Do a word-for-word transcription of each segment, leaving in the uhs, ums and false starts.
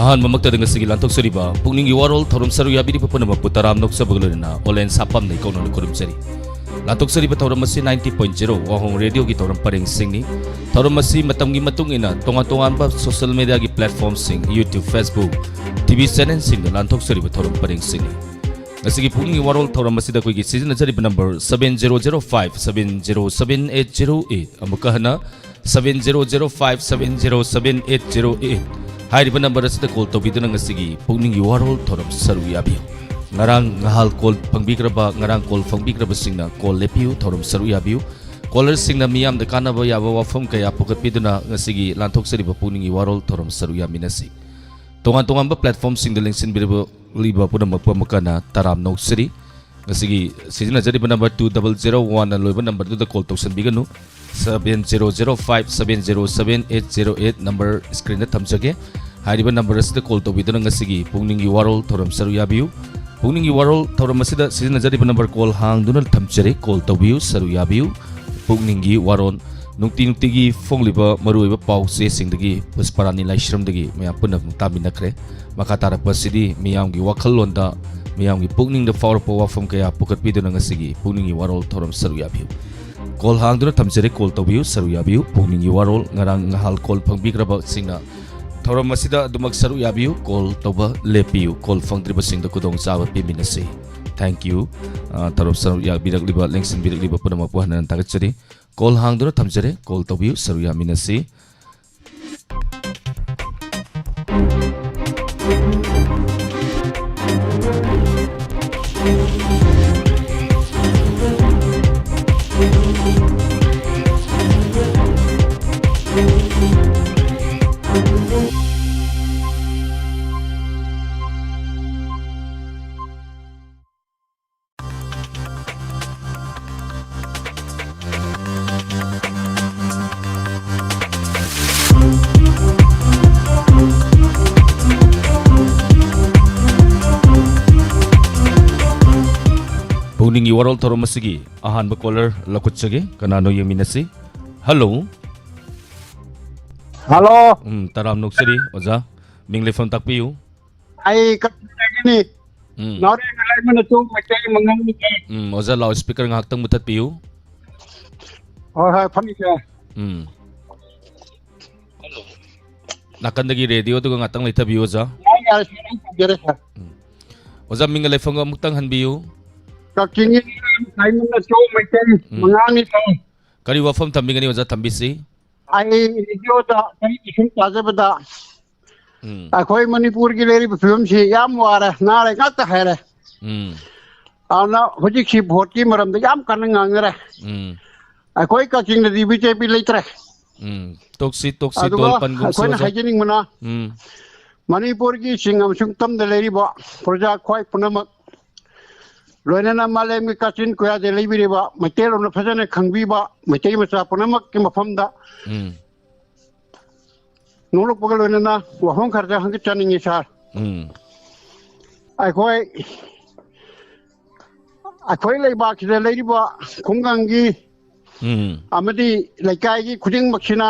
ꯑꯍꯥꯟꯕꯃꯛꯇꯗ ꯉꯁꯤꯒꯤ ꯂꯥꯟꯊꯣꯛꯆꯔꯤꯕ ꯄꯨꯛꯅꯤꯡꯒꯤ ꯋꯥꯔꯣꯜ ꯊꯧꯔꯝ ꯁꯔꯨꯛ ꯌꯥꯕꯤꯔꯤꯕ ꯄꯨꯝꯅꯃꯛꯄꯨ ꯇꯔꯥꯝꯅ ꯑꯣꯛꯆꯕꯒ ꯂꯣꯏꯅꯅ ꯑꯣꯂꯦꯟ ꯁꯥꯄꯝꯅ ꯏꯀꯧꯅꯅ ꯈꯨꯔꯨꯝꯖꯔꯤ꯫ ꯂꯥꯟꯊꯣꯛꯆꯔꯤꯕ ꯊꯧꯔꯝ ꯑꯁꯤ ninety point zero ꯋꯥꯍꯣꯡ ꯔꯦꯗꯤꯑꯣꯒꯤ ꯊꯧꯔꯝ ꯄꯔꯦꯡꯁꯤꯡꯅꯤ꯫ ꯊꯧꯔꯝ ꯑꯁꯤ ꯃꯇꯝꯒꯤ ꯃꯇꯨꯡ ꯏꯟꯅ ꯇꯣꯉꯥꯟ ꯇꯣꯉꯥꯟꯕ social mediaꯒꯤ platformꯁꯤꯡ, YouTube, Facebook, TV channelꯁꯤꯡꯗ ꯂꯥꯟꯊꯣꯛꯆꯔꯤꯕ ꯊꯧꯔꯝ ꯄꯔꯦꯡꯁꯤꯡꯅꯤ꯫ ꯉꯁꯤꯒꯤ ꯄꯨꯛꯅꯤꯡꯒꯤ ꯋꯥꯔꯣꯜ ꯊꯧꯔꯝ ꯑꯁꯤꯗ ꯑꯩꯈꯣꯏꯒꯤ ꯁꯤꯖꯤꯟꯅꯖꯔꯤꯕ number seven zero zero five seven zero seven eight zero eight, ꯑꯃꯨꯛꯀ ꯍꯟꯅ seven zero zero five seven zero seven eight zero eight꯫ ꯍꯥꯏꯔꯤꯕ number ꯑꯁꯤꯗ call ꯇꯧꯕꯤꯗꯨꯅ ꯉꯁꯤꯒꯤ ꯄꯨꯛꯅꯤꯡꯒꯤ ꯋꯥꯔꯣꯜ ꯊꯧꯔꯝ ꯁꯔꯨꯛ ꯌꯥꯕꯤꯌꯨ꯫ ꯉꯔꯥꯡ ꯉꯍꯥꯜ call ꯐꯪꯕꯤꯈ꯭ꯔꯕ, ꯉꯔꯥꯡ call ꯐꯪꯕꯤꯈ꯭ꯔꯕꯁꯤꯡꯅ call ꯂꯦꯞꯄꯤꯌꯨ, ꯊꯧꯔꯝ ꯁꯔꯨꯛ ꯌꯥꯕꯤꯌꯨ꯫ Callerꯁꯤꯡꯅ ꯃꯤꯌꯥꯝꯗ ꯀꯥꯟꯅꯕ ꯌꯥꯕ ꯋꯥꯐꯝ ꯀꯌꯥ ꯄꯨꯈꯠꯄꯤꯗꯨꯅ ꯉꯁꯤꯒꯤ ꯂꯥꯟꯊꯣꯛꯆꯔꯤꯕ ꯄꯨꯛꯅꯤꯡꯒꯤ ꯋꯥꯔꯣꯜ ꯊꯧꯔꯝ ꯁꯔꯨꯛ ꯌꯥꯃꯤꯟꯅꯁꯤ꯫ ꯇꯣꯉꯥꯟ ꯇꯣꯉꯥꯟꯕ platformꯁꯤꯡꯗ ꯂꯦꯡꯁꯤꯟꯕꯤꯔꯛꯂꯤꯕ ꯄꯨꯝꯅꯃꯛꯄꯨ ꯑꯃꯨꯛꯀ ꯍꯟꯅ ꯇꯔꯥꯝꯅ ꯑꯣꯛꯆꯔꯤ꯫ ꯉꯁꯤꯒꯤ ꯁꯤꯖꯤꯟꯅꯖꯔꯤꯕ number two double zero oneꯅ ꯂꯣꯏꯕ numberꯗꯨꯗ call ꯇꯧꯁꯟꯕꯤꯒꯅꯨ꯫ Seven zero zero five seven zero seven eight zero eight number screenꯗ ꯊꯝꯖꯒꯦ꯫ ꯍꯥꯏꯔꯤꯕ number ꯑꯁꯤꯗ call ꯇꯧꯕꯤꯗꯨꯅ ꯉꯁꯤꯒꯤ ꯄꯨꯛꯅꯤꯡꯒꯤ ꯋꯥꯔꯣꯜ ꯊꯧꯔꯝ ꯁꯔꯨꯛ ꯌꯥꯕꯤꯌꯨ꯫ ꯄꯨꯛꯅꯤꯡꯒꯤ ꯋꯥꯔꯣꯜ ꯊꯧꯔꯝ ꯑꯁꯤꯗ ꯁꯤꯖꯤꯟꯅꯖꯔꯤꯕ number call ꯍꯥꯡꯗꯨꯅ ꯊꯝꯖꯔꯤ꯫ Call ꯇꯧꯕꯤꯌꯨ, ꯁꯔꯨꯛ ꯌꯥꯕꯤꯌꯨ꯫ ꯄꯨꯛꯅꯤꯡꯒꯤ ꯋꯥꯔꯣꯜ ꯅꯨꯡꯇꯤ ꯅꯨꯡꯇꯤꯒꯤ ꯐꯣꯡꯂꯤꯕ ꯃꯔꯨꯑꯣꯏꯕ ꯄꯥꯎ ꯆꯦꯁꯤꯡꯗꯒꯤ ꯄꯨꯁꯄꯔꯥꯅꯤ ꯂꯥꯏꯁ꯭ꯔꯝꯗꯒꯤ ꯃꯌꯥꯝ ꯄꯨꯝꯅꯃꯛ ꯇꯥꯃꯤꯟꯅꯈ꯭ꯔꯦ꯫ ꯃꯈꯥ ꯇꯥꯔꯛꯄ ꯑꯁꯤꯗꯤ ꯃꯤꯌꯥꯝꯒꯤ ꯋꯥꯈꯜꯂꯣꯟꯗ, ꯃꯤꯌꯥꯝꯒꯤ ꯄꯨꯛꯅꯤꯡꯗ ꯐꯥꯎꯔꯛꯄ ꯋꯥꯐꯝ ꯀꯌꯥ ꯄꯨꯈꯠꯄꯤꯗꯨꯅ ꯉꯁꯤꯒꯤ ꯄꯨꯛꯅꯤꯡꯒꯤ ꯋꯥꯔꯣꯜ ꯊꯧꯔꯝ ꯁꯔꯨꯛ ꯌꯥꯕꯤꯌꯨ꯫ Call ꯍꯥꯡꯗꯨꯅ ꯊꯝꯖꯔꯤ, call ꯇꯧꯕꯤꯌꯨ, ꯁꯔꯨꯛ ꯌꯥꯕꯤꯌꯨ꯫ ꯄꯨꯛꯅꯤꯡꯒꯤ ꯋꯥꯔꯣꯜ ꯉꯔꯥꯡ ꯉꯍꯥꯜ call ꯐꯪꯕꯤꯈ꯭ꯔꯕꯁꯤꯡꯅ ꯊꯧꯔꯝ ꯑꯁꯤꯗ ꯑꯗꯨꯃꯛ ꯁꯔꯨꯛ ꯌꯥꯕꯤꯌꯨ, call ꯇꯧꯕ ꯂꯦꯞꯄꯤꯌꯨ꯫ Call ꯐꯪꯗ꯭ꯔꯤꯕꯁꯤꯡꯗ ꯈꯨꯗꯣꯡꯆꯥꯕ ꯄꯤꯃꯤꯟꯅꯁꯤ꯫ Thank you꯫ ꯑ, ꯊꯧꯔꯝ ꯁꯔꯨꯛ ꯌꯥꯕꯤꯔꯛꯂꯤꯕ, ꯂꯦꯡꯁꯤꯟꯕꯤꯔꯛꯂꯤꯕ ꯄꯨꯝꯅꯃꯛꯄꯨ ꯍꯟꯅ ꯍꯟꯅ ꯊꯥꯒꯠꯆꯔꯤ꯫ Call ꯍꯥꯡꯗꯨꯅ ꯊꯝꯖꯔꯦ꯫ Call ꯇꯧꯕꯤꯌꯨ, ꯁꯔꯨꯛ ꯌꯥꯃꯤꯟꯅꯁꯤ꯫ ꯄꯨꯛꯅꯤꯡꯒꯤ ꯋꯥꯔꯣꯜ ꯊꯧꯔꯝ ꯑꯁꯤꯒꯤ ꯑꯍꯥꯟꯕ caller ꯂꯧꯈꯠꯆꯒꯦ꯫ ꯀꯅꯥꯅꯣ ꯌꯦꯡꯃꯤꯟꯅꯁꯤ꯫ Hello꯫ Hello꯫ ꯎꯝ, ꯇꯔꯥꯝꯅ ꯑꯣꯛꯆꯔꯤ, ꯑꯣꯖꯥ꯫ ꯃꯤꯡ ꯂꯩꯐꯝ ꯇꯥꯛꯄꯤꯌꯨ꯫ ꯑꯩ ꯀꯛꯆꯤꯡꯗꯒꯤꯅꯤ꯫ ꯎꯝ꯫ ꯅꯥꯎꯔꯦꯝꯒ ꯂꯩꯃꯅ ꯆꯣꯡ ꯃꯩꯇꯩ ꯃꯉꯥꯡꯅꯤ꯫ ꯎꯝ, ꯑꯣꯖꯥ, ꯂꯥꯎꯠ ꯁ꯭ꯄꯤꯀꯔ ꯉꯥꯏꯍꯥꯛꯇꯪ ꯃꯨꯊꯠꯄꯤꯌꯨ꯫ ꯍꯣꯏ, ꯍꯣꯏ, ꯐꯅꯤ, ꯁꯥꯔ꯫ ꯎꯝ꯫ ꯅꯥꯀꯟꯗꯒꯤ ꯔꯦꯗꯤꯑꯣꯗꯨꯒ ꯉꯥꯛꯇꯪ ꯂꯩꯊꯕꯤꯌꯨ, ꯑꯣꯖꯥ꯫ ꯌꯥꯏ, ꯌꯥꯏ, ꯁꯥꯔ, ꯑꯩ ꯇꯧꯖꯔꯦ, ꯁꯥꯔ꯫ ꯎꯝ꯫ ꯑꯣꯖꯥ, ꯃꯤꯡꯒ ꯂꯩꯐꯝꯒ ꯑꯃꯨꯛꯇꯪ ꯍꯟꯕꯤꯌꯨ꯫ ꯀꯛꯆꯤꯡꯒꯤ ꯅꯥꯎꯔꯦꯝ ꯂꯩꯃꯅ ꯆꯣꯡ ꯃꯩꯇꯩ ꯎꯝ꯫ ꯃꯉꯥꯡꯅꯤ, ꯁꯥꯔ꯫ ꯀꯔꯤ ꯋꯥꯐꯝ ꯊꯝꯕꯤꯒꯅꯤ, ꯑꯣꯖꯥ? ꯊꯝꯕꯤꯁꯤ꯫ ꯑꯩ ꯔꯦꯗꯤꯑꯣꯗ ꯑꯩ ꯏꯁꯤꯡ ꯇꯥꯖꯕꯗ ꯎꯝ꯫ ꯑꯩꯈꯣꯏ ꯃꯅꯤꯄꯨꯔꯒꯤ ꯂꯩꯔꯤꯕ ꯐꯤꯕꯝꯁꯤ ꯌꯥꯝ ꯋꯥꯔꯦ, ꯅꯥꯔꯦ ꯉꯥꯛꯇ ꯍꯥꯏꯔꯦ꯫ ꯎꯝ꯫ ꯑꯗꯨꯅ ꯍꯧꯖꯤꯛꯁꯤ ꯚꯣꯠꯀꯤ ꯃꯔꯝꯗ ꯌꯥꯝ ꯀꯟꯅ ꯉꯥꯡꯅꯔꯦ꯫ ꯎꯝ꯫ ꯑꯩꯈꯣꯏ ꯀꯛꯆꯤꯡꯗꯗꯤ ꯕꯤ ꯖꯦ ꯄꯤ ꯂꯩꯇ꯭ꯔꯦ꯫ ꯎꯝ꯫ ꯇꯣꯛꯁꯤ, ꯇꯣꯛꯁꯤ, ꯑꯗꯨꯒ ꯗꯣꯜ ꯄꯟꯒꯨꯝꯁꯤ, ꯑꯩꯈꯣꯏꯅ ꯑꯣꯖꯥ꯫ ꯍꯥꯏꯖꯅꯤꯡꯕꯅ ꯎꯝ꯫ ꯃꯅꯤꯄꯨꯔꯒꯤ ꯆꯤꯡ ꯑꯃꯁꯨꯡ ꯇꯝꯗ ꯂꯩꯔꯤꯕ ꯄ꯭ꯔꯖꯥ ꯈ꯭ꯋꯥꯏ ꯄꯨꯝꯅꯃꯛ, ꯂꯣꯏꯅꯅ ꯃꯥꯂꯦꯝꯒꯤ ꯀꯥꯆꯤꯟ ꯀꯣꯌꯥꯗ ꯂꯩꯕꯤꯔꯤꯕ ꯃꯩꯇꯩꯂꯣꯟꯅ ꯐꯖꯅ ꯈꯪꯕꯤꯕ ꯃꯩꯇꯩ ꯃꯆꯥ ꯄꯨꯝꯅꯃꯛꯀꯤ ꯃꯐꯝꯗ ꯎꯝ꯫ ꯅꯣꯛꯂꯛꯄꯒ ꯂꯣꯏꯅꯅ ꯋꯥꯐꯝ ꯈꯔꯗ ꯍꯪꯒꯠꯆꯅꯤꯡꯉꯤ, ꯁꯥꯔ꯫ ꯎꯝ꯫ ꯑꯩꯈꯣꯏ ꯑꯩꯈꯣꯏ ꯂꯩꯕꯥꯛꯁꯤꯗ ꯂꯩꯔꯤꯕ ꯈꯨꯡꯒꯪꯒꯤ ꯎꯝ꯫ ꯑꯃꯗꯤ ꯂꯩꯀꯥꯏꯒꯤ ꯈꯨꯗꯤꯡꯃꯛꯁꯤꯅ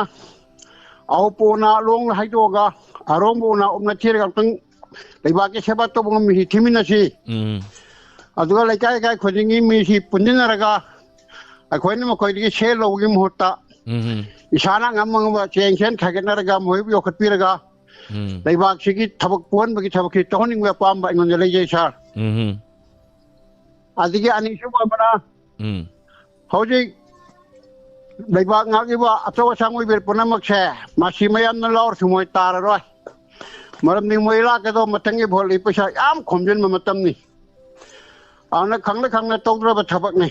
ꯑꯎꯞꯄ ꯑꯣꯏꯅ ꯂꯣꯡꯅ ꯍꯥꯏꯗꯣꯛꯑꯒ ꯑꯔꯣꯡꯕ ꯑꯣꯏꯅ ꯎꯞꯅ ꯊꯤꯔꯒ ꯑꯃꯨꯛꯇꯪ ꯂꯩꯕꯥꯛꯀꯤ ꯁꯦꯕꯥ ꯇꯧꯕ ꯉꯝꯃꯤ ꯊꯤꯃꯤꯟꯅꯁꯤ꯫ ꯎꯝ꯫ ꯑꯗꯨꯒ ꯂꯩꯀꯥꯏ ꯂꯩꯀꯥꯏ ꯈꯨꯗꯤꯡꯒꯤ ꯃꯤꯁꯤ ꯄꯨꯟꯁꯤꯟꯅꯔꯒ ꯑꯩꯈꯣꯏꯅ ꯃꯈꯣꯏꯗꯒꯤ ꯁꯦꯜ ꯂꯧꯕꯒꯤ ꯃꯍꯨꯠꯇ ꯎꯝ꯫ ꯏꯁꯥꯅ ꯉꯝ ꯉꯝꯕ ꯆꯦꯡ ꯁꯦꯟ ꯈꯥꯏꯒꯠꯅꯔꯒ ꯃꯈꯣꯏꯕꯨ ꯌꯣꯛꯈꯠꯄꯤꯔꯒ ꯎꯝ꯫ ꯂꯩꯕꯥꯛꯁꯤꯒꯤ ꯊꯕꯛ ꯄꯨꯍꯟꯕꯒꯤ ꯊꯕꯛꯁꯤ ꯇꯧꯍꯟꯅꯤꯡꯕ ꯑꯄꯥꯝꯕ ꯑꯩꯉꯣꯟꯗ ꯂꯩꯖꯩ, ꯁꯥꯔ꯫ ꯎꯝ꯫ ꯑꯗꯒꯤ ꯑꯅꯤꯁꯨꯕ ꯑꯃꯅ ꯎꯝ꯫ ꯍꯧꯖꯤꯛ ꯂꯩꯕꯥꯛ ꯉꯥꯛꯂꯤꯕ ꯑꯆꯧ ꯑꯁꯥꯡ ꯑꯣꯏꯕꯤꯔ ꯄꯨꯝꯅꯃꯛꯁꯦ ꯃꯁꯤ ꯃꯌꯥꯝꯅ ꯂꯥꯎꯔꯁꯨ ꯃꯣꯏ ꯇꯥꯔꯔꯣꯏ꯫ ꯃꯔꯝꯗꯤ ꯃꯣꯏ ꯂꯥꯛꯀꯗꯧꯕ ꯃꯊꯪꯒꯤ ꯚꯣꯠꯀꯤ ꯄꯩꯁꯥ ꯌꯥꯝ ꯈꯣꯝꯖꯤꯟꯕ ꯃꯇꯝꯅꯤ꯫ ꯑꯗꯨꯅ ꯈꯪꯅ ꯈꯪꯅ ꯇꯧꯗ꯭ꯔꯕ ꯊꯕꯛꯅꯤ꯫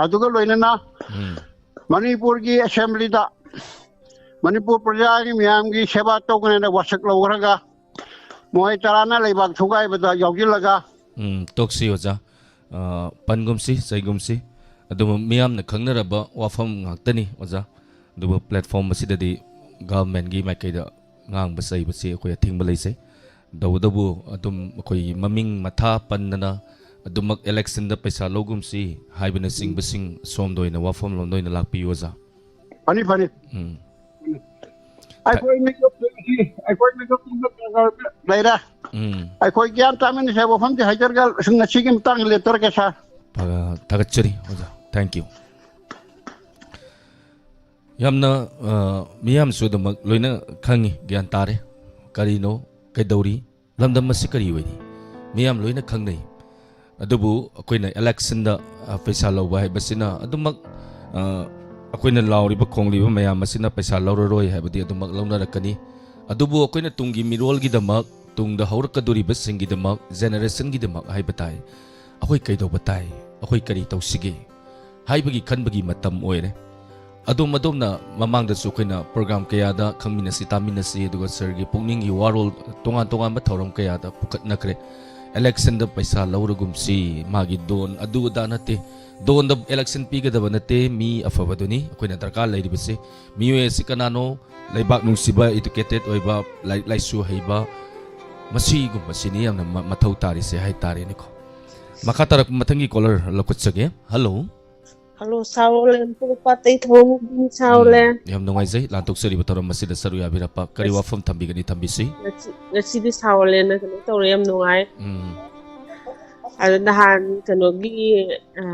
ꯑꯗꯨꯒ ꯂꯣꯏꯅꯅ ꯎꯝ꯫ ꯃꯅꯤꯄꯨꯔꯒꯤ ꯑꯦꯁꯦꯝꯕ꯭ꯂꯤꯗ ꯃꯅꯤꯄꯨꯔ ꯄ꯭ꯔꯖꯥꯒꯤ ꯃꯤꯌꯥꯝꯒꯤ ꯁꯦꯕꯥ ꯇꯧꯒꯅꯦꯅ ꯋꯥꯁꯛ ꯂꯧꯈ꯭ꯔꯒ ꯃꯣꯏ ꯇꯔꯥꯅ ꯂꯩꯕꯥꯛ ꯊꯨꯒꯥꯏꯕꯗ ꯌꯥꯎꯁꯤꯜꯂꯒ ꯎꯝ, ꯇꯣꯛꯁꯤ ꯑꯣꯖꯥ꯫ ꯑ, ꯄꯟꯒꯨꯝꯁꯤ, ꯆꯩꯒꯨꯝꯁꯤ꯫ ꯑꯗꯨꯕꯨ ꯃꯤꯌꯥꯝꯅ ꯈꯪꯅꯔꯕ ꯋꯥꯐꯝ ꯉꯥꯛꯇꯅꯤ ꯑꯣꯖꯥ꯫ ꯑꯗꯨꯕꯨ platform ꯑꯁꯤꯗꯗꯤ governmentꯀꯤ ꯃꯥꯏꯀꯩꯗ ꯉꯥꯡꯕ ꯆꯩꯕꯁꯤ ꯑꯩꯈꯣꯏ ꯑꯊꯤꯡꯕ ꯂꯩꯖꯩ꯫ ꯇꯧꯕꯇꯕꯨ ꯑꯗꯨꯝ ꯑꯩꯈꯣꯏꯒꯤ ꯃꯃꯤꯡ ꯃꯊꯥ ꯄꯟꯗꯅ ꯑꯗꯨꯃꯛ electionꯗ ꯄꯩꯁꯥ ꯂꯧꯒꯨꯝꯁꯤ ꯍꯥꯏꯕꯅꯆꯤꯡꯕꯁꯤꯡ ꯁꯣꯝꯗ ꯑꯣꯏꯅ ꯋꯥꯐꯝ ꯂꯣꯝꯗ ꯑꯣꯏꯅ ꯂꯥꯛꯄꯤꯌꯨ ꯑꯣꯖꯥ꯫ ꯐꯅꯤ, ꯐꯅꯤ꯫ ꯎꯝ꯫ ꯑꯩꯈꯣꯏ ꯃꯤꯀꯨꯞ ꯑꯩꯈꯣꯏ ꯃꯤꯀꯨꯞ ꯂꯩꯔꯦ꯫ ꯎꯝ꯫ ꯑꯩꯈꯣꯏ ꯒ꯭ꯌꯥꯟ ꯇꯥꯃꯤꯟꯅꯁꯦ꯫ ꯋꯥꯐꯝꯗꯤ ꯍꯥꯏꯖꯔꯒ ꯉꯁꯤꯒꯤ ꯃꯇꯥꯡꯗ ꯂꯦꯞꯆꯔꯒꯦ ꯁꯥꯔ꯫ ꯐ-, ꯊꯥꯒꯠꯆꯔꯤ ꯑꯣꯖꯥ꯫ Thank you꯫ ꯌꯥꯝꯅ, ꯑ, ꯃꯤꯌꯥꯝꯁꯨ ꯑꯗꯨꯃꯛ ꯂꯣꯏꯅ ꯈꯪꯉꯤ, ꯒ꯭ꯌꯥꯟ ꯇꯥꯔꯦ꯫ ꯀꯔꯤꯅꯣ, ꯀꯩꯗꯧꯔꯤ, ꯂꯝꯗꯝ ꯑꯁꯤ ꯀꯔꯤ ꯑꯣꯏꯔꯤ, ꯃꯤꯌꯥꯝ ꯂꯣꯏꯅ ꯈꯪꯅꯩ꯫ ꯑꯗꯨꯕꯨ ꯑꯩꯈꯣꯏꯅ electionꯗ, ꯑ, ꯄꯩꯁꯥ ꯂꯧꯕ ꯍꯥꯏꯕꯁꯤꯅ ꯑꯗꯨꯃꯛ, ꯑ, ꯑꯩꯈꯣꯏꯅ ꯂꯥꯎꯔꯤꯕ ꯈꯣꯡꯂꯤꯕ ꯃꯌꯥꯝ ꯑꯁꯤꯅ ꯄꯩꯁꯥ ꯂꯧꯔꯔꯣꯏ ꯍꯥꯏꯕꯗꯤ ꯑꯗꯨꯃꯛ ꯂꯧꯅꯔꯛꯀꯅꯤ꯫ ꯑꯗꯨꯕꯨ ꯑꯩꯈꯣꯏꯅ ꯇꯨꯡꯒꯤ ꯃꯤꯔꯣꯜꯒꯤꯗꯃꯛ, ꯇꯨꯡꯗ ꯍꯧꯔꯛꯀꯗꯧꯔꯤꯕꯁꯤꯡꯒꯤꯗꯃꯛ, generationꯒꯤꯗꯃꯛ ꯍꯥꯏꯕ ꯇꯥꯏ, ꯑꯩꯈꯣꯏ ꯀꯩꯗꯧꯕ ꯇꯥꯏ, ꯑꯩꯈꯣꯏ ꯀꯔꯤ ꯇꯧꯁꯤꯒꯦ ꯍꯥꯏꯕꯒꯤ ꯈꯟꯕꯒꯤ ꯃꯇꯝ ꯑꯣꯏꯔꯦ꯫ ꯑꯗꯣꯝ ꯑꯗꯣꯝꯅ ꯃꯃꯥꯡꯗꯁꯨ ꯑꯩꯈꯣꯏꯅ program ꯀꯌꯥꯗ ꯈꯪꯃꯤꯟꯅꯁꯤ, ꯇꯥꯃꯤꯟꯅꯁꯤ, ꯑꯗꯨꯒ ꯁꯥꯔꯒꯤ ꯄꯨꯛꯅꯤꯡꯒꯤ ꯋꯥꯔꯣꯜ ꯇꯣꯉꯥꯟ ꯇꯣꯉꯥꯟꯕ ꯊꯧꯔꯝ ꯀꯌꯥꯗ ꯄꯨꯈꯠꯅꯈ꯭ꯔꯦ꯫ Electionꯗ ꯄꯩꯁꯥ ꯂꯧꯔꯒꯨꯝꯁꯤ, ꯃꯥꯒꯤ ꯗꯣꯟ ꯑꯗꯨ ꯑꯗꯥ ꯅꯠꯇꯦ, ꯗꯣꯟꯗ election ꯄꯤꯒꯗꯕ ꯅꯠꯇꯦ, ꯃꯤ ꯑꯐꯕꯗꯨꯅꯤ ꯑꯩꯈꯣꯏꯅ ꯗꯔꯀꯥꯔ ꯂꯩꯔꯤꯕꯁꯤ꯫ ꯃꯤꯑꯣꯏ ꯑꯁꯤ ꯀꯅꯥꯅꯣ? ꯂꯩꯕꯥꯛ ꯅꯨꯡꯁꯤꯕ, educated ꯑꯣꯏꯕ, ꯂꯥꯏꯔꯤꯛ ꯂꯥꯏꯁꯨ ꯍꯩꯕ, ꯃꯁꯤꯒꯨꯝꯕꯁꯤꯅꯤ ꯌꯥꯝꯅ ꯃ-, ꯃꯊꯧ ꯇꯥꯔꯤꯁꯦ ꯍꯥꯏꯇꯥꯔꯦꯅꯦꯀꯣ꯫ ꯃꯈꯥ ꯇꯥꯔꯛꯄ ꯃꯊꯪꯒꯤ caller ꯂꯧꯈꯠꯆꯒꯦ꯫ Hello꯫ Hello, ꯁꯥꯔ ꯑꯣꯂꯦꯟ, ꯄꯣꯔꯣꯝꯄꯥꯠꯇꯩ ꯊꯧꯔꯝꯒꯤ ꯁꯥꯔ ꯎꯝ, ꯑꯣꯂꯦꯟ꯫ ꯌꯥꯝ ꯅꯨꯡꯉꯥꯏꯖꯩ ꯂꯥꯟꯊꯣꯛꯆꯔꯤꯕ ꯊꯧꯔꯝ ꯑꯁꯤꯗ ꯁꯔꯨꯛ ꯌꯥꯕꯤꯔꯛꯄ꯫ ꯀꯔꯤ ꯑꯁ, ꯋꯥꯐꯝ ꯊꯝꯕꯤꯒꯅꯤ? ꯊꯝꯕꯤꯁꯤ꯫ ꯉꯁꯤ-, ꯉꯁꯤꯗꯤ ꯁꯥꯔ ꯑꯣꯂꯦꯟꯅ ꯀꯩꯅꯣ ꯇꯧꯔꯦ, ꯌꯥꯝ ꯅꯨꯡꯉꯥꯏ꯫ ꯎꯝ꯫ ꯑꯗ ꯅꯍꯥꯟ ꯀꯩꯅꯣꯒꯤ, ꯑ,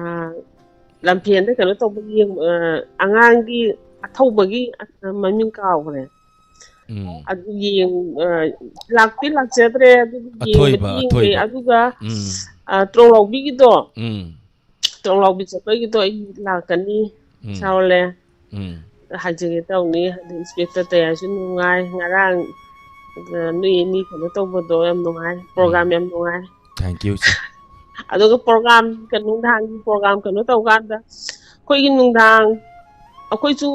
ꯂꯝꯐꯦꯟꯗ ꯀꯩꯅꯣ ꯇꯧꯕ ꯌꯦꯡ-, ꯑ, ꯑꯉꯥꯡꯒꯤ ꯑꯊꯧꯕꯒꯤ, ꯑ, ꯃꯃꯤꯡ ꯀꯥꯎꯈ꯭ꯔꯦ꯫ ꯎꯝ꯫ ꯑꯗꯨ ꯌꯦꯡ-, ꯑ, ꯂꯥꯛꯇꯤ ꯂꯥꯛꯆꯗ꯭ꯔꯦ, ꯑꯗꯨꯕꯨ ꯑꯊꯣꯏꯕ, ꯌꯦꯡꯕꯗꯤ ꯌꯦꯡꯉꯦ꯫ ꯑꯊꯣꯏꯕ꯫ ꯑꯗꯨꯒ, ꯎꯝ꯫ ꯑ, ꯇ꯭ꯔꯣꯡꯂꯥꯎꯕꯤꯒꯤꯗꯣ, ꯎꯝ꯫ ꯇ꯭ꯔꯣꯡꯂꯥꯎꯕꯤ ꯆꯠꯄꯒꯤꯗꯣ ꯑꯩ ꯂꯥꯛꯀꯅꯤ, ꯎꯝ꯫ ꯁꯥꯔ ꯑꯣꯂꯦꯟ꯫ ꯎꯝ꯫ ꯍꯥꯏꯖꯒꯦ ꯇꯧꯅꯤ꯫ ꯑꯗꯨ inspector ꯇꯌꯥꯁꯨ ꯅꯨꯡꯉꯥꯏ꯫ ꯉꯔꯥꯡ, ꯑ, ꯅꯣꯏ ꯑꯅꯤ ꯀꯩꯅꯣ ꯇꯧꯕꯗꯣ ꯌꯥꯝ ꯅꯨꯡꯉꯥꯏ꯫ Program ꯎꯝ꯫ ꯌꯥꯝ ꯅꯨꯡꯉꯥꯏ꯫ Thank you, ꯏꯆꯦ꯫ ꯑꯗꯨꯒ program, ꯀꯩꯅꯣ, ꯅꯨꯡꯗꯥꯡꯒꯤ program ꯀꯩꯅꯣ ꯇꯧꯀꯥꯟꯗ ꯑꯩꯈꯣꯏꯒꯤ ꯅꯨꯡꯗꯥꯡ ꯑꯩꯈꯣꯏꯁꯨ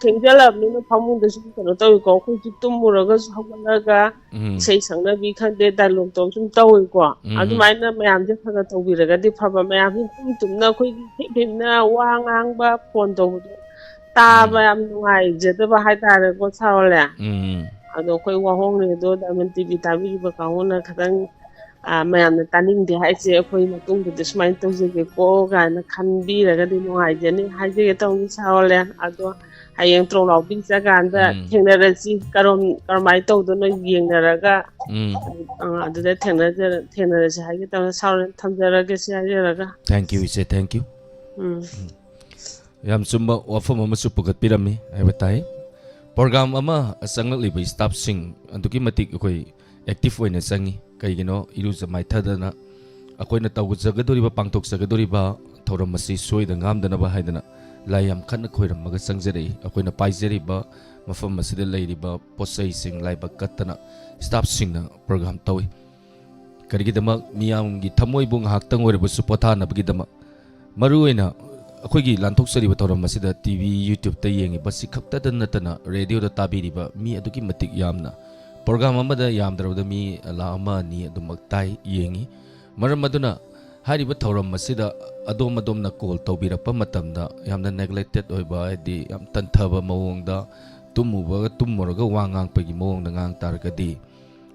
ꯊꯦꯡꯖꯜꯂꯕꯅꯤꯅ ꯐꯃꯨꯡꯗ ꯁꯨꯝ ꯀꯩꯅꯣ ꯇꯧꯏꯀꯣ, ꯑꯩꯈꯣꯏꯁꯨ ꯇꯨꯝꯃꯨꯔꯒꯁꯨ ꯍꯧꯒꯠꯂꯒ ꯎꯝ꯫ ꯏꯁꯩ ꯁꯛꯅꯕꯤ ꯈꯪꯗꯦ, dialogue ꯇꯧ ꯁꯨꯝ ꯇꯧꯏꯀꯣ꯫ ꯎꯝ꯫ ꯑꯗꯨꯃꯥꯏꯅ ꯃꯌꯥꯝꯁꯦ ꯈꯔ ꯈꯔ ꯇꯧꯕꯤꯔꯒꯗꯤ ꯐꯕ, ꯃꯌꯥꯝꯁꯦ ꯇꯨꯝ ꯇꯨꯝꯅ ꯑꯩꯈꯣꯏꯒꯤ ꯊꯦꯡ ꯊꯦꯡꯅ ꯋꯥ ꯉꯥꯡꯕ, phone ꯇꯧꯕꯗꯣ ꯇꯥꯕ ꯎꯝ꯫ ꯌꯥꯝ ꯅꯨꯡꯉꯥꯏꯖꯗꯕ ꯍꯥꯏꯇꯥꯔꯦꯀꯣ, ꯁꯥꯔ ꯑꯣꯂꯦꯟ꯫ ꯎꯝ꯫ ꯑꯗꯣ ꯑꯩꯈꯣꯏ ꯋꯥꯍꯣꯡ ꯔꯦꯗꯤꯑꯣ Diamond TV ꯇꯥꯕꯤꯔꯤꯕ ꯀꯥꯡꯕꯨꯅ ꯈꯤꯇꯪ, ꯑ, ꯃꯌꯥꯝꯅ ꯇꯥꯅꯤꯡꯗꯦ ꯍꯥꯏꯁꯦ ꯑꯩꯈꯣꯏ ꯃꯇꯨꯡꯗꯗꯤ ꯁꯨꯃꯥꯏꯅ ꯇꯧꯖꯒꯦꯀꯣ ꯀꯥꯏꯅ ꯈꯟꯕꯤꯔꯒꯗꯤ ꯅꯨꯡꯉꯥꯏꯖꯅꯤ ꯍꯥꯏꯖꯒꯦ ꯇꯧꯅꯤ, ꯁꯥꯔ ꯑꯣꯂꯦꯟ꯫ ꯑꯗꯣ ꯍꯌꯦꯡ ꯇ꯭ꯔꯣꯂꯥꯎꯕꯤ ꯆꯠꯀꯥꯟꯗ ꯎꯝ꯫ ꯊꯦꯡꯅꯔꯁꯤ꯫ ꯀꯔꯝ ꯀꯔꯝꯍꯥꯏꯅ ꯇꯧꯗꯣꯏꯅꯣ ꯌꯦꯡꯅꯔꯒ ꯎꯝ꯫ ꯑ, ꯑꯗꯨꯗ ꯊꯦꯡꯅꯖꯔ ꯊꯦꯡꯅꯔꯁꯤ ꯍꯥꯏꯒꯦ ꯇꯧꯅ꯫ ꯁꯥꯎꯔꯦ, ꯊꯝꯖꯔꯒꯦ ꯁꯤ ꯍꯥꯏꯖꯔꯒ꯫ Thank you, ꯏꯆꯦ, thank you. ꯎꯝ꯫ ꯌꯥꯝ ꯆꯨꯝꯕ ꯋꯥꯐꯝ ꯑꯃꯁꯨ ꯄꯨꯈꯠꯄꯤꯔꯝꯃꯤ ꯍꯥꯏꯕ ꯇꯥꯏ꯫ ꯄ꯭ꯔꯣꯒ꯭ꯔꯥꯝ ꯑꯃ ꯆꯪꯂꯛꯂꯤꯕ staffꯁꯤꯡ ꯑꯗꯨꯛꯀꯤ ꯃꯇꯤꯛ ꯑꯩꯈꯣꯏ active ꯑꯣꯏꯅ ꯆꯪꯉꯤ꯫ ꯀꯩꯒꯤꯅꯣ? ꯏꯔꯨꯖ ꯃꯥꯏꯊꯗꯅ ꯑꯩꯈꯣꯏꯅ ꯇꯧꯖꯒꯗꯧꯔꯤꯕ, ꯄꯥꯡꯊꯣꯛꯆꯒꯗꯧꯔꯤꯕ ꯊꯧꯔꯝ ꯑꯁꯤ ꯁꯣꯏꯗ ꯉꯥꯝꯗꯅꯕ ꯍꯥꯏꯗꯅ ꯂꯥꯏ ꯌꯥꯝ ꯀꯟꯅ ꯈꯣꯏꯔꯝꯃꯒ ꯆꯪꯖꯔꯛꯏ꯫ ꯑꯩꯈꯣꯏꯅ ꯄꯥꯏꯖꯔꯤꯕ ꯃꯐꯝ ꯑꯁꯤꯗ ꯂꯩꯔꯤꯕ ꯄꯣꯠ ꯆꯩꯁꯤꯡ ꯂꯥꯏꯕꯛ ꯀꯠꯇꯅ staffꯁꯤꯡꯅ ꯄ꯭ꯔꯣꯒ꯭ꯔꯥꯝ ꯇꯧꯏ꯫ ꯀꯔꯤꯒꯤꯗꯃꯛ? ꯃꯤꯌꯥꯝꯒꯤ ꯊꯃꯣꯏꯕꯨ ꯉꯥꯏꯍꯥꯛꯇꯪ ꯑꯣꯏꯔꯕꯁꯨ ꯄꯣꯊꯥꯅꯕꯒꯤꯗꯃꯛ꯫ ꯃꯔꯨꯑꯣꯏꯅ ꯑꯩꯈꯣꯏꯒꯤ ꯂꯥꯟꯊꯣꯛꯆꯔꯤꯕ ꯊꯧꯔꯝ ꯑꯁꯤꯗ TV, YouTubeꯇ ꯌꯦꯡꯉꯤꯕ ꯁꯤ ꯈꯛꯇꯗ ꯅꯠꯇꯅ radioꯗ ꯇꯥꯕꯤꯔꯤꯕ ꯃꯤ ꯑꯗꯨꯛꯀꯤ ꯃꯇꯤꯛ ꯌꯥꯝꯅ, ꯄ꯭ꯔꯣꯒ꯭ꯔꯥꯝ ꯑꯃꯗ ꯌꯥꯝꯗ꯭ꯔꯕꯗ ꯃꯤ ꯂꯥꯈ ꯑꯃ ꯑꯅꯤ ꯑꯗꯨꯃꯛ ꯇꯥꯏ, ꯌꯦꯡꯉꯤ꯫ ꯃꯔꯝ ꯑꯗꯨꯅ ꯍꯥꯏꯔꯤꯕ ꯊꯧꯔꯝ ꯑꯁꯤꯗ ꯑꯗꯣꯝ ꯑꯗꯣꯝꯅ call ꯇꯧꯕꯤꯔꯛꯄ ꯃꯇꯝꯗ ꯌꯥꯝꯅ neglected ꯑꯣꯏꯕ, ꯍꯥꯏꯗꯤ ꯌꯥꯝ ꯇꯟꯊꯕ ꯃꯑꯣꯡꯗ, ꯇꯨꯝꯃꯨꯕꯒ ꯇꯨꯝꯃꯨꯔꯒ ꯋꯥ ꯉꯥꯡꯕꯒꯤ ꯃꯑꯣꯡꯗ ꯉꯥꯡ ꯇꯥꯔꯒꯗꯤ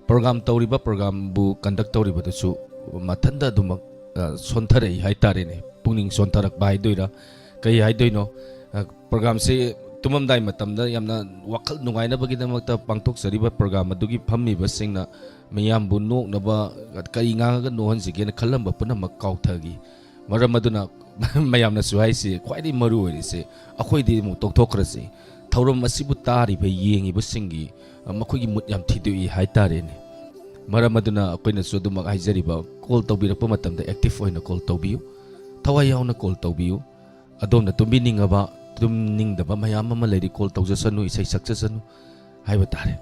ꯄ꯭ꯔꯣꯒ꯭ꯔꯥꯝ ꯇꯧꯔꯤꯕ, ꯄ꯭ꯔꯣꯒ꯭ꯔꯥꯝꯕꯨ conduct ꯇꯧꯔꯤꯕꯗꯨꯁꯨ ꯃꯊꯟꯇ ꯑꯗꯨꯃꯛ, ꯑ, ꯁꯣꯟꯊꯔꯛꯏ ꯍꯥꯏꯇꯥꯔꯦꯅꯦ꯫ ꯄꯨꯛꯅꯤꯡ ꯁꯣꯟꯊꯔꯛꯄ ꯍꯥꯏꯗꯣꯏꯔꯥ, ꯀꯩ ꯍꯥꯏꯗꯣꯏꯅꯣ? ꯑ, ꯄ꯭ꯔꯣꯒ꯭ꯔꯥꯝꯁꯦ ꯇꯨꯝꯃꯝꯗꯥꯏ ꯃꯇꯝꯗ ꯌꯥꯝꯅ ꯋꯥꯈꯜ ꯅꯨꯡꯉꯥꯏꯅꯕꯒꯤꯗꯃꯛꯇ ꯄꯥꯡꯊꯣꯛꯆꯔꯤꯕ ꯄ꯭ꯔꯣꯒ꯭ꯔꯥꯝ ꯑꯗꯨꯒꯤ ꯐꯝꯃꯤꯕꯁꯤꯡꯅ ꯃꯌꯥꯝꯕꯨ ꯅꯣꯛꯅꯕ, ꯀꯔꯤ ꯉꯥꯡꯉꯒ ꯅꯣꯛꯍꯟꯁꯤꯒꯦꯅ ꯈꯜꯂꯝꯕ ꯄꯨꯝꯅꯃꯛ ꯀꯥꯎꯊꯈꯤ꯫ ꯃꯔꯝ ꯑꯗꯨꯅ ꯃꯌꯥꯝꯅꯁꯨ ꯍꯥꯏꯁꯤ, ꯈ꯭ꯋꯥꯏꯗꯒꯤ ꯃꯔꯨ ꯑꯣꯏꯔꯤꯁꯦ, ꯑꯩꯈꯣꯏꯗꯤ ꯑꯃꯨꯛ ꯇꯣꯛꯊꯣꯛꯈ꯭ꯔꯁꯤ꯫ ꯊꯧꯔꯝ ꯑꯁꯤꯕꯨ ꯇꯥꯔꯤꯕ, ꯌꯦꯡꯉꯤꯕꯁꯤꯡꯒꯤ, ꯑ, ꯃꯈꯣꯏꯒꯤ mood ꯌꯥꯝ ꯊꯤꯗꯣꯛꯏ ꯍꯥꯏꯇꯥꯔꯦꯅꯦ꯫ ꯃꯔꯝ ꯑꯗꯨꯅ ꯑꯩꯈꯣꯏꯅꯁꯨ ꯑꯗꯨꯃꯛ ꯍꯥꯏꯖꯔꯤꯕ, call ꯇꯧꯕꯤꯔꯛꯄ ꯃꯇꯝꯗ active ꯑꯣꯏꯅ call ꯇꯧꯕꯤꯌꯨ, ꯊꯋꯥꯏ ꯌꯥꯎꯅ call ꯇꯧꯕꯤꯌꯨ꯫ ꯑꯗꯣꯝꯅ ꯇꯨꯝꯕꯤꯅꯤꯡꯉꯕ, ꯇꯨꯝꯅꯤꯡꯗꯕ ꯃꯌꯥꯝ ꯑꯃ ꯂꯩꯔꯤ, call ꯇꯧꯖꯁꯅꯨ, ꯏꯁꯩ ꯁꯛꯆꯁꯅꯨ ꯍꯥꯏꯕ ꯇꯥꯔꯦ꯫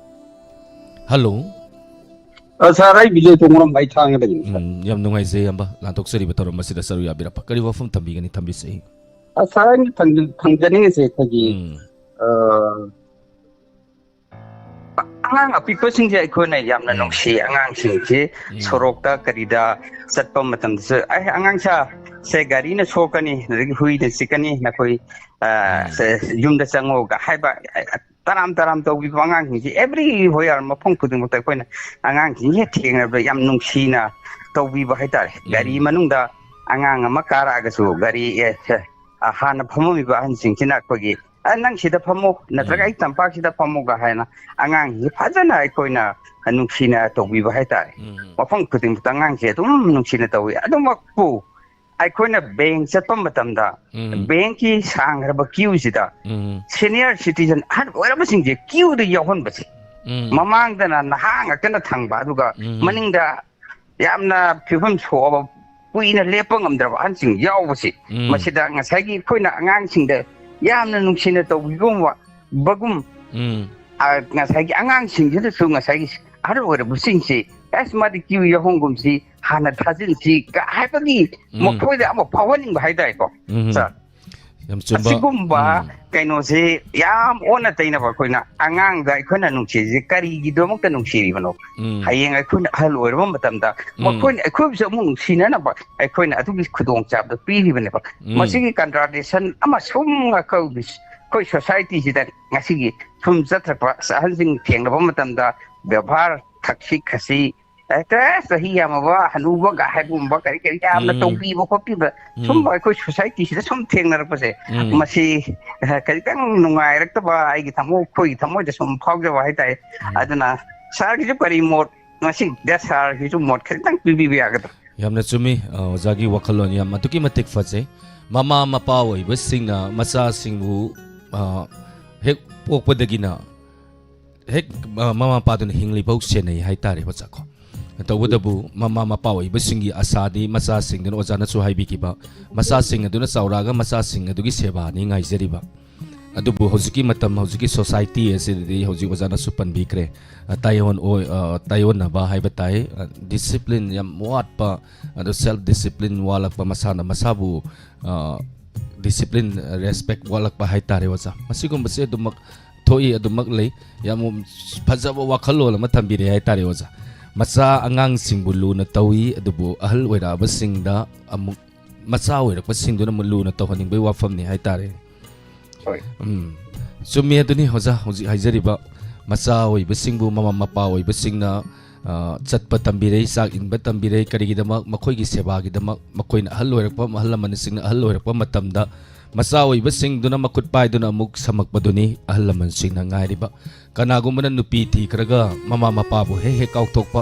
Hello꯫ ꯑ, ꯁꯥꯔ, ꯑꯩ ꯕꯤꯖꯣꯏ ꯇꯣꯡꯕ꯭ꯔꯝ ꯚꯥꯏ ꯊꯥꯡꯒꯗꯒꯤꯅꯤ, ꯁꯥꯔ꯫ ꯎꯝ, ꯌꯥꯝ ꯅꯨꯡꯉꯥꯏꯖꯩ, ꯏꯌꯥꯝꯕ, ꯂꯥꯟꯊꯣꯛꯆꯔꯤꯕ ꯊꯧꯔꯝ ꯑꯁꯤꯗ ꯁꯔꯨꯛ ꯌꯥꯕꯤꯔꯛꯄ꯫ ꯀꯔꯤ ꯋꯥꯐꯝ ꯊꯝꯕꯤꯒꯅꯤ? ꯊꯝꯕꯤꯁꯤ꯫ ꯑ, ꯁꯥꯔ, ꯑꯩꯅ ꯊꯝꯖ- ꯊꯝꯖꯅꯤꯡꯉꯤꯁꯦ ꯑꯩꯈꯣꯏꯒꯤ, ꯎꯝ꯫ ꯑ, ꯑꯉꯥꯡ ꯑꯄꯤꯛꯄꯁꯤꯡꯁꯦ ꯑꯩꯈꯣꯏꯅ ꯌꯥꯝꯅ ꯎꯝ꯫ ꯅꯨꯡꯁꯤ꯫ ꯑꯉꯥꯡꯁꯤꯡꯁꯤ ꯎꯝ꯫ ꯁꯣꯔꯣꯛꯇ ꯀꯔꯤꯗ ꯆꯠꯄ ꯃꯇꯝꯗꯁꯨ, "ꯑꯩ, ꯑꯉꯥꯡꯁꯥ, ꯁꯦ ꯒꯥꯔꯤꯅ ꯁꯣꯛꯀꯅꯤ, ꯑꯗꯒꯤ ꯍꯨꯏꯅ ꯆꯤꯛꯀꯅꯤ, ꯅꯈꯣꯏ, ꯑ, ꯎꯝ꯫ ꯁꯦ ꯌꯨꯝꯗ ꯆꯪꯉꯣꯒ" ꯍꯥꯏꯕ, ꯑ, ꯇꯔꯥꯝ ꯇꯔꯥꯝ ꯇꯧꯕꯤꯕ ꯑꯉꯥꯡꯁꯤꯡꯁꯤ everywhere, ꯃꯐꯝ ꯈꯨꯗꯤꯡꯃꯛꯇ ꯑꯩꯈꯣꯏꯅ ꯑꯉꯥꯡꯁꯤꯡꯁꯤ ꯍꯦꯛ ꯊꯦꯡꯅꯕꯗ ꯌꯥꯝ ꯅꯨꯡꯁꯤꯅ ꯇꯧꯕꯤꯕ ꯍꯥꯏꯇꯥꯔꯦ꯫ ꯒꯥꯔꯤ ꯎꯝ꯫ ꯃꯅꯨꯡꯗ ꯑꯉꯥꯡ ꯑꯃ ꯀꯥꯔꯛꯑꯒꯁꯨ ꯒꯥꯔꯤ, ꯑꯦ, ꯁꯦ, ꯑ, ꯍꯥꯟꯅ ꯐꯝꯃꯝꯃꯤꯕ ꯑꯍꯟꯁꯤꯡꯁꯤꯅ ꯑꯩꯈꯣꯏꯒꯤ "ꯑ, ꯅꯪ ꯁꯤꯗ ꯐꯝꯃꯣ, ꯅꯠꯇ꯭ꯔꯒ ꯎꯝ꯫ ꯑꯩ ꯇꯝꯄꯥꯛꯁꯤꯗ ꯐꯝꯃꯣꯒ" ꯍꯥꯏꯅ ꯑꯉꯥꯡꯁꯤ ꯐꯖꯅ ꯑꯩꯈꯣꯏꯅ ꯅꯨꯡꯁꯤꯅ ꯇꯧꯕꯤꯕ ꯍꯥꯏꯇꯥꯔꯦ꯫ ꯎꯝ꯫ ꯃꯐꯝ ꯈꯨꯗꯤꯡꯃꯛꯇ ꯑꯉꯥꯡꯁꯦ ꯑꯗꯨꯝ ꯅꯨꯡꯁꯤꯅ ꯇꯧꯋꯤ꯫ ꯑꯗꯨꯃꯛꯄꯨ ꯑꯩꯈꯣꯏꯅ ꯕꯦꯡ ꯆꯠꯄ ꯃꯇꯝꯗ ꯎꯝ꯫ ꯕꯦꯡꯀꯤ ꯁꯥꯡꯈ꯭ꯔꯕ ꯀ꯭ꯌꯨꯁꯤꯗ ꯎꯝ꯫ ꯁꯦꯅꯤꯌꯔ ꯁꯤꯇꯤꯖꯟ, ꯑꯍꯜ ꯑꯣꯏꯔꯕꯁꯤꯡꯁꯦ ꯀ꯭ꯌꯨꯗ ꯌꯥꯎꯍꯟꯕꯁꯦ, ꯎꯝ꯫ ꯃꯃꯥꯡꯗꯅ ꯅꯍꯥ ꯉꯥꯛꯇꯅ ꯊꯪꯕ, ꯑꯗꯨꯒ ꯎꯝ꯫ ꯃꯅꯤꯡꯗ ꯌꯥꯝꯅ ꯐꯤꯕꯝ ꯁꯣꯛꯑꯕ, ꯀꯨꯏꯅ ꯂꯦꯞꯄ ꯉꯝꯗ꯭ꯔꯕ ꯑꯍꯟꯁꯤꯡ ꯌꯥꯎꯕꯁꯤ, ꯎꯝ꯫ ꯃꯁꯤꯗ ꯉꯁꯥꯏꯒꯤ ꯑꯩꯈꯣꯏꯅ ꯑꯉꯥꯡꯁꯤꯡꯗ ꯌꯥꯝꯅ ꯅꯨꯡꯁꯤꯅ ꯇꯧꯕꯤꯕꯒꯨꯝꯕ, ꯕꯒꯨꯝ, ꯎꯝ꯫ ꯑ, ꯉꯁꯥꯏꯒꯤ ꯑꯉꯥꯡꯁꯤꯡꯁꯤꯗꯁꯨ ꯉꯁꯥꯏꯒꯤ ꯑꯍꯜ ꯑꯣꯏꯔꯕꯁꯤꯡꯁꯤ, "ꯑꯁ, ꯃꯥꯗꯤ ꯀ꯭ꯌꯨ ꯌꯥꯎꯍꯣꯡꯒꯨꯝꯁꯤ, ꯍꯥꯟꯅ ꯊꯥꯖꯤꯟꯁꯤ" ꯀ-, ꯍꯥꯏꯕꯒꯤ ꯎꯝ꯫ ꯃꯈꯣꯏꯗ ꯑꯃ ꯐꯥꯎꯍꯟꯅꯤꯡꯕ ꯍꯥꯏꯇꯥꯔꯦꯀꯣ, ꯎꯝ꯫ ꯁꯥꯔ꯫ ꯌꯥꯝ ꯆꯨꯝꯕ꯫ ꯑꯁꯤꯒꯨꯝꯕ ꯎꯝ꯫ ꯀꯩꯅꯣꯁꯤ ꯌꯥꯝ ꯑꯣꯟꯅ ꯇꯩꯅꯕ ꯑꯩꯈꯣꯏꯅ ꯑꯉꯥꯡꯗ ꯑꯩꯈꯣꯏꯅ ꯅꯨꯡꯁꯤꯔꯤꯁꯤ ꯀꯔꯤꯒꯤꯗꯃꯛꯇ ꯅꯨꯡꯁꯤꯔꯤꯕꯅꯣ? ꯎꯝ꯫ ꯍꯌꯦꯡ ꯑꯩꯈꯣꯏꯅ ꯑꯍꯜ ꯑꯣꯏꯔꯕ ꯃꯇꯝꯗ ꯎꯝ꯫ ꯃꯈꯣꯏꯅ ꯑꯩꯈꯣꯏꯕꯨꯁꯨ ꯑꯃꯨꯛ ꯅꯨꯡꯁꯤꯅꯅꯕ ꯑꯩꯈꯣꯏꯅ ꯑꯗꯨꯒꯤ ꯈꯨꯗꯣꯡꯆꯥꯕꯗꯣ ꯄꯤꯔꯤꯕꯅꯦꯕ꯫ ꯎꯝ꯫ ꯃꯁꯤꯒꯤ ꯀꯟꯇ꯭ꯔꯥꯗꯤꯛꯁꯟ ꯑꯃ ꯁꯨꯝ ꯑꯩꯈꯣꯏ, ꯑꯩꯈꯣꯏ ꯁꯣꯁꯥꯏꯇꯤꯁꯤꯗ ꯉꯁꯤꯒꯤ ꯁꯨꯝ ꯆꯠꯊꯔꯛꯄ ꯑꯍꯜꯁꯤꯡ ꯊꯦꯡꯅꯕ ꯃꯇꯝꯗ ꯕꯦꯕꯥꯔ, ꯊꯛꯁꯤ ꯈꯥꯁꯤ, ꯍꯦꯛꯇ ꯆꯍꯤ ꯌꯥꯝꯃꯕ ꯍꯅꯨꯕꯒ ꯍꯥꯏꯕꯒꯨꯝꯕ ꯀꯔꯤ ꯀꯔꯤ ꯌꯥꯝꯅ ꯎꯝ꯫ ꯇꯧꯕꯤꯕ ꯈꯣꯠꯄꯤꯕ, ꯎꯝ꯫ ꯁꯨꯝꯕ ꯑꯩꯈꯣꯏ ꯁꯣꯁꯥꯏꯇꯤꯁꯤꯗ ꯁꯨꯝ ꯊꯦꯡꯅꯔꯛꯄꯁꯦ, ꯎꯝ꯫ ꯃꯁꯤ, ꯑ, ꯈꯤꯇꯪ ꯅꯨꯡꯉꯥꯏꯔꯛꯇꯕ ꯑꯩꯒꯤ ꯊꯃꯣꯏ, ꯑꯩꯈꯣꯏꯒꯤ ꯊꯃꯣꯏꯗ ꯁꯨꯝ ꯐꯥꯎꯖꯕ ꯍꯥꯏꯇꯥꯔꯦ꯫ ꯎꯝ꯫ ꯑꯗꯨꯅ ꯁꯥꯔꯒꯤꯁꯨ ꯀꯔꯤ ꯃꯣꯠ, ꯃꯁꯤꯗ ꯁꯥꯔꯒꯤꯁꯨ ꯃꯣꯠ ꯈꯤꯇꯪ ꯄꯤꯕꯤꯕ ꯌꯥꯒꯗ꯭ꯔꯥ? ꯌꯥꯝꯅ ꯆꯨꯝꯃꯤ꯫ ꯑ, ꯑꯣꯖꯥꯒꯤ ꯋꯥꯈꯜꯂꯣꯟ ꯌꯥꯝ ꯑꯗꯨꯛꯀꯤ ꯃꯇꯤꯛ ꯐꯖꯩ꯫ ꯃꯃꯥ ꯃꯄꯥ ꯑꯣꯏꯕꯁꯤꯡꯅ ꯃꯆꯥꯁꯤꯡꯕꯨ, ꯑ, ꯍꯦꯛ ꯄꯣꯛꯄꯗꯒꯤꯅ ꯍꯦꯛ, ꯑ, ꯃꯃꯥ ꯃꯄꯥꯗꯨꯅ ꯍꯤꯡꯂꯤꯐꯥꯎ ꯁꯦꯟꯅꯩ ꯍꯥꯏꯇꯥꯔꯦ, ꯑꯣꯖꯥ ꯀꯣ꯫ ꯇꯧꯕꯇꯕꯨ ꯃꯃꯥ ꯃꯄꯥ ꯑꯣꯏꯕꯁꯤꯡꯒꯤ ꯑꯁꯥꯗꯤ ꯃꯆꯥꯁꯤꯡꯗꯨꯅ, ꯑꯣꯖꯥꯅꯁꯨ ꯍꯥꯏꯕꯤꯈꯤꯕ, ꯃꯆꯥꯁꯤꯡ ꯑꯗꯨꯅ ꯆꯥꯎꯔꯛꯑꯒ ꯃꯆꯥꯁꯤꯡ ꯑꯗꯨꯒꯤ ꯁꯦꯕꯥꯅꯤ ꯉꯥꯏꯖꯔꯤꯕ꯫ ꯑꯗꯨꯕꯨ ꯍꯧꯖꯤꯛꯀꯤ ꯃꯇꯝ, ꯍꯧꯖꯤꯛꯀꯤ ꯁꯣꯁꯥꯏꯇꯤ ꯑꯁꯤꯗꯗꯤ ꯍꯧꯖꯤꯛ ꯑꯣꯖꯥꯅꯁꯨ ꯄꯟꯕꯤꯈ꯭ꯔꯦ, ꯑ, ꯇꯥꯏꯑꯣꯟ ꯑꯣꯏ-, ꯑ, ꯇꯥꯏꯑꯣꯟꯅꯕ ꯍꯥꯏꯕ ꯇꯥꯏ, ꯑ, ꯗꯤꯁꯤꯄ꯭ꯂꯤꯟ ꯌꯥꯝ ꯋꯥꯠꯄ, ꯑꯗꯣ ꯁꯦꯜꯐ ꯗꯤꯁꯤꯄ꯭ꯂꯤꯟ ꯋꯥꯠꯂꯛꯄ, ꯃꯁꯥꯅ ꯃꯁꯥꯕꯨ, ꯑ, ꯗꯤꯁꯤꯄ꯭ꯂꯤꯟ, ꯔꯦꯁꯄꯦꯛ ꯋꯥꯠꯂꯛꯄ ꯍꯥꯏꯇꯥꯔꯦ, ꯑꯣꯖꯥ꯫ ꯃꯁꯤꯒꯨꯝꯕꯁꯦ ꯑꯗꯨꯃꯛ ꯊꯣꯛꯏ, ꯑꯗꯨꯃꯛ ꯂꯩ꯫ ꯌꯥꯝ ꯐꯖꯕ ꯋꯥꯈꯜꯂꯣꯟ ꯑꯃ ꯊꯝꯕꯤꯔꯦ ꯍꯥꯏꯇꯥꯔꯦ, ꯑꯣꯖꯥ꯫ ꯃꯆꯥ ꯑꯉꯥꯡꯁꯤꯡꯕꯨ ꯂꯨꯅ ꯇꯧꯏ, ꯑꯗꯨꯕꯨ ꯑꯍꯜ ꯑꯣꯏꯔꯛꯑꯕꯁꯤꯡꯗ ꯑꯃꯨꯛ, ꯃꯆꯥ ꯑꯣꯏꯔꯛꯄꯁꯤꯡꯗꯨꯅ ꯑꯃꯨꯛ ꯂꯨꯅ ꯇꯧꯍꯟꯅꯤꯡꯕꯒꯤ ꯋꯥꯐꯝꯅꯤ ꯍꯥꯏꯇꯥꯔꯦ꯫ ꯍꯣꯏ꯫ ꯎꯝ꯫ ꯆꯨꯝꯃꯤ ꯑꯗꯨꯅꯤ, ꯑꯣꯖꯥ, ꯍꯧꯖꯤꯛ ꯍꯥꯏꯖꯔꯤꯕ ꯃꯆꯥ ꯑꯣꯏꯕꯁꯤꯡꯕꯨ ꯃꯃꯥ ꯃꯄꯥ ꯑꯣꯏꯕꯁꯤꯡꯅ, ꯑ, ꯆꯠꯄ ꯇꯝꯕꯤꯔꯦ, ꯆꯥꯛ ꯏꯟꯕ ꯇꯝꯕꯤꯔꯦ꯫ ꯀꯔꯤꯒꯤꯗꯃꯛ? ꯃꯈꯣꯏꯒꯤ ꯁꯦꯕꯥꯒꯤꯗꯃꯛ꯫ ꯃꯈꯣꯏꯅ ꯑꯍꯜ ꯑꯣꯏꯔꯛꯄ, ꯑꯍꯜ ꯂꯃꯟꯁꯤꯡꯅ ꯑꯍꯜ ꯑꯣꯏꯔꯛꯄ ꯃꯇꯝꯗ ꯃꯆꯥ ꯑꯣꯏꯕꯁꯤꯡꯗꯨꯅ ꯃꯈꯨꯠ ꯄꯥꯏꯗꯨꯅ ꯑꯃꯨꯛ ꯁꯝꯃꯛꯄꯗꯨꯅꯤ ꯑꯍꯜ ꯂꯃꯟꯁꯤꯡꯅ ꯉꯥꯏꯔꯤꯕ꯫ ꯀꯅꯥꯒꯨꯝꯕꯅ ꯅꯨꯄꯤ ꯊꯤꯈ꯭ꯔꯒ ꯃꯃꯥ ꯃꯄꯥꯕꯨ ꯍꯦꯛ ꯍꯦꯛ ꯀꯥꯎꯊꯣꯛꯄ,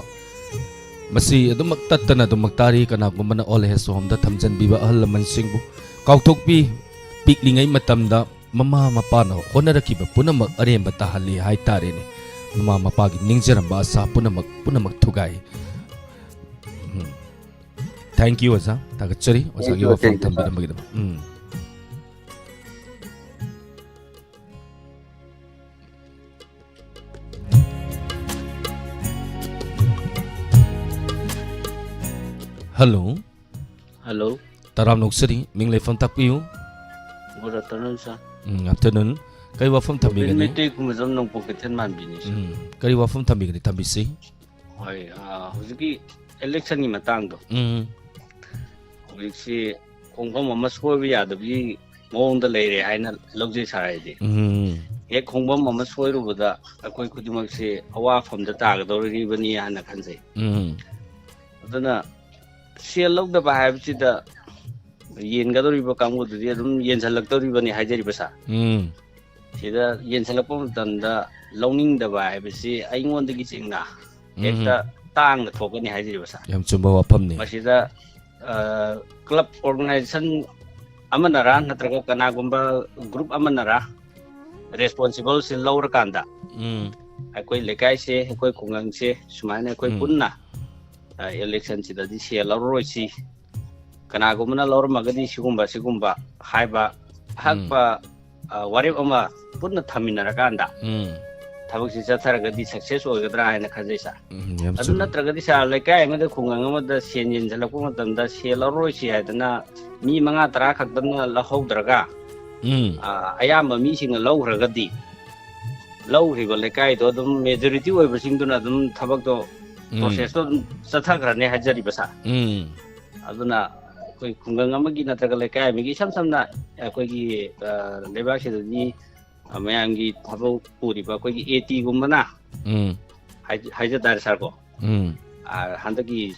ꯃꯁꯤ ꯑꯗꯨꯃꯛ ꯇꯠꯇꯅ ꯑꯗꯨꯃꯛ ꯇꯥꯔꯤ꯫ ꯀꯅꯥꯒꯨꯝꯕꯅ old age homeꯗ ꯊꯝꯖꯤꯟꯕꯤꯕ ꯑꯍꯜ ꯂꯃꯟꯁꯤꯡꯕꯨ ꯀꯥꯎꯊꯣꯛꯄꯤ꯫ ꯄꯤꯛꯂꯤꯉꯩ ꯃꯇꯝꯗ ꯃꯃꯥ ꯃꯄꯥꯅ ꯍꯣꯠꯅꯔꯛꯈꯤꯕ ꯄꯨꯝꯅꯃꯛ ꯑꯔꯦꯝꯕ ꯇꯥꯍꯜꯂꯤ ꯍꯥꯏꯇꯥꯔꯦꯅꯦ꯫ ꯃꯃꯥ ꯃꯄꯥꯒꯤ ꯅꯤꯡꯖꯔꯝꯕ ꯑꯁꯥ ꯄꯨꯝꯅꯃꯛ, ꯄꯨꯝꯅꯃꯛ ꯊꯨꯒꯥꯏ꯫ ꯎꯝ꯫ Thank you, ꯑꯣꯖꯥ꯫ ꯊꯥꯒꯠꯆꯔꯤ ꯑꯣꯖꯥꯒꯤ ꯋꯥꯐꯝ ꯊꯝꯕꯤꯔꯝꯕꯒꯤꯗꯃꯛ꯫ ꯎꯝ꯫ Hello꯫ Hello꯫ ꯇꯔꯥꯝꯅ ꯑꯣꯛꯆꯔꯤ꯫ ꯃꯤꯡ ꯂꯩꯐꯝ ꯇꯥꯛꯄꯤꯌꯨ꯫ Good afternoon, sir꯫ ꯎꯝ, afternoon꯫ ꯀꯔꯤ ꯋꯥꯐꯝ ꯊꯝꯕꯤꯒꯅꯤ? ꯃꯩꯇꯩ ꯈꯨꯃꯖꯝ ꯅꯣꯡꯄꯣꯛ ꯀꯩꯊꯦꯜ ꯃꯥꯟꯕꯤꯅꯤ, sir꯫ ꯎꯝ, ꯀꯔꯤ ꯋꯥꯐꯝ ꯊꯝꯕꯤꯒꯅꯤ? ꯊꯝꯕꯤꯁꯤ꯫ ꯍꯣꯏ, ꯑ, ꯍꯧꯖꯤꯛꯀꯤ electionꯒꯤ ꯃꯇꯥꯡꯗꯣ꯫ ꯎꯝ꯫ ꯍꯧꯖꯤꯛꯁꯤ ꯈꯣꯡꯐꯝ ꯑꯃ ꯁꯣꯏꯕ ꯌꯥꯗꯕꯒꯤ ꯃꯑꯣꯡꯗ ꯂꯩꯔꯦ ꯍꯥꯏꯅ ꯂꯧꯖꯩ, sir, ꯑꯩꯗꯤ꯫ ꯎꯝ꯫ ꯍꯦꯛ ꯈꯣꯡꯐꯝ ꯑꯃ ꯁꯣꯏꯔꯨꯕꯗ ꯑꯩꯈꯣꯏ ꯈꯨꯗꯤꯡꯃꯛꯁꯤ ꯑꯋꯥꯐꯝꯗ ꯇꯥꯒꯗꯧꯔꯤꯕꯅꯤ ꯍꯥꯏꯅ ꯈꯟꯖꯩ꯫ ꯎꯝ꯫ ꯑꯗꯨꯅ ꯁꯦꯜ ꯂꯧꯗꯕ ꯍꯥꯏꯕꯁꯤꯗ ꯌꯦꯟꯒꯗꯧꯔꯤꯕ ꯀꯥꯡꯕꯨꯗꯨꯗꯤ ꯑꯗꯨꯝ ꯌꯦꯟꯁꯤꯜꯂꯛꯇꯧꯔꯤꯕꯅꯤ ꯍꯥꯏꯖꯔꯤꯕ, sir꯫ ꯎꯝ꯫ ꯁꯤꯗ ꯌꯦꯟꯁꯤꯜꯂꯛꯄ ꯃꯇꯝꯗ ꯂꯧꯅꯤꯡꯗꯕ ꯍꯥꯏꯕꯁꯤ ꯑꯩꯉꯣꯟꯗꯒꯤ ꯆꯤꯡꯅ ꯎꯝ꯫ ꯍꯦꯛꯇ ꯇꯥꯡꯅ ꯊꯣꯛꯀꯅꯤ ꯍꯥꯏꯖꯔꯤꯕ, sir꯫ ꯌꯥꯝ ꯆꯨꯝꯕ ꯋꯥꯐꯝꯅꯤ꯫ ꯃꯁꯤꯗ, ꯑ, club organization ꯑꯃꯅꯔꯥ ꯅꯠꯇ꯭ꯔꯒ ꯀꯅꯥꯒꯨꯝꯕ group ꯑꯃꯅꯔꯥ responsible ꯁꯤ ꯂꯧꯔꯀꯥꯟꯗ ꯎꯝ꯫ ꯑꯩꯈꯣꯏ ꯂꯩꯀꯥꯏꯁꯦ, ꯑꯩꯈꯣꯏ ꯈꯨꯡꯒꯪꯁꯦ ꯁꯨꯃꯥꯏꯅ ꯑꯩꯈꯣꯏ ꯎꯝ꯫ ꯄꯨꯟꯅ, ꯑ, electionꯁꯤꯗꯗꯤ ꯁꯦꯜ ꯂꯧꯔꯔꯣꯏꯁꯤ, ꯀꯅꯥꯒꯨꯝꯕꯅ ꯂꯧꯔꯝꯃꯒꯗꯤ ꯁꯤꯒꯨꯝꯕ, ꯁꯤꯒꯨꯝꯕ ꯍꯥꯏꯕ ꯎꯝ꯫ ꯑꯍꯛꯄ, ꯑ, ꯋꯥꯔꯦꯞ ꯑꯃ ꯄꯨꯟꯅ ꯊꯝꯃꯤꯟꯅꯔꯀꯥꯟꯗ ꯎꯝ꯫ ꯊꯕꯛꯁꯤ ꯆꯠꯊꯔꯒꯗꯤ success ꯑꯣꯏꯒꯗ꯭ꯔꯥ ꯍꯥꯏꯅ ꯈꯟꯖꯩ, sir꯫ ꯎꯝ, ꯌꯥꯝ ꯑꯗꯨ ꯆꯨꯝꯃꯤ꯫ ꯅꯠꯇ꯭ꯔꯒꯗꯤ, sir, ꯂꯩꯀꯥꯏ ꯑꯃꯗ ꯈꯨꯡꯒꯪ ꯑꯃꯗ ꯁꯦꯟ ꯌꯦꯟꯁꯤꯜꯂꯛꯄ ꯃꯇꯝꯗ ꯁꯦꯜ ꯂꯧꯔꯣꯏꯁꯤ ꯍꯥꯏꯗꯅ ꯃꯤ ꯃꯉꯥ ꯇꯔꯥ ꯈꯛꯇꯪꯅ ꯂꯧꯍꯧꯗ꯭ꯔꯒ, ꯎꯝ꯫ ꯑ, ꯑꯌꯥꯝꯕ ꯃꯤꯁꯤꯡꯅ ꯂꯧꯈ꯭ꯔꯒꯗꯤ, ꯂꯧꯈ꯭ꯔꯤꯕ ꯂꯩꯀꯥꯏꯗꯣ ꯑꯗꯨꯝ majority ꯑꯣꯏꯕꯁꯤꯡꯗꯨꯅ ꯑꯗꯨꯝ ꯊꯕꯛꯇꯣ, ꯎꯝ꯫ Processꯇꯣ ꯑꯗꯨꯝ ꯆꯠꯊꯈ꯭ꯔꯅꯤ ꯍꯥꯏꯖꯔꯤꯕ, sir꯫ ꯎꯝ꯫ ꯑꯗꯨꯅ ꯑꯩꯈꯣꯏ ꯈꯨꯡꯒꯪ ꯑꯃꯒꯤ ꯅꯠꯇ꯭ꯔꯒ ꯂꯩꯀꯥꯏ ꯑꯃꯒꯤ ꯏꯁꯝ ꯁꯝꯅ ꯑꯩꯈꯣꯏꯒꯤ, ꯑ, ꯂꯩꯕꯥꯛꯁꯤꯗꯗꯤ, ꯑ, ꯃꯌꯥꯝꯒꯤ ꯊꯕꯛ ꯄꯨꯔꯤꯕ ꯑꯩꯈꯣꯏꯒꯤ ATꯒꯨꯝꯕꯅ ꯎꯝ꯫ ꯍꯥꯏ-, ꯍꯥꯏꯖ ꯇꯥꯔꯦ, sir, ꯀꯣ꯫ ꯎꯝ꯫ ꯑ, ꯍꯟꯗꯛꯀꯤ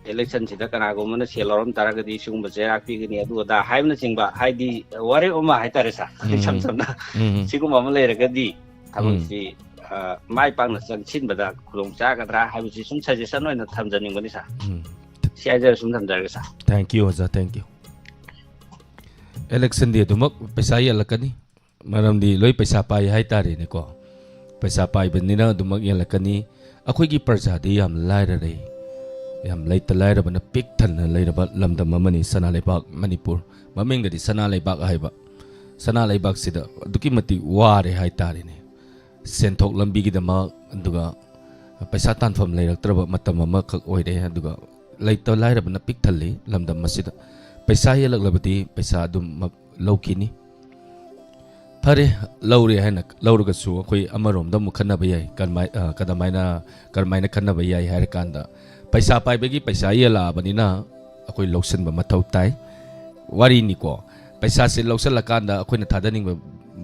ꯏꯂꯦꯛꯁꯟꯁꯤꯗ ꯀꯅꯥꯒꯨꯝꯕꯅ ꯁꯦꯜ ꯂꯧꯔꯝ ꯇꯥꯔꯒꯗꯤ ꯁꯤꯒꯨꯝꯕ ꯆꯩꯔꯥꯛ ꯄꯤꯒꯅꯤ, ꯑꯗꯨ ꯑꯗꯥ ꯍꯥꯏꯕꯅꯆꯤꯡꯕ, ꯍꯥꯏꯗꯤ ꯋꯥꯔꯦꯞ ꯑꯃ ꯍꯥꯏꯇꯥꯔꯦ ꯁꯥꯔ꯫ ꯎꯝ. ꯏꯁꯝ ꯁꯝꯅ ꯎꯝ. ꯁꯤꯒꯨꯝꯕ ꯑꯃ ꯂꯩꯔꯒꯗꯤ ꯊꯕꯛꯁꯤ ꯑ, ꯃꯥꯏ ꯄꯥꯛꯅ ꯆꯪꯁꯤꯟꯕꯗ ꯈꯨꯗꯣꯡ ꯆꯥꯒꯗ꯭ꯔꯥ ꯍꯥꯏꯕꯁꯤ ꯁꯨꯝ ꯁꯖꯦꯁꯟ ꯑꯣꯏꯅ ꯊꯝꯖꯅꯤꯡꯕꯅꯤ ꯁꯥꯔ꯫ ꯎꯝ. ꯁꯤ ꯍꯥꯏꯖꯔ ꯁꯨꯝ ꯊꯝꯖꯔꯒꯦ ꯁꯥꯔ꯫ Thank you, ꯑꯣꯖꯥ, thank you. ꯏꯂꯦꯛꯁꯟꯗꯤ ꯑꯗꯨꯃꯛ ꯄꯩꯁꯥ ꯌꯦꯜꯂꯛꯀꯅꯤ, ꯃꯔꯝꯗꯤ ꯂꯣꯏ ꯄꯩꯁꯥ ꯄꯥꯏ ꯍꯥꯏꯇꯥꯔꯦꯅꯦꯀꯣ꯫ ꯄꯩꯁꯥ ꯄꯥꯏꯕꯅꯤꯅ ꯑꯗꯨꯃꯛ ꯌꯦꯜꯂꯛꯀꯅꯤ꯫ ꯑꯩꯈꯣꯏꯒꯤ ꯄ꯭ꯔꯖꯥꯗꯤ ꯌꯥꯝ ꯂꯥꯏꯔꯔꯦ, ꯌꯥꯝ ꯂꯩꯇ ꯂꯥꯏꯔꯕꯅ ꯄꯤꯛ ꯊꯟꯅ ꯂꯩꯔꯕ ꯂꯝꯗꯝ ꯑꯃꯅꯤ ꯁꯅꯥ ꯂꯩꯕꯥꯛ ꯃꯅꯤꯄꯨꯔ꯫ ꯃꯃꯤꯡꯗꯗꯤ ꯁꯅꯥ ꯂꯩꯕꯥꯛ ꯍꯥꯏꯕ꯫ ꯁꯅꯥ ꯂꯩꯕꯥꯛꯁꯤꯗ ꯑꯗꯨꯛꯀꯤ ꯃꯇꯤꯛ ꯋꯥꯔꯦ ꯍꯥꯏꯇꯥꯔꯦꯅꯦ꯫ ꯁꯦꯟꯊꯣꯛ ꯂꯝꯕꯤꯒꯤꯗꯃꯛ, ꯑꯗꯨꯒ ꯄꯩꯁꯥ ꯇꯥꯟꯐꯝ ꯂꯩꯔꯛꯇ꯭ꯔꯕ ꯃꯇꯝ ꯑꯃꯈꯛ ꯑꯣꯏꯔꯦ꯫ ꯑꯗꯨꯒ ꯂꯩꯇ ꯂꯥꯏꯔꯕꯅ ꯄꯤꯛ ꯊꯜꯂꯤ ꯂꯝꯗꯝ ꯑꯁꯤꯗ꯫ ꯄꯩꯁꯥ ꯌꯦꯜꯂꯛꯂꯕꯗꯤ ꯄꯩꯁꯥ ꯑꯗꯨꯃꯛ ꯂꯧꯈꯤꯅꯤ꯫ ꯐꯔꯦ, ꯂꯧꯔꯦ ꯍꯥꯏꯅ ꯂꯧꯔꯒꯁꯨ ꯑꯩꯈꯣꯏ ꯑꯃꯔꯣꯝꯗ ꯑꯃꯨꯛ ꯈꯟꯅꯕ ꯌꯥꯏ꯫ ꯀꯔꯝꯃꯥꯏ-, ꯑ, ꯀꯗꯃꯥꯏꯅ, ꯀꯔꯝꯃꯥꯏꯅ ꯈꯟꯅꯕ ꯌꯥꯏ ꯍꯥꯏꯔ ꯀꯥꯟꯗ, ꯄꯩꯁꯥ ꯄꯥꯏꯕꯒꯤ ꯄꯩꯁꯥ ꯌꯦꯜꯂꯛꯑꯕꯅꯤꯅ ꯑꯩꯈꯣꯏ ꯂꯧꯁꯤꯟꯕ ꯃꯊꯧ ꯇꯥꯏ꯫ ꯋꯥꯔꯤꯅꯤꯀꯣ, ꯄꯩꯁꯥꯁꯦ ꯂꯧꯁꯤꯜꯂꯀꯥꯟꯗ ꯑꯩꯈꯣꯏꯅ ꯊꯥꯗꯅꯤꯡꯕ,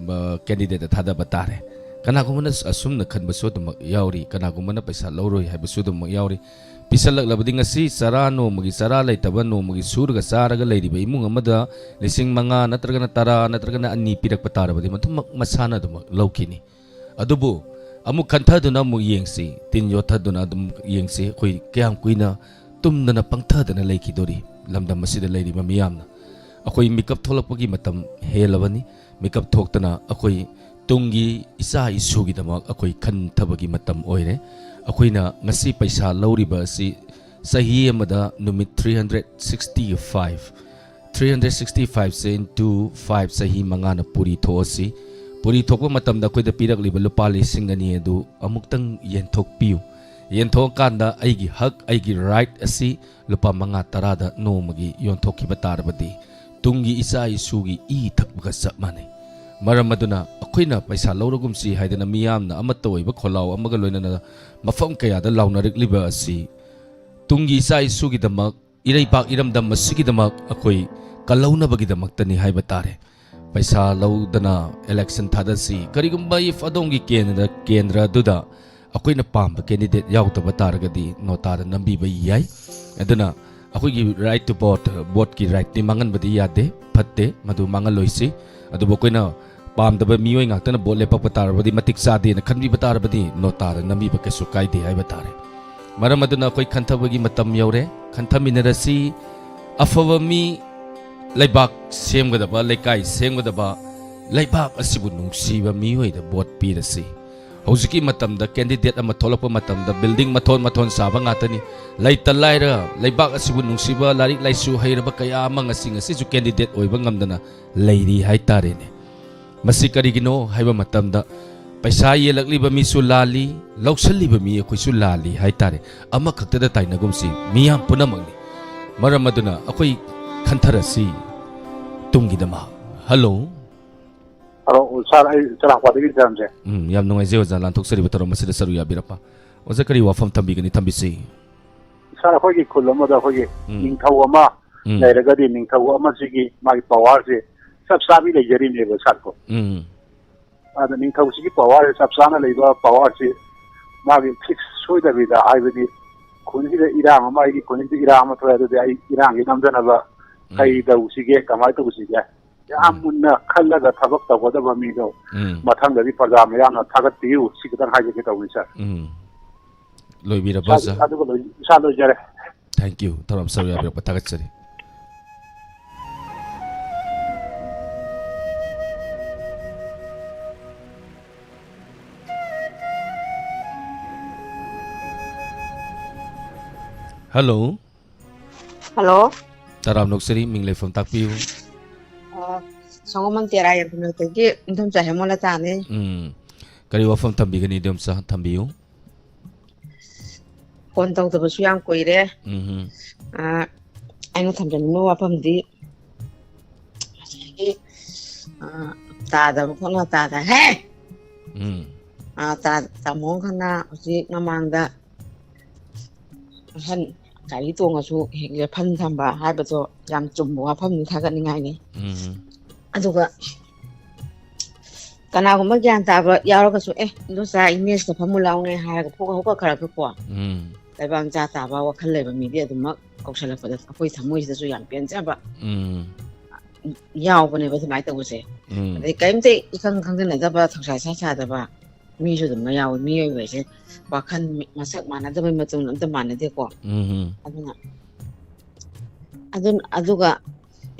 ꯃ, candidate ꯇ ꯊꯥꯗꯕ ꯇꯥꯔꯦ꯫ ꯀꯅꯥꯒꯨꯝꯕꯅ ꯑꯁꯨꯝꯅ ꯈꯟꯕꯁꯨ ꯑꯗꯨꯃꯛ ꯌꯥꯎꯔꯤ, ꯀꯅꯥꯒꯨꯝꯕꯅ ꯄꯩꯁꯥ ꯂꯧꯔꯣꯏ ꯍꯥꯏꯕꯁꯨ ꯑꯗꯨꯃꯛ ꯌꯥꯎꯔꯤ꯫ ꯄꯤꯁꯜꯂꯛꯂꯕꯗꯤ ꯉꯁꯤ ꯆꯔꯥ ꯅꯣꯡꯃꯒꯤ ꯆꯔꯥ ꯂꯩꯇꯕ, ꯅꯣꯡꯃꯒꯤ ꯁꯨꯔꯒ ꯆꯥꯔꯒ ꯂꯩꯔꯤꯕ ꯏꯃꯨꯡ ꯑꯃꯗ ꯂꯤꯁꯤꯡ ꯃꯉꯥ ꯅꯠꯇ꯭ꯔꯒꯅ ꯇꯔꯥ ꯅꯠꯇ꯭ꯔꯒꯅ ꯑꯅꯤ ꯄꯤꯔꯛꯄ ꯇꯥꯔꯕꯗꯤ ꯃꯗꯨꯃꯛ ꯃꯁꯥꯅ ꯑꯗꯨꯃꯛ ꯂꯧꯈꯤꯅꯤ꯫ ꯑꯗꯨꯕꯨ ꯑꯃꯨꯛ ꯈꯟꯊꯗꯨꯅ ꯑꯃꯨꯛ ꯌꯦꯡꯁꯤ, ꯇꯤꯟ ꯌꯣꯠꯊꯗꯨꯅ ꯑꯗꯨꯝ ꯌꯦꯡꯁꯤ, ꯑꯩꯈꯣꯏ ꯀꯌꯥꯝ ꯀꯨꯏꯅ ꯇꯨꯝꯗꯅ ꯄꯪꯊꯗꯅ ꯂꯩꯈꯤꯗꯣꯔꯤ ꯂꯝꯗꯝ ꯑꯁꯤꯗ ꯂꯩꯔꯤꯕ ꯃꯤꯌꯥꯝꯅ꯫ ꯑꯩꯈꯣꯏ ꯃꯤꯀꯞ ꯊꯣꯛꯂꯛꯄꯒꯤ ꯃꯇꯝ ꯍꯦꯜꯂꯕꯅꯤ꯫ ꯃꯤꯀꯞ ꯊꯣꯛꯇꯅ ꯑꯩꯈꯣꯏ ꯇꯨꯡꯒꯤ ꯏꯆꯥ ꯏꯁꯨꯒꯤꯗꯃꯛ ꯑꯩꯈꯣꯏ ꯈꯟꯊꯕꯒꯤ ꯃꯇꯝ ꯑꯣꯏꯔꯦ꯫ ꯑꯩꯈꯣꯏꯅ ꯉꯁꯤ ꯄꯩꯁꯥ ꯂꯧꯔꯤꯕ ꯑꯁꯤ ꯆꯍꯤ ꯑꯃꯗ ꯅꯨꯃꯤꯠ three hundred sixty five, three hundred sixty five ꯁꯦ into five, ꯆꯍꯤ ꯃꯉꯥꯅ ꯄꯨꯔꯤ ꯊꯣꯛꯑꯁꯤ꯫ ꯄꯨꯔꯤ ꯊꯣꯛꯄ ꯃꯇꯝꯗ ꯑꯩꯈꯣꯏꯗ ꯄꯤꯔꯛꯂꯤꯕ ꯂꯨꯄꯥ ꯂꯤꯁꯤꯡ ꯑꯅꯤ ꯑꯗꯨ ꯑꯃꯨꯛꯇꯪ ꯌꯦꯟꯊꯣꯛꯄꯤꯌꯨ꯫ ꯌꯦꯟꯊꯣꯛꯑꯀꯥꯟꯗ ꯑꯩꯒꯤ ꯍꯛ, ꯑꯩꯒꯤ right ꯑꯁꯤ ꯂꯨꯄꯥ ꯃꯉꯥ ꯇꯔꯥꯗ ꯅꯣꯡꯃꯒꯤ ꯌꯣꯟꯊꯣꯛꯈꯤꯕ ꯇꯥꯔꯕꯗꯤ ꯇꯨꯡꯒꯤ ꯏꯆꯥ ꯏꯁꯨꯒꯤ ꯏ ꯊꯛꯄꯒ ꯆꯞ ꯃꯥꯟꯅꯩ꯫ ꯃꯔꯝ ꯑꯗꯨꯅ ꯑꯩꯈꯣꯏꯅ ꯄꯩꯁꯥ ꯂꯧꯔꯒꯨꯝꯁꯤ ꯍꯥꯏꯗꯅ ꯃꯤꯌꯥꯝꯅ ꯑꯃꯠꯇ ꯑꯣꯏꯕ ꯈꯣꯜꯂꯥꯎ ꯑꯃꯒ ꯂꯣꯏꯅꯅ ꯃꯐꯝ ꯀꯌꯥꯗ ꯂꯥꯎꯅꯔꯛꯂꯤꯕ ꯑꯁꯤ ꯇꯨꯡꯒꯤ ꯏꯆꯥ ꯏꯁꯨꯒꯤꯗꯃꯛ, ꯏꯔꯩꯄꯥꯛ ꯏꯔꯝꯗꯝ ꯑꯁꯤꯒꯤꯗꯃꯛ ꯑꯩꯈꯣꯏ ꯀꯜꯍꯧꯅꯕꯒꯤꯗꯃꯛꯇꯅꯤ ꯍꯥꯏꯕ ꯇꯥꯔꯦ꯫ ꯄꯩꯁꯥ ꯂꯧꯗꯅ election ꯊꯥꯗꯁꯤ꯫ ꯀꯔꯤꯒꯨꯝꯕ if ꯑꯗꯣꯝꯒꯤ ꯀꯦꯟꯗ꯭ꯔ, ꯀꯦꯟꯗ꯭ꯔ ꯑꯗꯨꯗ ꯑꯩꯈꯣꯏꯅ ꯄꯥꯝꯕ candidate ꯌꯥꯎꯗꯕ ꯇꯥꯔꯒꯗꯤ ꯅꯣꯇꯥꯗ ꯅꯝꯕꯤꯕ ꯌꯥꯏ꯫ ꯑꯗꯨꯅ ꯑꯩꯈꯣꯏꯒꯤ right to vote, vote ꯀꯤ right ꯇꯤ ꯃꯥꯡꯍꯟꯕꯗꯤ ꯌꯥꯗꯦ, ꯐꯠꯇꯦ, ꯃꯗꯨ ꯃꯥꯡꯍꯜꯂꯣꯏꯁꯤ꯫ ꯑꯗꯨꯕꯨ ꯑꯩꯈꯣꯏꯅ ꯄꯥꯝꯗꯕ ꯃꯤꯑꯣꯏ ꯉꯥꯛꯇꯅ vote ꯂꯦꯞꯄꯛꯄ ꯇꯥꯔꯕꯗꯤ, ꯃꯇꯤꯛ ꯆꯥꯗꯦꯅ ꯈꯟꯕꯤꯕ ꯇꯥꯔꯕꯗꯤ, ꯅꯣꯇꯥꯗ ꯅꯝꯕꯤꯕ ꯀꯩꯁꯨ ꯀꯥꯏꯗꯦ ꯍꯥꯏꯕ ꯇꯥꯔꯦ꯫ ꯃꯔꯝ ꯑꯗꯨꯅ ꯑꯩꯈꯣꯏ ꯈꯟꯊꯕꯒꯤ ꯃꯇꯝ ꯌꯧꯔꯦ, ꯈꯟꯊꯃꯤꯟꯅꯔꯁꯤ꯫ ꯑꯐꯕ ꯃꯤ, ꯂꯩꯕꯥꯛ ꯁꯦꯝꯒꯗꯕ, ꯂꯩꯀꯥꯏ ꯁꯦꯝꯒꯗꯕ, ꯂꯩꯕꯥꯛ ꯑꯁꯤꯕꯨ ꯅꯨꯡꯁꯤꯕ ꯃꯤꯑꯣꯏꯗ vote ꯄꯤꯔꯁꯤ꯫ ꯍꯧꯖꯤꯛꯀꯤ ꯃꯇꯝꯗ candidate ꯑꯃ ꯊꯣꯛꯂꯛꯄ ꯃꯇꯝꯗ building ꯃꯊꯣꯟ ꯃꯊꯣꯟ ꯁꯥꯕ ꯉꯥꯛꯇꯅꯤ꯫ ꯂꯩꯇ ꯂꯥꯏꯔ, ꯂꯩꯕꯥꯛ ꯑꯁꯤꯕꯨ ꯅꯨꯡꯁꯤꯕ, ꯂꯥꯏꯔꯤꯛ ꯂꯥꯏꯁꯨ ꯍꯩꯔꯕ ꯀꯌꯥ ꯑꯃ ꯉꯁꯤ ꯉꯁꯤꯁꯨ candidate ꯑꯣꯏꯕ ꯉꯝꯗꯅ ꯂꯩꯔꯤ ꯍꯥꯏꯇꯥꯔꯦꯅꯦ꯫ ꯃꯁꯤ ꯀꯔꯤꯒꯤꯅꯣ ꯍꯥꯏꯕ ꯃꯇꯝꯗ, ꯄꯩꯁꯥ ꯌꯦꯜꯂꯛꯂꯤꯕ ꯃꯤꯁꯨ ꯂꯥꯜꯂꯤ, ꯂꯧꯁꯤꯜꯂꯤꯕ ꯃꯤ ꯑꯩꯈꯣꯏꯁꯨ ꯂꯥꯜꯂꯤ ꯍꯥꯏꯇꯥꯔꯦ꯫ ꯑꯃꯈꯛꯇꯗ ꯇꯥꯏꯅꯒꯨꯝꯁꯤ, ꯃꯤꯌꯥꯝ ꯄꯨꯝꯅꯃꯛꯅꯤ꯫ ꯃꯔꯝ ꯑꯗꯨꯅ ꯑꯩꯈꯣꯏ ꯈꯟꯊꯔꯁꯤ ꯇꯨꯡꯒꯤꯗꯃꯛ꯫ ꯍꯜꯂꯣ꯫ ꯍꯜꯂꯣ, ꯁꯥꯔ, ꯑꯩ ꯆꯔꯥꯡꯄꯥꯠꯇꯒꯤ ꯖꯝꯁꯦ꯫ ꯎꯝ, ꯌꯥꯝ ꯅꯨꯡꯉꯥꯏꯖꯩ ꯑꯣꯖꯥ, ꯂꯥꯟꯊꯣꯛꯆꯔꯤꯕ ꯊꯧꯔꯝ ꯑꯁꯤꯗ ꯁꯔꯨꯛ ꯌꯥꯕꯤꯔꯛꯄ꯫ ꯑꯣꯖꯥ, ꯀꯔꯤ ꯋꯥꯐꯝ ꯊꯝꯕꯤꯒꯅꯤ? ꯊꯝꯕꯤꯁꯤ꯫ ꯁꯥꯔ, ꯑꯩꯈꯣꯏꯒꯤ ꯈꯨꯜ ꯑꯃꯗ ꯑꯩꯈꯣꯏꯒꯤ ꯎꯝ꯫ ꯅꯤꯡꯊꯧ ꯑꯃ ꯎꯝ꯫ ꯂꯩꯔꯒꯗꯤ, ꯅꯤꯡꯊꯧ ꯑꯃꯁꯤꯒꯤ ꯃꯥꯒꯤ power ꯁꯦ ꯆꯞ ꯆꯥꯕꯤ ꯂꯩꯖꯔꯤꯅꯦꯕ, ꯁꯥꯔꯀꯣ꯫ ꯎꯝ꯫ ꯑꯗ ꯅꯤꯡꯊꯧꯁꯤꯒꯤ power ꯁꯦ ꯆꯞ ꯆꯥꯅ ꯂꯩꯕ power ꯁꯦ ꯃꯥꯒꯤ fix ꯁꯣꯏꯗꯕꯤꯗ, ꯍꯥꯏꯕꯗꯤ ꯈꯨꯟꯁꯤꯗ ꯏꯔꯥꯡ ꯑꯃ, ꯑꯩꯒꯤ ꯈꯨꯟꯁꯤꯗ ꯏꯔꯥꯡ ꯑꯃ ꯊꯣꯛꯑꯦ, ꯑꯗꯨꯗꯤ ꯑꯩ ꯏꯔꯥꯡꯁꯤ ꯅꯝꯗꯅꯕ ꯎꯝ꯫ ꯀꯩ ꯇꯧꯁꯤꯒꯦ, ꯀꯃꯥꯏꯅ ꯇꯧꯁꯤꯒꯦ? ꯌꯥꯝ ꯎꯝ꯫ ꯃꯨꯟꯅ ꯈꯜꯂꯒ ꯊꯕꯛ ꯇꯧꯒꯗꯕ ꯃꯤꯗꯣ ꯎꯝ꯫ ꯃꯊꯪꯗꯗꯤ ꯄ꯭ꯔꯖꯥ ꯃꯌꯥꯝꯅ ꯊꯥꯒꯠꯄꯤꯌꯨ, ꯁꯤ ꯈꯤꯇꯪ ꯍꯥꯏꯖꯒꯦ ꯇꯧꯕꯅꯤ, ꯁꯥꯔ꯫ ꯎꯝ꯫ ꯂꯣꯏꯕꯤꯔꯕ, ꯁꯥꯔ, ꯑꯣꯖꯥ? ꯑꯗꯨꯒ ꯂꯣꯏ-, ꯁꯥꯔ, ꯂꯣꯏꯖꯔꯦ꯫ Thank you, ꯊꯧꯔꯝ ꯁꯔꯨꯛ ꯌꯥꯕꯤꯔꯛꯄ ꯊꯥꯒꯠꯆꯔꯤ꯫ ꯍꯜꯂꯣ꯫ ꯍꯜꯂꯣ꯫ ꯇꯔꯥꯝꯅ ꯑꯣꯛꯆꯔꯤ, ꯃꯤꯡ ꯂꯩꯐꯝ ꯇꯥꯛꯄꯤꯌꯨ꯫ ꯑ, ꯁꯪꯒꯣꯃꯝ ꯇꯦꯔꯥ ꯌꯦꯡꯐꯝꯂꯣꯛꯇꯒꯤ ꯏꯟꯗꯣꯝꯆꯥ ꯍꯦꯃꯣꯂꯇꯥꯅꯦ꯫ ꯎꯝ꯫ ꯀꯔꯤ ꯋꯥꯐꯝ ꯊꯝꯕꯤꯒꯅꯤ, ꯏꯟꯗꯣꯝꯆꯥ? ꯊꯝꯕꯤꯌꯨ꯫ ꯐꯣꯟ ꯇꯧꯗꯕꯁꯨ ꯌꯥꯝ ꯀꯨꯏꯔꯦ꯫ ꯎꯝꯍꯨꯝ꯫ ꯑ, ꯑꯩꯅ ꯊꯝꯖꯅꯤꯡꯕ ꯋꯥꯐꯝꯗꯤ ꯉꯁꯥꯏꯒꯤ, ꯑ, ꯇꯥꯗꯕ ꯈꯣꯠꯅ ꯇꯥꯗ-, ꯍꯦ! ꯎꯝ꯫ ꯑ, ꯇꯥ-, ꯇꯥꯃꯣ ꯈꯟꯅ ꯍꯧꯖꯤꯛ ꯃꯃꯥꯡꯗ ꯑꯍꯟ ꯒꯥꯔꯤ ꯇꯣꯡꯉꯁꯨ ꯍꯦꯛ ꯂꯦꯞꯐꯟ ꯊꯝꯕ ꯍꯥꯏꯕꯗꯣ ꯌꯥꯝ ꯆꯨꯝꯕ ꯋꯥꯐꯝꯅꯤ, ꯊꯥꯒꯠꯅꯤꯡꯉꯥꯏꯅꯤ꯫ ꯎꯝ꯫ ꯑꯗꯨꯒ ꯀꯅꯥꯒꯨꯝꯕ ꯒ꯭ꯌꯥꯟ ꯇꯥꯕ ꯌꯥꯎꯔꯒꯁꯨ, "ꯑꯦ, ꯏꯟꯗꯣꯆꯥ, ꯏꯅꯦꯁꯤꯗ ꯐꯝꯃꯨ ꯂꯥꯎꯅꯦ" ꯍꯥꯏꯔꯒ ꯄꯨꯀꯧ ꯀꯧꯈꯠꯂꯒꯀꯣ, ꯎꯝ꯫ ꯂꯩꯕꯥꯛ ꯃꯆꯥ ꯇꯥꯕ ꯋꯥꯈꯜ ꯂꯩꯕ ꯃꯤꯗꯤ ꯑꯗꯨꯃꯛ ꯀꯧꯁꯜꯂꯛꯄꯗ ꯑꯩꯈꯣꯏ ꯊꯃꯣꯏꯁꯤꯗꯁꯨ ꯌꯥꯝ ꯄꯦꯟꯖꯕ ꯎꯝ ꯌꯥꯎꯕꯅꯦꯕ ꯑꯗꯨꯃꯥꯏꯅ ꯇꯧꯕꯁꯦ꯫ ꯎꯝ ꯑꯗꯩ ꯀꯔꯤꯝꯇ ꯏꯈꯪ ꯈꯪꯖꯅꯗꯕ ꯊꯧꯁꯥ ꯁꯥ ꯁꯥꯗꯕ ꯃꯤꯁꯨ ꯑꯗꯨꯝ ꯌꯥꯎꯋꯤ꯫ ꯃꯤꯑꯣꯏꯕ ꯍꯥꯏꯁꯦ ꯋꯥꯈꯜ ꯃꯤ- ꯃꯁꯛ ꯃꯥꯟꯅꯗꯕꯩ ꯃꯇꯨꯡ ꯑꯝꯇ ꯃꯥꯟꯅꯗꯦꯀꯣ꯫ ꯎꯝ ꯑꯗꯨꯅ ꯑꯗꯨꯝ ꯑꯗꯨꯒ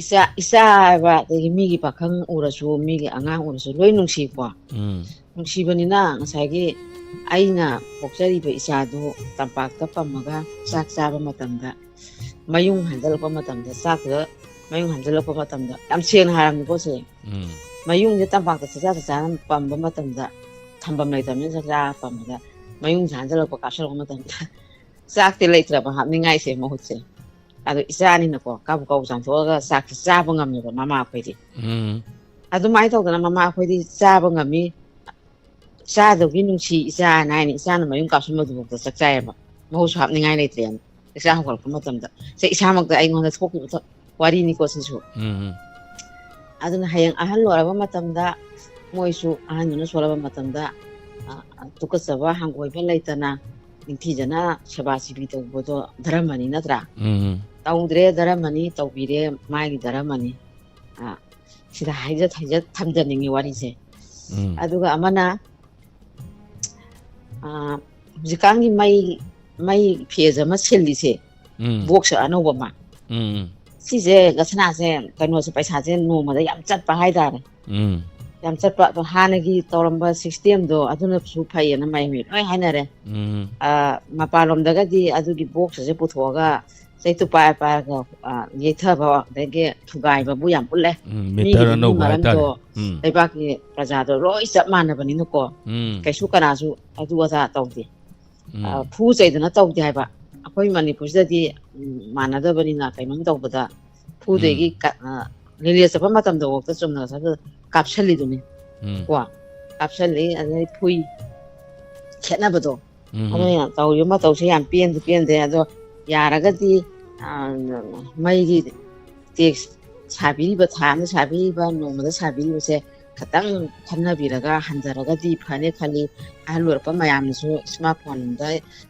ꯏꯆꯥ ꯏꯆꯥ ꯍꯥꯏꯕ ꯑꯗꯒꯤ ꯃꯤꯒꯤ ꯄꯥꯈꯪ ꯎꯔꯁꯨ ꯃꯤꯒꯤ ꯑꯉꯥꯡ ꯎꯔꯁꯨ ꯂꯣꯏ ꯅꯨꯡꯁꯤꯀꯣ꯫ ꯎꯝ ꯅꯨꯡꯁꯤꯕꯅꯤꯅ ꯉꯁꯥꯏꯒꯤ ꯑꯩꯅ ꯄꯣꯛꯆꯔꯤꯕ ꯏꯆꯥꯗꯨ ꯇꯝꯄꯥꯛꯇ ꯄꯝꯃꯒ ꯆꯥꯛ ꯆꯥꯕ ꯃꯇꯝꯗ ꯃꯌꯨꯡ ꯍꯟꯖꯜꯂꯛꯄ ꯃꯇꯝꯗ ꯆꯥꯛꯇꯨꯗ ꯃꯌꯨꯡ ꯍꯟꯖꯜꯂꯛꯄ ꯃꯇꯝꯗ ꯌꯥꯝ ꯁꯦꯡꯅ ꯍꯥꯏꯔꯕꯅꯤꯀꯣ ꯁꯦ꯫ ꯎꯝ ꯃꯌꯨꯡꯁꯦ ꯇꯝꯄꯥꯛꯇ ꯆꯥꯛꯆꯥ ꯆꯥꯛꯆꯥꯅ ꯄꯝꯕ ꯃꯇꯝꯗ ꯊꯝꯐꯝ ꯂꯩꯇꯕꯅꯤꯅ ꯆꯥꯛꯆꯥ ꯄꯝꯕꯗ ꯃꯌꯨꯡꯁꯦ ꯍꯟꯖꯜꯂꯛꯄ ꯀꯥꯞꯁꯤꯜꯂꯛꯄ ꯃꯇꯝꯗ ꯆꯥꯛꯇꯤ ꯂꯩꯇ꯭ꯔꯕ ꯍꯥꯞꯅꯤꯡꯉꯥꯏꯁꯦ ꯃꯍꯨꯠꯁꯦ꯫ ꯑꯗꯣ ꯏꯆꯥꯅꯤꯅꯀꯣ ꯀꯥꯕꯨ ꯀꯥꯕꯨ ꯆꯥꯝꯊꯣꯛꯑꯒ ꯆꯥꯛꯁꯦ ꯆꯥꯕ ꯉꯝꯃꯦꯕ ꯃꯃꯥ ꯑꯩꯈꯣꯏꯗꯤ꯫ ꯎꯝ ꯑꯗꯨꯃꯥꯏꯅ ꯇꯧꯗꯅ ꯃꯃꯥ ꯑꯩꯈꯣꯏꯗꯤ ꯆꯥꯕ ꯉꯝꯃꯤ꯫ ꯏꯆꯥꯗꯨꯒꯤ ꯅꯨꯡꯁꯤ ꯏꯆꯥ ꯍꯥꯏꯅ ꯍꯥꯏꯅ ꯏꯆꯥꯅ ꯃꯌꯨꯝ ꯀꯥꯞꯁꯤꯟꯕꯗꯨꯐꯥꯎꯗ ꯆꯥꯛ ꯆꯥꯏꯌꯦꯕ꯫ ꯃꯍꯨꯠꯁꯨ ꯍꯥꯞꯅꯤꯡꯉꯥꯏ ꯂꯩꯇ꯭ꯔꯦꯅ꯫ ꯏꯆꯥ ꯍꯧꯒꯠꯂꯛꯄ ꯃꯇꯝꯗ ꯁꯦ ꯏꯁꯥꯃꯛꯇ ꯑꯩꯉꯣꯟꯗ ꯊꯣꯛꯈꯤꯕ ꯊ- ꯋꯥꯔꯤꯅꯤꯀꯣ ꯁꯤꯁꯨ꯫ ꯎꯝ ꯑꯗꯨꯅ ꯍꯌꯦꯡ ꯑꯍꯜ ꯑꯣꯏꯔꯕ ꯃꯇꯝꯗ ꯃꯣꯏꯁꯨ ꯑꯍꯟꯗꯨꯅ ꯁꯣꯜꯂꯕ ꯃꯇꯝꯗ ꯑ, ꯑ, ꯇꯨꯀꯠꯆꯕ ꯍꯪꯒꯣꯏꯕ ꯂꯩꯇꯅ ꯅꯤꯡꯊꯤꯖꯅ ꯁꯦꯕꯥ ꯁꯤꯕꯤ ꯇꯧꯕꯗꯣ ꯙꯔꯃꯅꯤ ꯅꯠꯇ꯭ꯔꯥ? ꯎꯝ ꯇꯧꯗ꯭ꯔꯦ ꯙꯔꯃꯅꯤ, ꯇꯧꯕꯤꯔꯦ ꯃꯥꯒꯤ ꯙꯔꯃꯅꯤ꯫ ꯑ, ꯁꯤꯗ ꯍꯥꯏꯖ ꯍꯥꯏꯖ ꯊꯝꯖꯅꯤꯡꯉꯤ ꯋꯥꯔꯤꯁꯦ꯫ ꯎꯝ ꯑꯗꯨꯒ ꯑꯃꯅ ꯑ, ꯍꯧꯖꯤꯛꯀꯥꯟꯒꯤ ꯃꯩ ꯃꯩ ꯐꯦꯖ ꯑꯃ ꯁꯤꯜꯂꯤꯁꯦ, ꯎꯝ ꯕꯣꯛꯁ ꯑꯅꯧꯕ ꯑꯃ, ꯎꯝ ꯁꯤꯁꯦ ꯒꯁꯅꯥꯁꯦ ꯀꯩꯅꯣꯁꯦ ꯄꯩꯁꯥꯁꯦ ꯅꯣꯡꯃꯗ ꯌꯥꯝ ꯆꯠꯄ ꯍꯥꯏꯇꯥꯔꯦ꯫ ꯎꯝ ꯌꯥꯝ ꯆꯠꯄ ꯑꯗꯣ ꯍꯥꯟꯅꯒꯤ ꯇꯧꯔꯝꯕ ꯁꯤꯁꯇꯦꯝꯗꯣ ꯑꯗꯨꯅꯁꯨ ꯐꯩꯌꯦꯅ ꯃꯌꯥꯝ ꯂꯣꯏ ꯍꯥꯏꯅꯔꯦ꯫ ꯎꯝ ꯑ, ꯃꯄꯥꯟꯂꯣꯝꯗꯒꯗꯤ ꯑꯗꯨꯒꯤ ꯕꯣꯛꯁꯁꯦ ꯄꯨꯊꯣꯛꯑꯒ ꯆꯩꯇꯨꯞ ꯄꯥꯏꯔ ꯄꯥꯏꯔꯒ ꯑ, ꯌꯩꯊꯕ ꯑꯗꯒꯤ ꯊꯨꯒꯥꯏꯕꯕꯨ ꯌꯥꯝ ꯎꯠꯂꯦ꯫ ꯎꯝ ꯃꯤꯒꯤꯗꯤ ꯃꯤꯇꯔ ꯃꯤ ꯑꯅꯧꯕ ꯃꯔꯟꯗꯣ ꯍꯥꯏꯇꯥꯔꯦ꯫ ꯎꯝ ꯂꯩꯕꯥꯛꯀꯤ ꯄ꯭ꯔꯖꯥꯗꯣ ꯂꯣꯏ ꯆꯞ ꯃꯥꯟꯅꯕꯅꯤꯅꯀꯣ꯫ ꯎꯝ ꯀꯩꯁꯨ ꯀꯅꯥꯁꯨ ꯑꯗꯨ ꯑꯗꯥ ꯇꯧꯗꯦ꯫ ꯑ, ꯎꯝ ꯐꯨ ꯆꯩꯗꯅ ꯇꯧꯗꯦ ꯍꯥꯏꯕ꯫ ꯑꯩꯈꯣꯏ ꯃꯅꯤꯄꯨꯔꯁꯤꯗꯗꯤ ꯎꯝ, ꯃꯥꯟꯅꯗꯕꯅꯤꯅ ꯀꯩꯅꯣꯝ ꯇꯧꯕꯗ ꯐꯨꯗꯣꯏꯒꯤ ꯎꯝ ꯀ- ꯑ, ꯂꯤꯂꯦ ꯆꯠꯄ ꯃꯇꯝꯗ ꯐꯥꯎꯗ ꯆꯨꯝꯅ ꯆꯠꯄꯗ ꯀꯥꯞꯁꯜꯂꯤꯗꯨꯅꯤ꯫ ꯎꯝ ꯀꯣ ꯀꯥꯞꯁꯜꯂꯤ ꯑꯗꯩ ꯐꯨꯏ, ꯈꯦꯠꯅꯕꯗꯣ꯫ ꯎꯝ ꯑꯗꯨꯅ ꯇꯧꯔꯤꯕ ꯃꯇꯧꯁꯦ ꯌꯥꯝ ꯄꯦꯟꯗꯤ ꯄꯦꯟꯗꯦ꯫ ꯑꯗꯣ ꯌꯥꯔꯒꯗꯤ ꯑ, ꯃꯩꯒꯤ ꯇꯦꯛꯁ ꯁꯥꯕꯤꯔꯤꯕ, ꯊꯥ ꯑꯃꯗ ꯁꯥꯕꯤꯔꯤꯕ, ꯅꯣꯡꯃꯗ ꯁꯥꯕꯤꯔꯤꯕꯁꯦ ꯈꯤꯇꯪ ꯈꯟꯅꯕꯤꯔꯒ ꯍꯟꯊꯔꯒꯗꯤ ꯐꯅꯤ ꯈꯜꯂꯤ꯫ ꯑꯍꯜ ꯑꯣꯏꯔꯛꯄ ꯃꯌꯥꯝꯅꯁꯨ smartphone ꯗ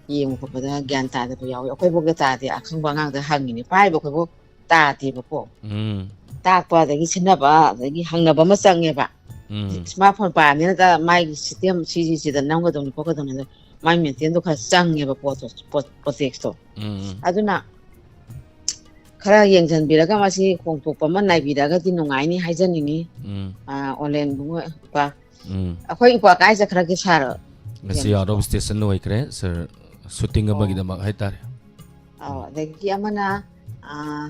ꯌꯦꯡꯕ ꯈꯣꯠꯄꯗ ꯒ꯭ꯌꯥꯟ ꯇꯥꯗꯕ ꯌꯥꯎꯏ꯫ ꯑꯩꯈꯣꯏꯐꯥꯎꯗ ꯇꯥꯗꯦ, ꯑꯈꯪꯕ ꯑꯉꯥꯡꯗ ꯍꯪꯉꯤꯅꯤ, ꯄꯥꯏꯕ ꯑꯩꯈꯣꯏꯐꯥꯎ ꯇꯥꯗꯦꯕꯀꯣ꯫ ꯎꯝ ꯇꯥꯛꯄ ꯑꯗꯒꯤ ꯁꯤꯟꯅꯕ ꯑꯗꯒꯤ ꯍꯪꯅꯕ ꯑꯃ ꯆꯪꯉꯦꯕ꯫ ꯎꯝ Smartphone ꯄꯥꯏꯔꯕꯅꯤꯅ ꯃꯥꯒꯤ system ꯁꯤꯁꯤꯗ ꯅꯝꯒꯗꯧꯅꯤ ꯈꯣꯠꯀꯗꯧꯅꯤ ꯑꯗꯣ ꯃꯥꯏ maintain ꯗꯣ ꯈꯔ ꯆꯪꯉꯦꯕ ꯄꯣꯠꯇꯣ, ꯄꯣꯠ ꯄꯣꯇꯦꯛꯁꯇꯣ꯫ ꯎꯝ ꯑꯗꯨꯅ ꯈꯔ ꯌꯦꯡꯁꯤꯟꯕꯤꯔꯒ ꯃꯁꯤ ꯍꯣꯡꯗꯣꯛꯄ ꯑꯃ ꯅꯥꯏꯕꯤꯔꯒꯗꯤ ꯅꯨꯡꯉꯥꯏꯅꯤ ꯍꯥꯏꯖꯅꯤꯡꯉꯤ꯫ ꯎꯝ ꯑꯥ, ꯑꯣꯂꯦꯟ ꯏꯕꯨꯡꯉꯣ ꯏꯄꯥ, ꯎꯝ ꯑꯩꯈꯣꯏ ꯏꯄꯥ ꯀꯥꯏꯁꯦ ꯈꯔꯒꯤ ꯁꯥꯔ ꯉꯁꯤ out of station ꯑꯣꯏꯈ꯭ꯔꯦ ꯁꯥꯔ꯫ Shooting ꯑꯃꯒꯤꯗꯃꯛ ꯍꯥꯏꯇꯥꯔꯦ꯫ ꯑꯧ, ꯑꯗꯒꯤ ꯑꯃꯅ ꯑꯥ,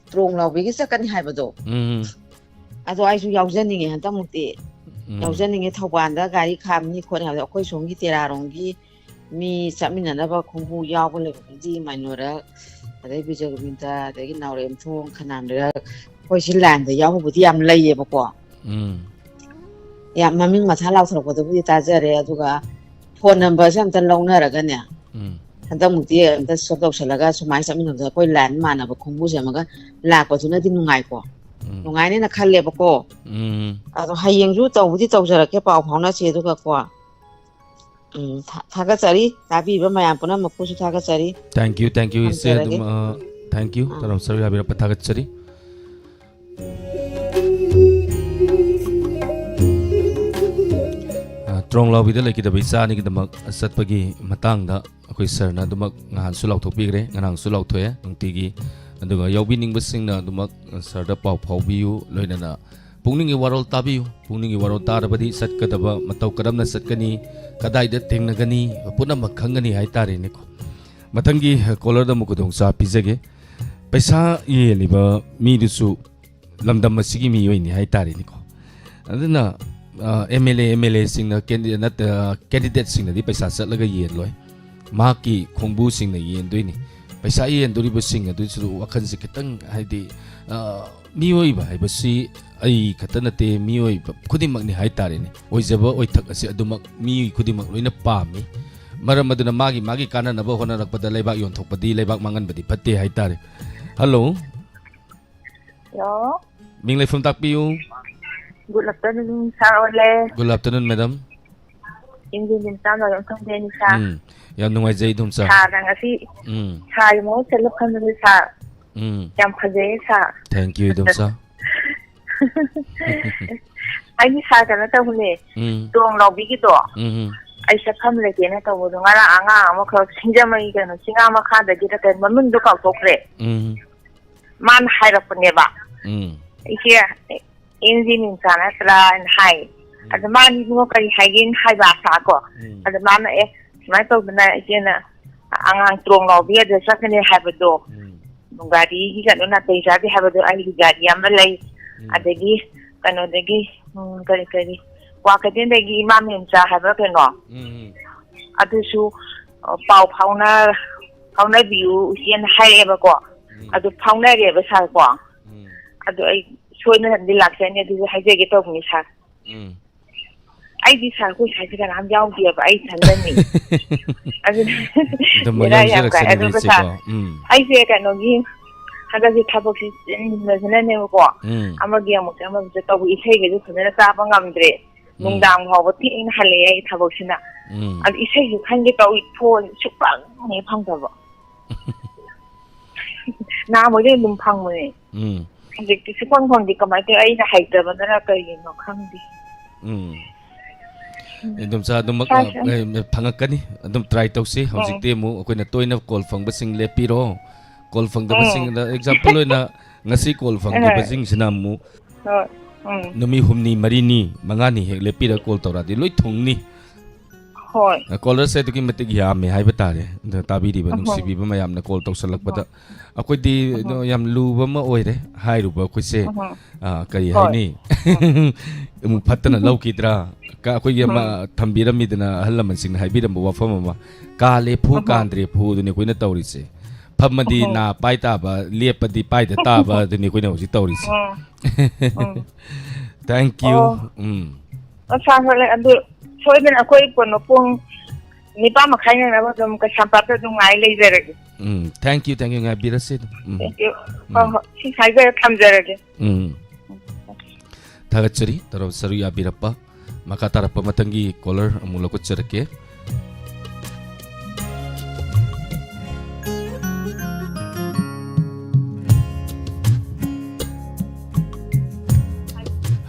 ꯇ꯭ꯔꯣꯡ ꯂꯥꯎꯕꯤꯒꯤ ꯆꯠꯀꯅꯤ ꯍꯥꯏꯕꯗꯣ, ꯎꯝ ꯑꯗꯣ ꯑꯩꯁꯨ ꯌꯥꯎꯖꯅꯤꯡꯉꯦ ꯍꯟꯗꯛꯃꯨꯛꯇꯤ꯫ ꯎꯝ ꯌꯥꯎꯖꯅꯤꯡꯉꯦ꯫ ꯊꯧꯕꯥꯜꯗ ꯒꯥꯔꯤ ꯈꯥꯝꯅꯤ ꯈꯣꯠꯅꯤ ꯍꯥꯏꯕꯗꯣ ꯑꯩꯈꯣꯏ ꯁꯣꯝꯒꯤ ꯇꯦꯔꯥꯔꯣꯝꯒꯤ ꯃꯤ ꯆꯠꯃꯤꯟꯅꯅꯕ ꯈꯣꯡꯕꯨ ꯌꯥꯎꯕ ꯂꯩꯕꯗꯨꯗꯤ ꯃꯥꯏꯅꯣꯔꯛ, ꯑꯗꯩ ꯕꯤꯖꯒꯣꯕꯤꯟꯗ, ꯑꯗꯒꯤ ꯅꯥꯎꯔꯦꯝꯊꯣꯡ, ꯈꯅꯥꯝ ꯂꯩꯔꯛ, ꯑꯩꯈꯣꯏ ꯁꯤ ꯂꯥꯏꯟꯗ ꯌꯥꯎꯕꯕꯨꯗꯤ ꯌꯥꯝ ꯂꯩꯌꯦꯕꯀꯣ꯫ ꯎꯝ ꯌꯥꯝ ꯃꯃꯤꯡ ꯃꯊꯥ ꯂꯥꯎꯊꯣꯔꯛꯄꯗꯨꯕꯨꯗꯤ ꯇꯥꯖꯔꯦ꯫ ꯑꯗꯨꯒ phone number ꯁꯦ ꯑꯝꯇ ꯂꯧꯅꯔꯒꯅꯦ, ꯎꯝ ꯍꯟꯗꯛꯃꯨꯛꯇꯤ ꯑꯝꯇ ꯁꯣꯛ ꯇꯧꯁꯜꯂꯒ ꯁꯨꯃꯥꯏꯅ ꯆꯠꯃꯤꯟꯅꯕꯗ ꯑꯩꯈꯣꯏ ꯂꯥꯏꯟ ꯃꯥꯟꯅꯕ ꯈꯣꯡꯕꯨ ꯁꯦꯝꯃꯒ ꯂꯥꯛꯄꯗꯨꯅꯗꯤ ꯅꯨꯡꯉꯥꯏꯀꯣ꯫ ꯎꯝ ꯅꯨꯡꯉꯥꯏꯅꯦꯅ ꯈꯜꯂꯦꯕꯀꯣ꯫ ꯎꯝ ꯑꯗꯣ ꯍꯌꯦꯡꯁꯨ ꯇꯧꯕꯨꯗꯤ ꯇꯧꯖꯔꯛꯀꯦ, ꯄꯥꯎ ꯐꯥꯎꯅꯁꯤ꯫ ꯑꯗꯨꯒꯀꯣ, ꯎꯝ, ꯊꯥ- ꯊꯥꯒꯠꯆꯔꯤ꯫ ꯇꯥꯕꯤꯕ ꯃꯌꯥꯝ ꯄꯨꯝꯅꯃꯛꯄꯨꯁꯨ ꯊꯥꯒꯠꯆꯔꯤ꯫ Thank you, thank you, ꯏꯆꯦ꯫ ꯊꯝꯖꯔꯒꯦ꯫ ꯑꯗꯨꯝ, ꯑ, thank you꯫ ꯑꯥ꯫ ꯇꯔꯥꯝ ꯁꯔꯨꯛ ꯌꯥꯕꯤꯔꯛꯄ ꯊꯥꯒꯠꯆꯔꯤ꯫ ꯑ, ꯇ꯭ꯔꯣꯡ ꯂꯥꯎꯕꯤꯗ ꯂꯩꯈꯤꯗꯕ ꯏꯆꯥ ꯑꯅꯤꯒꯤꯗꯃꯛ ꯆꯠꯄꯒꯤ ꯃꯇꯥꯡꯗ ꯑꯩꯈꯣꯏ ꯁꯥꯔꯅ ꯑꯗꯨꯃꯛ ꯉꯍꯥꯟꯁꯨ ꯂꯥꯎꯊꯣꯛꯄꯤꯈ꯭ꯔꯦ, ꯉꯔꯥꯡꯁꯨ ꯂꯥꯎꯊꯣꯛꯑꯦ ꯅꯨꯡꯇꯤꯒꯤ꯫ ꯑꯗꯨꯒ ꯌꯥꯎꯕꯤꯅꯤꯡꯕꯁꯤꯡꯅ ꯑꯗꯨꯃꯛ ꯁꯥꯔꯗ ꯄꯥꯎ ꯐꯥꯎꯕꯤꯌꯨ, ꯂꯣꯏꯅꯅ ꯄꯨꯛꯅꯤꯡꯒꯤ ꯋꯥꯔꯣꯜ ꯇꯥꯕꯤꯌꯨ꯫ ꯄꯨꯛꯅꯤꯡꯒꯤ ꯋꯥꯔꯣꯜ ꯇꯥꯔꯕꯗꯤ ꯆꯠꯀꯗꯕ ꯃꯇꯧ ꯀꯔꯝꯅ ꯆꯠꯀꯅꯤ, ꯀꯗꯥꯏꯗ ꯊꯦꯡꯅꯒꯅꯤ, ꯄꯨꯝꯅꯃꯛ ꯈꯪꯒꯅꯤ ꯍꯥꯏꯇꯥꯔꯦꯅꯦꯀꯣ꯫ ꯃꯊꯪꯒꯤ ꯀꯣꯂꯔꯗ ꯑꯃꯨꯛ ꯈꯨꯗꯣꯡꯆꯥꯕ ꯄꯤꯖꯒꯦ꯫ ꯄꯩꯁꯥ ꯌꯦꯜꯂꯤꯕ ꯃꯤꯗꯨꯁꯨ ꯂꯝꯗꯝ ꯑꯁꯤꯒꯤ ꯃꯤꯑꯣꯏꯅꯤ ꯍꯥꯏꯇꯥꯔꯦꯅꯦꯀꯣ꯫ ꯑꯗꯨꯅ, ꯑ, MLA, MLA ꯁꯤꯡꯅ ꯀꯦꯟꯗꯤ-, ꯅꯠꯇ-, ꯑ, candidate ꯁꯤꯡꯅꯗꯤ ꯄꯩꯁꯥ ꯆꯠꯂꯒ ꯌꯦꯜꯂꯣꯏ꯫ ꯃꯍꯥꯛꯀꯤ ꯈꯣꯡꯕꯨꯁꯤꯡꯅ ꯌꯦꯟꯗꯣꯏꯅꯤ꯫ ꯄꯩꯁꯥ ꯌꯦꯟꯗꯣꯔꯤꯕꯁꯤꯡ ꯑꯗꯨꯁꯨ ꯋꯥꯈꯜꯁꯦ ꯈꯤꯇꯪ, ꯍꯥꯏꯗꯤ, ꯑ, ꯃꯤꯑꯣꯏꯕ ꯍꯥꯏꯕꯁꯤ ꯑꯩ ꯈꯛꯇ ꯅꯠꯇꯦ, ꯃꯤꯑꯣꯏꯕ ꯈꯨꯗꯤꯡꯃꯛꯅꯤ ꯍꯥꯏꯇꯥꯔꯦꯅꯦ꯫ ꯑꯣꯏꯖꯕ ꯑꯣꯏꯊꯛ ꯑꯁꯤ ꯑꯗꯨꯃꯛ ꯃꯤꯑꯣꯏ ꯈꯨꯗꯤꯡꯃꯛ ꯂꯣꯏꯅ ꯄꯥꯝꯃꯤ꯫ ꯃꯔꯝ ꯑꯗꯨꯅ ꯃꯥꯒꯤ, ꯃꯥꯒꯤ ꯀꯥꯟꯅꯅꯕ ꯍꯣꯠꯅꯔꯛꯄꯗ ꯂꯩꯕꯥꯛ ꯌꯣꯟꯊꯣꯛꯄꯗꯤ, ꯂꯩꯕꯥꯛ ꯃꯥꯡꯍꯟꯕꯗꯤ ꯐꯠꯇꯦ ꯍꯥꯏꯇꯥꯔꯦ꯫ ꯍꯜꯂꯣ꯫ ꯍꯜꯂꯣ꯫ ꯃꯤꯡ ꯂꯩꯐꯝ ꯇꯥꯛꯄꯤꯌꯨ꯫ Good afternoon, sir ꯑꯣꯜꯂꯦ꯫ Good afternoon, madam. ꯏꯟꯖꯤꯟ ꯏꯟꯆꯥꯝ ꯑꯗꯨꯝ ꯈꯪꯗꯦꯅꯤ, sir꯫ ꯎꯝ, ꯌꯥꯝ ꯅꯨꯡꯉꯥꯏꯖꯩ, ꯏꯗꯣꯝꯆꯥ꯫ Sirꯅ ꯉꯁꯤ ꯎꯝ꯫ Sirꯒꯤ ꯃꯍꯨꯠ ꯁꯤꯜꯂ ꯐꯝꯕꯁꯦ, sir꯫ ꯎꯝ꯫ ꯌꯥꯝ ꯐꯖꯩꯌꯦ, sir꯫ Thank you, ꯏꯗꯣꯝꯆꯥ꯫ ꯑꯩꯒꯤ sir ꯀꯩꯅꯣ ꯇꯧꯕꯅꯦ, ꯎꯝ꯫ ꯇꯣꯡ ꯂꯥꯎꯕꯤꯒꯤꯗꯣ꯫ ꯎꯝ, ꯎꯝ꯫ ꯑꯩ ꯁꯛꯐꯝ ꯂꯩꯇꯦꯅ ꯇꯧꯕꯗꯣ, ꯉꯔꯥꯡ ꯑꯉꯥꯡ ꯑꯃꯈꯛ ꯁꯤꯡꯖꯃꯩ ꯀꯩꯅꯣ, ꯆꯤꯡꯉꯥ ꯃꯈꯥꯗꯒꯤꯔ ꯀꯩꯅꯣ, ꯃꯃꯤꯡꯗꯣ ꯀꯥꯎꯊꯣꯛꯈ꯭ꯔꯦ꯫ ꯎꯝ꯫ ꯃꯥꯅ ꯍꯥꯏꯔꯛꯄꯅꯦꯕ꯫ ꯎꯝ꯫ ꯏꯆꯦ, ꯏꯟꯖꯤꯟ ꯏꯟꯆꯥ ꯅꯠꯇ꯭ꯔꯥ ꯍꯥꯏꯅ ꯍꯥꯏ꯫ ꯎꯝ꯫ ꯑꯗ ꯃꯥꯅ ꯏꯕꯨꯡꯉꯣ ꯀꯔꯤ ꯍꯥꯏꯒꯦꯅ ꯍꯥꯏꯕ ꯁꯥꯀꯣ꯫ ꯎꯝ꯫ ꯑꯗ ꯃꯥꯅ, "ꯑꯦ, ꯁꯨꯃꯥꯏꯅ ꯇꯧꯗꯅ ꯏꯆꯦꯅ ꯑꯉꯥꯡ ꯇ꯭ꯔꯣꯡ ꯂꯥꯎꯕꯤ ꯑꯗꯨꯗ ꯆꯠꯀꯅꯤ ꯍꯥꯏꯕꯗꯣ, ꯎꯝ꯫ ꯒꯥꯔꯤꯒꯤ ꯀꯩꯅꯣ ꯅꯥꯇꯩ ꯆꯥꯗꯦ ꯍꯥꯏꯕꯗꯣ ꯑꯩꯒꯤ ꯒꯥꯔꯤ ꯑꯃ ꯂꯩ꯫ ꯎꯝ꯫ ꯑꯗꯒꯤ ꯀꯩꯅꯣꯗꯒꯤ, ꯎꯝ, ꯀꯔꯤ ꯀꯔꯤ, ꯀ꯭ꯋꯥ ꯀꯩꯊꯦꯜꯗꯒꯤ ꯏꯃꯥ ꯃꯦꯝꯆꯥ ꯍꯥꯏꯕ꯭ꯔꯥ ꯀꯩꯅꯣ, ꯎꯝ, ꯎꯝ꯫ ꯑꯗꯨꯁꯨ, ꯑ, ꯄꯥꯎ ꯐꯥꯎꯅ-, ꯐꯥꯎꯅꯕꯤꯌꯨ ꯏꯆꯦꯅ" ꯍꯥꯏꯔꯛꯑꯦꯕꯀꯣ꯫ ꯎꯝ꯫ ꯑꯗꯨ ꯐꯥꯎꯅꯔꯦꯕ ꯁꯥꯔꯀꯣ꯫ ꯎꯝ꯫ ꯑꯗꯨ ꯑꯩ ꯁꯣꯏꯗꯅꯗꯤ ꯂꯥꯛꯆꯅꯤ, ꯑꯗꯨꯁꯨ ꯍꯥꯏꯖꯒꯦ ꯇꯧꯕꯅꯤ ꯁꯥꯔ꯫ ꯎꯝ꯫ ꯑꯩꯗꯤ ꯁꯥꯔ ꯑꯩꯈꯣꯏ ꯁꯥꯏꯁꯦ ꯀꯅꯥꯝ ꯌꯥꯎꯗꯦꯕ, ꯑꯩ ꯏꯊꯟꯗꯅꯤ꯫ ꯑꯗꯨꯅ ꯑꯗꯨꯝ ꯕꯦꯔꯥ ꯌꯥꯝ ꯀꯥꯏ꯫ ꯌꯥꯎꯖꯔꯛꯆꯅꯤꯗ ꯑꯗꯨꯒ ꯏꯆꯦꯀꯣ꯫ ꯁꯥꯔ, ꯎꯝ꯫ ꯑꯩꯁꯦ ꯀꯩꯅꯣꯒꯤ ꯍꯟꯗꯛꯁꯦ ꯊꯕꯛꯁꯦ ꯆꯤꯟꯕꯁꯤꯅꯅꯦꯕꯀꯣ, ꯎꯝ꯫ ꯑꯃꯒꯤ ꯑꯃꯨꯛꯁꯦ ꯑꯃꯃꯨꯛꯁꯦ ꯇꯧꯕ, ꯏꯁꯩꯒꯁꯨ ꯐꯖꯅ ꯆꯥꯕ ꯉꯝꯗ꯭ꯔꯦ꯫ ꯎꯝ꯫ ꯅꯨꯡꯗꯥꯡ ꯐꯥꯎꯕ ꯊꯦꯡꯅ ꯍꯜꯂꯛꯑꯦ ꯑꯩ ꯊꯕꯛꯁꯤꯅ꯫ ꯎꯝ꯫ ꯑꯗꯨ ꯏꯁꯩꯁꯨ ꯈꯟꯒꯦ ꯇꯧꯏ, ꯐꯣꯟ ꯁꯨꯛꯐꯪ ꯍꯦꯛ ꯐꯪꯗꯕ꯫ ꯅꯍꯥꯟꯋꯥꯏꯗꯤ ꯑꯗꯨꯝ ꯐꯪꯕꯅꯦ꯫ ꯎꯝ꯫ ꯍꯧꯖꯤꯛꯇꯤ ꯁꯨꯛꯐꯪ ꯐꯪꯗꯦ꯫ ꯀꯃꯥꯏꯅ ꯇꯧꯋꯤ? ꯑꯩꯅ ꯍꯩꯇꯕꯅꯔ ꯀꯔꯤꯅꯣ ꯈꯪꯗꯦ꯫ ꯎꯝ꯫ ꯎꯝ꯫ ꯏꯗꯣꯝꯆꯥ, ꯑꯗꯨꯃꯛ, ꯁꯥꯔ, ꯁꯥꯔ꯫ ꯑ, ꯐꯪꯉꯛꯀꯅꯤ꯫ ꯑꯗꯨꯝ try ꯇꯧꯁꯤ꯫ ꯎꯝ꯫ ꯍꯧꯖꯤꯛꯇꯤ ꯑꯃꯨꯛ ꯑꯩꯈꯣꯏꯅ ꯇꯣꯏꯅ call ꯐꯪꯕꯁꯤꯡ ꯂꯦꯞꯄꯤꯔꯣ꯫ Call ꯐꯪꯗꯕꯁꯤꯡꯗ, ꯎꯝ꯫ Example ꯑꯣꯏꯅ, ꯉꯁꯤ call ꯐꯪꯗꯕꯁꯤꯡꯁꯤꯅ ꯑꯃꯨꯛ ꯍꯣꯏ꯫ ꯎꯝ꯫ ꯅꯨꯃꯤꯠ ꯍꯨꯝꯅꯤ, ꯃꯔꯤꯅꯤ, ꯃꯉꯥꯅꯤ ꯍꯦꯛ ꯂꯦꯞꯄꯤꯔꯒ call ꯇꯧꯔꯛꯑꯗꯤ ꯂꯣꯏ ꯊꯨꯡꯅꯤ꯫ ꯍꯣꯏ꯫ ꯑ, callerꯁꯦ ꯑꯗꯨꯛꯀꯤ ꯃꯇꯤꯛ ꯌꯥꯝꯃꯦ ꯍꯥꯏꯕ ꯇꯥꯔꯦ꯫ ꯑꯗꯣ ꯇꯥꯕꯤꯔꯤꯕ ꯎꯝ꯫ ꯅꯨꯡꯁꯤꯕꯤꯕ ꯃꯌꯥꯝꯅ call ꯇꯧꯁꯜꯂꯛꯄꯗ꯫ ꯎꯝ꯫ ꯑꯩꯈꯣꯏꯗꯤ ꯎꯝ꯫ ꯑꯗꯣ ꯌꯥꯝ ꯂꯨꯕ ꯑꯃ ꯑꯣꯏꯔꯦ ꯍꯥꯏꯔꯨꯕ ꯑꯩꯈꯣꯏꯁꯦ꯫ ꯎꯝ꯫ ꯑ, ꯀꯔꯤ ꯍꯣꯏ꯫ ꯍꯥꯏꯅꯤ? ꯎꯝ꯫ ꯑꯃꯨꯛ ꯐꯠꯇꯅ ꯂꯧꯈꯤꯗ꯭ꯔꯥ? ꯀ-, ꯑꯩꯈꯣꯏꯒꯤ ꯑꯃ ꯎꯝ꯫ ꯊꯝꯕꯤꯔꯝꯃꯤꯗꯅ, ꯑꯍꯜ ꯂꯃꯟꯁꯤꯡꯅ ꯍꯥꯏꯕꯤꯔꯝꯕ ꯋꯥꯐꯝ ꯑꯃ, "ꯀꯥ ꯂꯦꯞꯐꯨ, ꯎꯝ꯫ ꯀꯥꯟꯗ꯭ꯔꯦ ꯐꯨ", ꯑꯗꯨꯅꯤ ꯑꯩꯈꯣꯏꯅ ꯇꯧꯔꯤꯁꯦ꯫ ꯐꯝꯃꯗꯤ ꯎꯝ꯫ ꯅꯥ ꯄꯥꯏ ꯇꯥꯕ, ꯂꯦꯞꯄꯗꯤ ꯄꯥꯏꯗ ꯇꯥꯕ, ꯑꯗꯨꯅꯤ ꯑꯩꯈꯣꯏꯅ ꯍꯧꯖꯤꯛ ꯇꯧꯔꯤꯁꯦ꯫ ꯎꯝ꯫ ꯎꯝ꯫ Thank you꯫ ꯑꯣ꯫ ꯎꯝ꯫ ꯑꯣ, ꯁꯥꯔ, ꯍꯣꯏ, ꯑꯗꯨ ꯁꯣꯏꯗꯅ ꯑꯩꯈꯣꯏ ꯀꯩꯅꯣ ꯄꯨꯡ ꯅꯤꯄꯥꯟ ꯃꯈꯥꯏ ꯅꯪꯅꯕ ꯑꯗꯨꯝ ꯀꯩꯁꯥꯝꯄꯥꯠꯇ ꯑꯗꯨꯝ ꯉꯥꯏ ꯂꯩꯖꯔꯒꯦ꯫ ꯎꯝ, thank you, thank you, ꯉꯥꯏꯕꯤꯔꯁꯤ ꯑꯗꯨꯝ꯫ ꯎꯝ꯫ Thank you꯫ ꯍꯣꯏ, ꯎꯝ꯫ ꯍꯣꯏ, ꯁꯤ ꯍꯥꯏꯖꯔ ꯊꯝꯖꯔꯒꯦ꯫ ꯎꯝ꯫ ꯎꯝ꯫ ꯊꯥꯒꯠꯆꯔꯤ ꯇꯔꯥꯝꯅ ꯁꯔꯨꯛ ꯌꯥꯕꯤꯔꯛꯄ꯫ ꯃꯈꯥ ꯇꯥꯔꯛꯄ ꯃꯊꯪꯒꯤ caller ꯑꯃꯨꯛ ꯂꯧꯈꯠꯆꯔꯛꯀꯦ꯫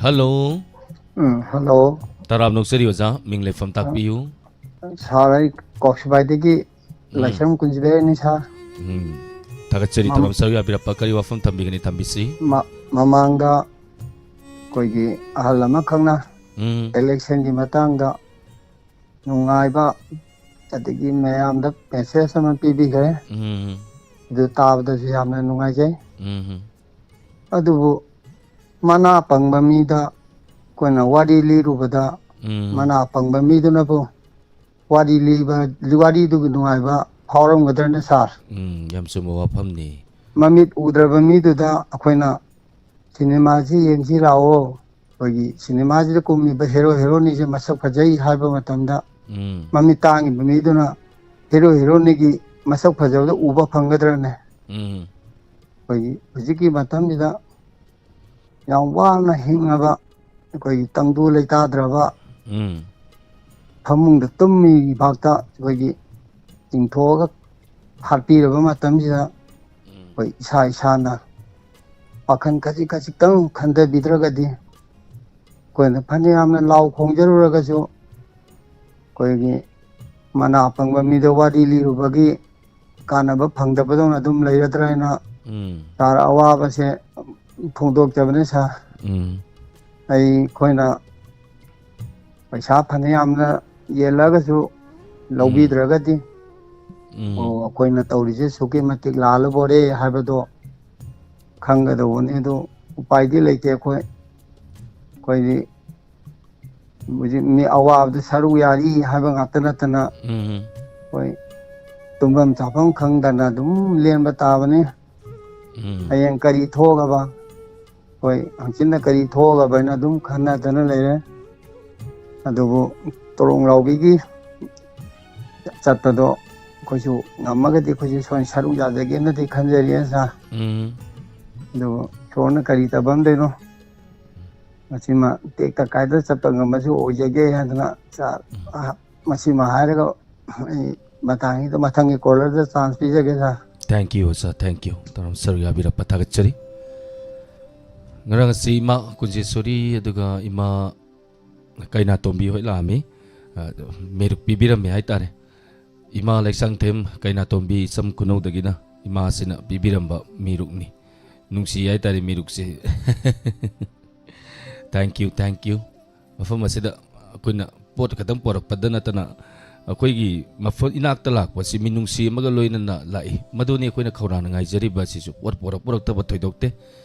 Hello꯫ ꯎꯝ, hello꯫ ꯇꯔꯥꯝꯅ ꯑꯣꯛꯆꯔꯤ ꯑꯣꯖꯥ, ꯃꯤꯡ ꯂꯩꯐꯝ ꯇꯥꯛꯄꯤꯌꯨ꯫ Sir, ꯑꯩ ꯀꯣꯛꯁꯤꯕꯥꯏꯗꯒꯤ ꯎꯝ꯫ ꯂꯥꯏꯁ꯭ꯔꯝ ꯀꯨꯟꯖꯕꯤꯔꯩꯅꯤ, sir꯫ ꯎꯝ꯫ ꯊꯥꯒꯠꯆꯔꯤ ꯃꯝ- ꯇꯔꯥꯝꯅ ꯁꯔꯨꯛ ꯌꯥꯕꯤꯔꯛꯄ꯫ ꯀꯔꯤ ꯋꯥꯐꯝ ꯊꯝꯕꯤꯒꯅꯤ? ꯊꯝꯕꯤꯁꯤ꯫ ꯃ-, ꯃꯃꯥꯡꯗ ꯑꯩꯈꯣꯏꯒꯤ ꯑꯍꯜ ꯑꯃꯈꯛꯅ ꯎꯝ꯫ Election ꯒꯤ ꯃꯇꯥꯡꯗ ꯅꯨꯡꯉꯥꯏꯕ, ꯑꯗꯒꯤ ꯃꯌꯥꯝꯗ message ꯑꯃ ꯄꯤꯕꯤꯈ꯭ꯔꯦ꯫ ꯎꯝ꯫ ꯑꯗꯨ ꯇꯥꯕꯗꯁꯨ ꯌꯥꯝꯅ ꯅꯨꯡꯉꯥꯏꯖꯩ꯫ ꯎꯝ꯫ ꯑꯗꯨꯕꯨ ꯃꯅꯥ ꯄꯪꯕ ꯃꯤꯗ ꯑꯩꯈꯣꯏꯅ ꯋꯥꯔꯤ ꯂꯤꯔꯨꯕꯗ, ꯎꯝ꯫ ꯃꯅꯥ ꯄꯪꯕ ꯃꯤꯗꯨꯅꯕꯨ ꯋꯥꯔꯤ ꯂꯤꯕ, ꯋꯥꯔꯤꯗꯨꯒꯤ ꯅꯨꯡꯉꯥꯏꯕ ꯐꯥꯎꯔꯝꯒꯗ꯭ꯔꯅꯦ, sir? ꯎꯝ, ꯌꯥꯝ ꯆꯨꯝꯕ ꯋꯥꯐꯝꯅꯤ꯫ ꯃꯃꯤꯠ ꯎꯗ꯭ꯔꯕ ꯃꯤꯗꯨꯗ ꯑꯩꯈꯣꯏꯅ cinema ꯁꯤ ꯌꯦꯡꯁꯤ ꯂꯥꯛꯑꯣ, ꯑꯩꯈꯣꯏꯒꯤ cinema ꯁꯤꯗ ꯀꯨꯝꯃꯤꯕ hero heroine ꯁꯦ ꯃꯁꯛ ꯐꯖꯩ ꯍꯥꯏꯕ ꯃꯇꯝꯗ, ꯎꯝ꯫ ꯃꯃꯤꯠ ꯇꯥꯡꯉꯤꯕ ꯃꯤꯗꯨꯅ hero heroine ꯒꯤ ꯃꯁꯛ ꯐꯖꯕꯗ ꯎꯕ ꯐꯪꯒꯗ꯭ꯔꯅꯦ? ꯎꯝ꯫ ꯑꯩꯈꯣꯏꯒꯤ ꯍꯧꯖꯤꯛꯀꯤ ꯃꯇꯝꯁꯤꯗ ꯌꯥꯝ ꯋꯥꯅ ꯍꯤꯡꯉꯕ, ꯑꯩꯈꯣꯏꯒꯤ ꯇꯪꯗꯨ ꯂꯩꯇꯥꯗ꯭ꯔꯕ, ꯎꯝ꯫ ꯐꯃꯨꯡꯗ ꯇꯨꯝꯃꯤꯐꯥꯎꯇ ꯑꯩꯈꯣꯏꯒꯤ ꯆꯤꯡꯊꯣꯛꯑꯒ ꯍꯥꯠꯄꯤꯔꯕ ꯃꯇꯝꯁꯤꯗ, ꯎꯝ꯫ ꯑꯩꯈꯣꯏ ꯏꯁꯥ ꯏꯁꯥꯅ ꯋꯥꯈꯜ ꯈꯖꯤꯛ ꯈꯖꯤꯛꯇꯪ ꯈꯟꯊꯕꯤꯗ꯭ꯔꯒꯗꯤ, ꯑꯩꯈꯣꯏꯅ ꯐꯅꯌꯥꯝꯅ ꯂꯥꯎ ꯈꯣꯡꯖꯔꯨꯔꯒꯁꯨ, ꯑꯩꯈꯣꯏꯒꯤ ꯃꯅꯥ ꯄꯪꯕ ꯃꯤꯗ ꯋꯥꯔꯤ ꯂꯤꯔꯨꯕꯒꯤ ꯀꯥꯟꯅꯕ ꯐꯪꯗꯕꯗꯧꯅ ꯑꯗꯨꯝ ꯂꯩꯔꯗ꯭ꯔꯥ ꯍꯥꯏꯅ ꯎꯝ꯫ Sir ꯑꯋꯥꯕꯁꯦ ꯐꯣꯡꯗꯣꯛꯆꯕꯅꯤ, sir꯫ ꯎꯝ꯫ ꯑꯩꯈꯣꯏꯅ ꯄꯩꯁꯥ ꯐꯅꯌꯥꯝꯅ ꯌꯦꯜꯂꯒꯁꯨ ꯎꯝ꯫ ꯂꯧꯕꯤꯗ꯭ꯔꯒꯗꯤ, ꯎꯝ꯫ ꯑꯣ, ꯑꯩꯈꯣꯏꯅ ꯇꯧꯔꯤꯁꯦ ꯑꯁꯨꯛꯀꯤ ꯃꯇꯤꯛ ꯂꯥꯜꯂꯕꯣꯔꯦ ꯍꯥꯏꯕꯗꯣ ꯈꯪꯒꯗꯧꯕꯅꯤ꯫ ꯑꯗꯨ ꯎꯄꯥꯏꯗꯤ ꯂꯩꯇꯦ꯫ ꯑꯩꯈꯣꯏ, ꯑꯩꯈꯣꯏꯗꯤ ꯍꯧꯖꯤꯛ ꯃꯤ ꯑꯋꯥꯕꯗ ꯁꯔꯨꯛ ꯌꯥꯔꯤ ꯍꯥꯏꯕ ꯉꯥꯛꯇ ꯅꯠꯇꯅ, ꯎꯝ꯫ ꯑꯩꯈꯣꯏ ꯇꯨꯝꯐꯝ ꯆꯥꯐꯝ ꯈꯪꯗꯅ ꯑꯗꯨꯝ ꯂꯦꯟꯕ ꯇꯥꯕꯅꯤ꯫ ꯎꯝ꯫ ꯍꯌꯦꯡ ꯀꯔꯤ ꯊꯣꯛꯑꯒꯕ, ꯑꯩꯈꯣꯏ ꯍꯪꯆꯤꯠꯅ ꯀꯔꯤ ꯊꯣꯛꯑꯒꯕ ꯍꯥꯏꯅ ꯑꯗꯨꯝ ꯈꯟꯅꯗꯅ ꯂꯩꯔꯦ꯫ ꯑꯗꯨꯕꯨ ꯇꯣꯔꯣꯡ ꯂꯥꯎꯕꯤꯒꯤ ꯆꯠꯄꯗꯣ ꯑꯩꯈꯣꯏꯁꯨ ꯉꯝꯃꯒꯗꯤ ꯑꯩꯈꯣꯏꯁꯨ ꯁꯣꯏ ꯁꯔꯨꯛ ꯌꯥꯖꯒꯦꯅꯗꯤ ꯈꯟꯖꯔꯤ, sir꯫ ꯎꯝ꯫ ꯑꯗꯨꯕꯨ ꯏꯁꯣꯔꯅ ꯀꯔꯤ ꯇꯝꯗꯣꯏꯅꯣ? ꯃꯁꯤꯃ ꯇꯦꯛꯇ ꯀꯥꯏꯗ ꯆꯠꯄ ꯉꯝꯕꯁꯨ ꯑꯣꯏꯖꯒꯦ ꯍꯥꯏꯗꯅ ꯁꯥꯔ, ꯑ, ꯃꯁꯤꯃ ꯍꯥꯏꯔꯒ ꯑꯩ ꯃꯇꯥꯡꯁꯤꯗ ꯃꯊꯪꯒꯤ ꯀꯣꯂꯔꯗ ꯆꯥꯟꯁ ꯄꯤꯖꯒꯦ ꯁꯥꯔ꯫ Thank you, sir. Thank you. ꯇꯔꯥꯝ ꯁꯔꯨ ꯌꯥꯕꯤꯔꯛꯄ ꯊꯥꯒꯠꯆꯔꯤ꯫ ꯉꯔꯥꯡ ꯑꯁꯤ ꯏꯃꯥ ꯀꯨꯟꯖꯦꯁꯣꯔꯤ ꯑꯗꯨꯒ ꯏꯃꯥ ꯀꯩꯅꯥꯇꯣꯝꯕꯤ ꯍꯣꯏ ꯂꯥꯛꯑꯝꯃꯤ꯫ ꯑ, ꯃꯤꯔꯨꯛ ꯄꯤꯕꯤꯔꯝꯃꯦ ꯍꯥꯏꯇꯥꯔꯦ꯫ ꯏꯃꯥ ꯂꯩꯁꯥꯡꯊꯦꯝ ꯀꯩꯅꯥꯇꯣꯝꯕꯤ ꯏꯆꯝ ꯈꯨꯅꯧꯗꯒꯤꯅ ꯏꯃꯥꯁꯤꯅ ꯄꯤꯕꯤꯔꯝꯕ ꯃꯤꯔꯨꯛꯅꯤ꯫ ꯅꯨꯡꯁꯤ ꯍꯥꯏꯇꯥꯔꯦ ꯃꯤꯔꯨꯛꯁꯦ꯫ Thank you, thank you. ꯃꯐꯝ ꯑꯁꯤꯗ ꯑꯩꯈꯣꯏꯅ ꯄꯣꯠ ꯈꯛꯇꯪ ꯄꯣꯔꯛꯄꯗ ꯅꯠꯇꯅ ꯑꯩꯈꯣꯏꯒꯤ ꯃꯐꯝ ꯏꯅꯥꯛꯇ ꯂꯥꯛꯄꯁꯤ ꯃꯤꯅꯨꯡꯁꯤ ꯑꯃꯒ ꯂꯣꯏꯅꯅ ꯂꯥꯛꯏ꯫ ꯃꯗꯨꯅꯤ ꯑꯩꯈꯣꯏꯅ ꯈꯧꯔꯥꯡꯅ ꯉꯥꯏꯖꯔꯤꯕ ꯑꯁꯤꯁꯨ꯫ ꯄꯣꯠ ꯄꯣꯔꯛ ꯄꯣꯔꯛꯇꯕ ꯊꯣꯏꯗꯣꯛꯇꯦ꯫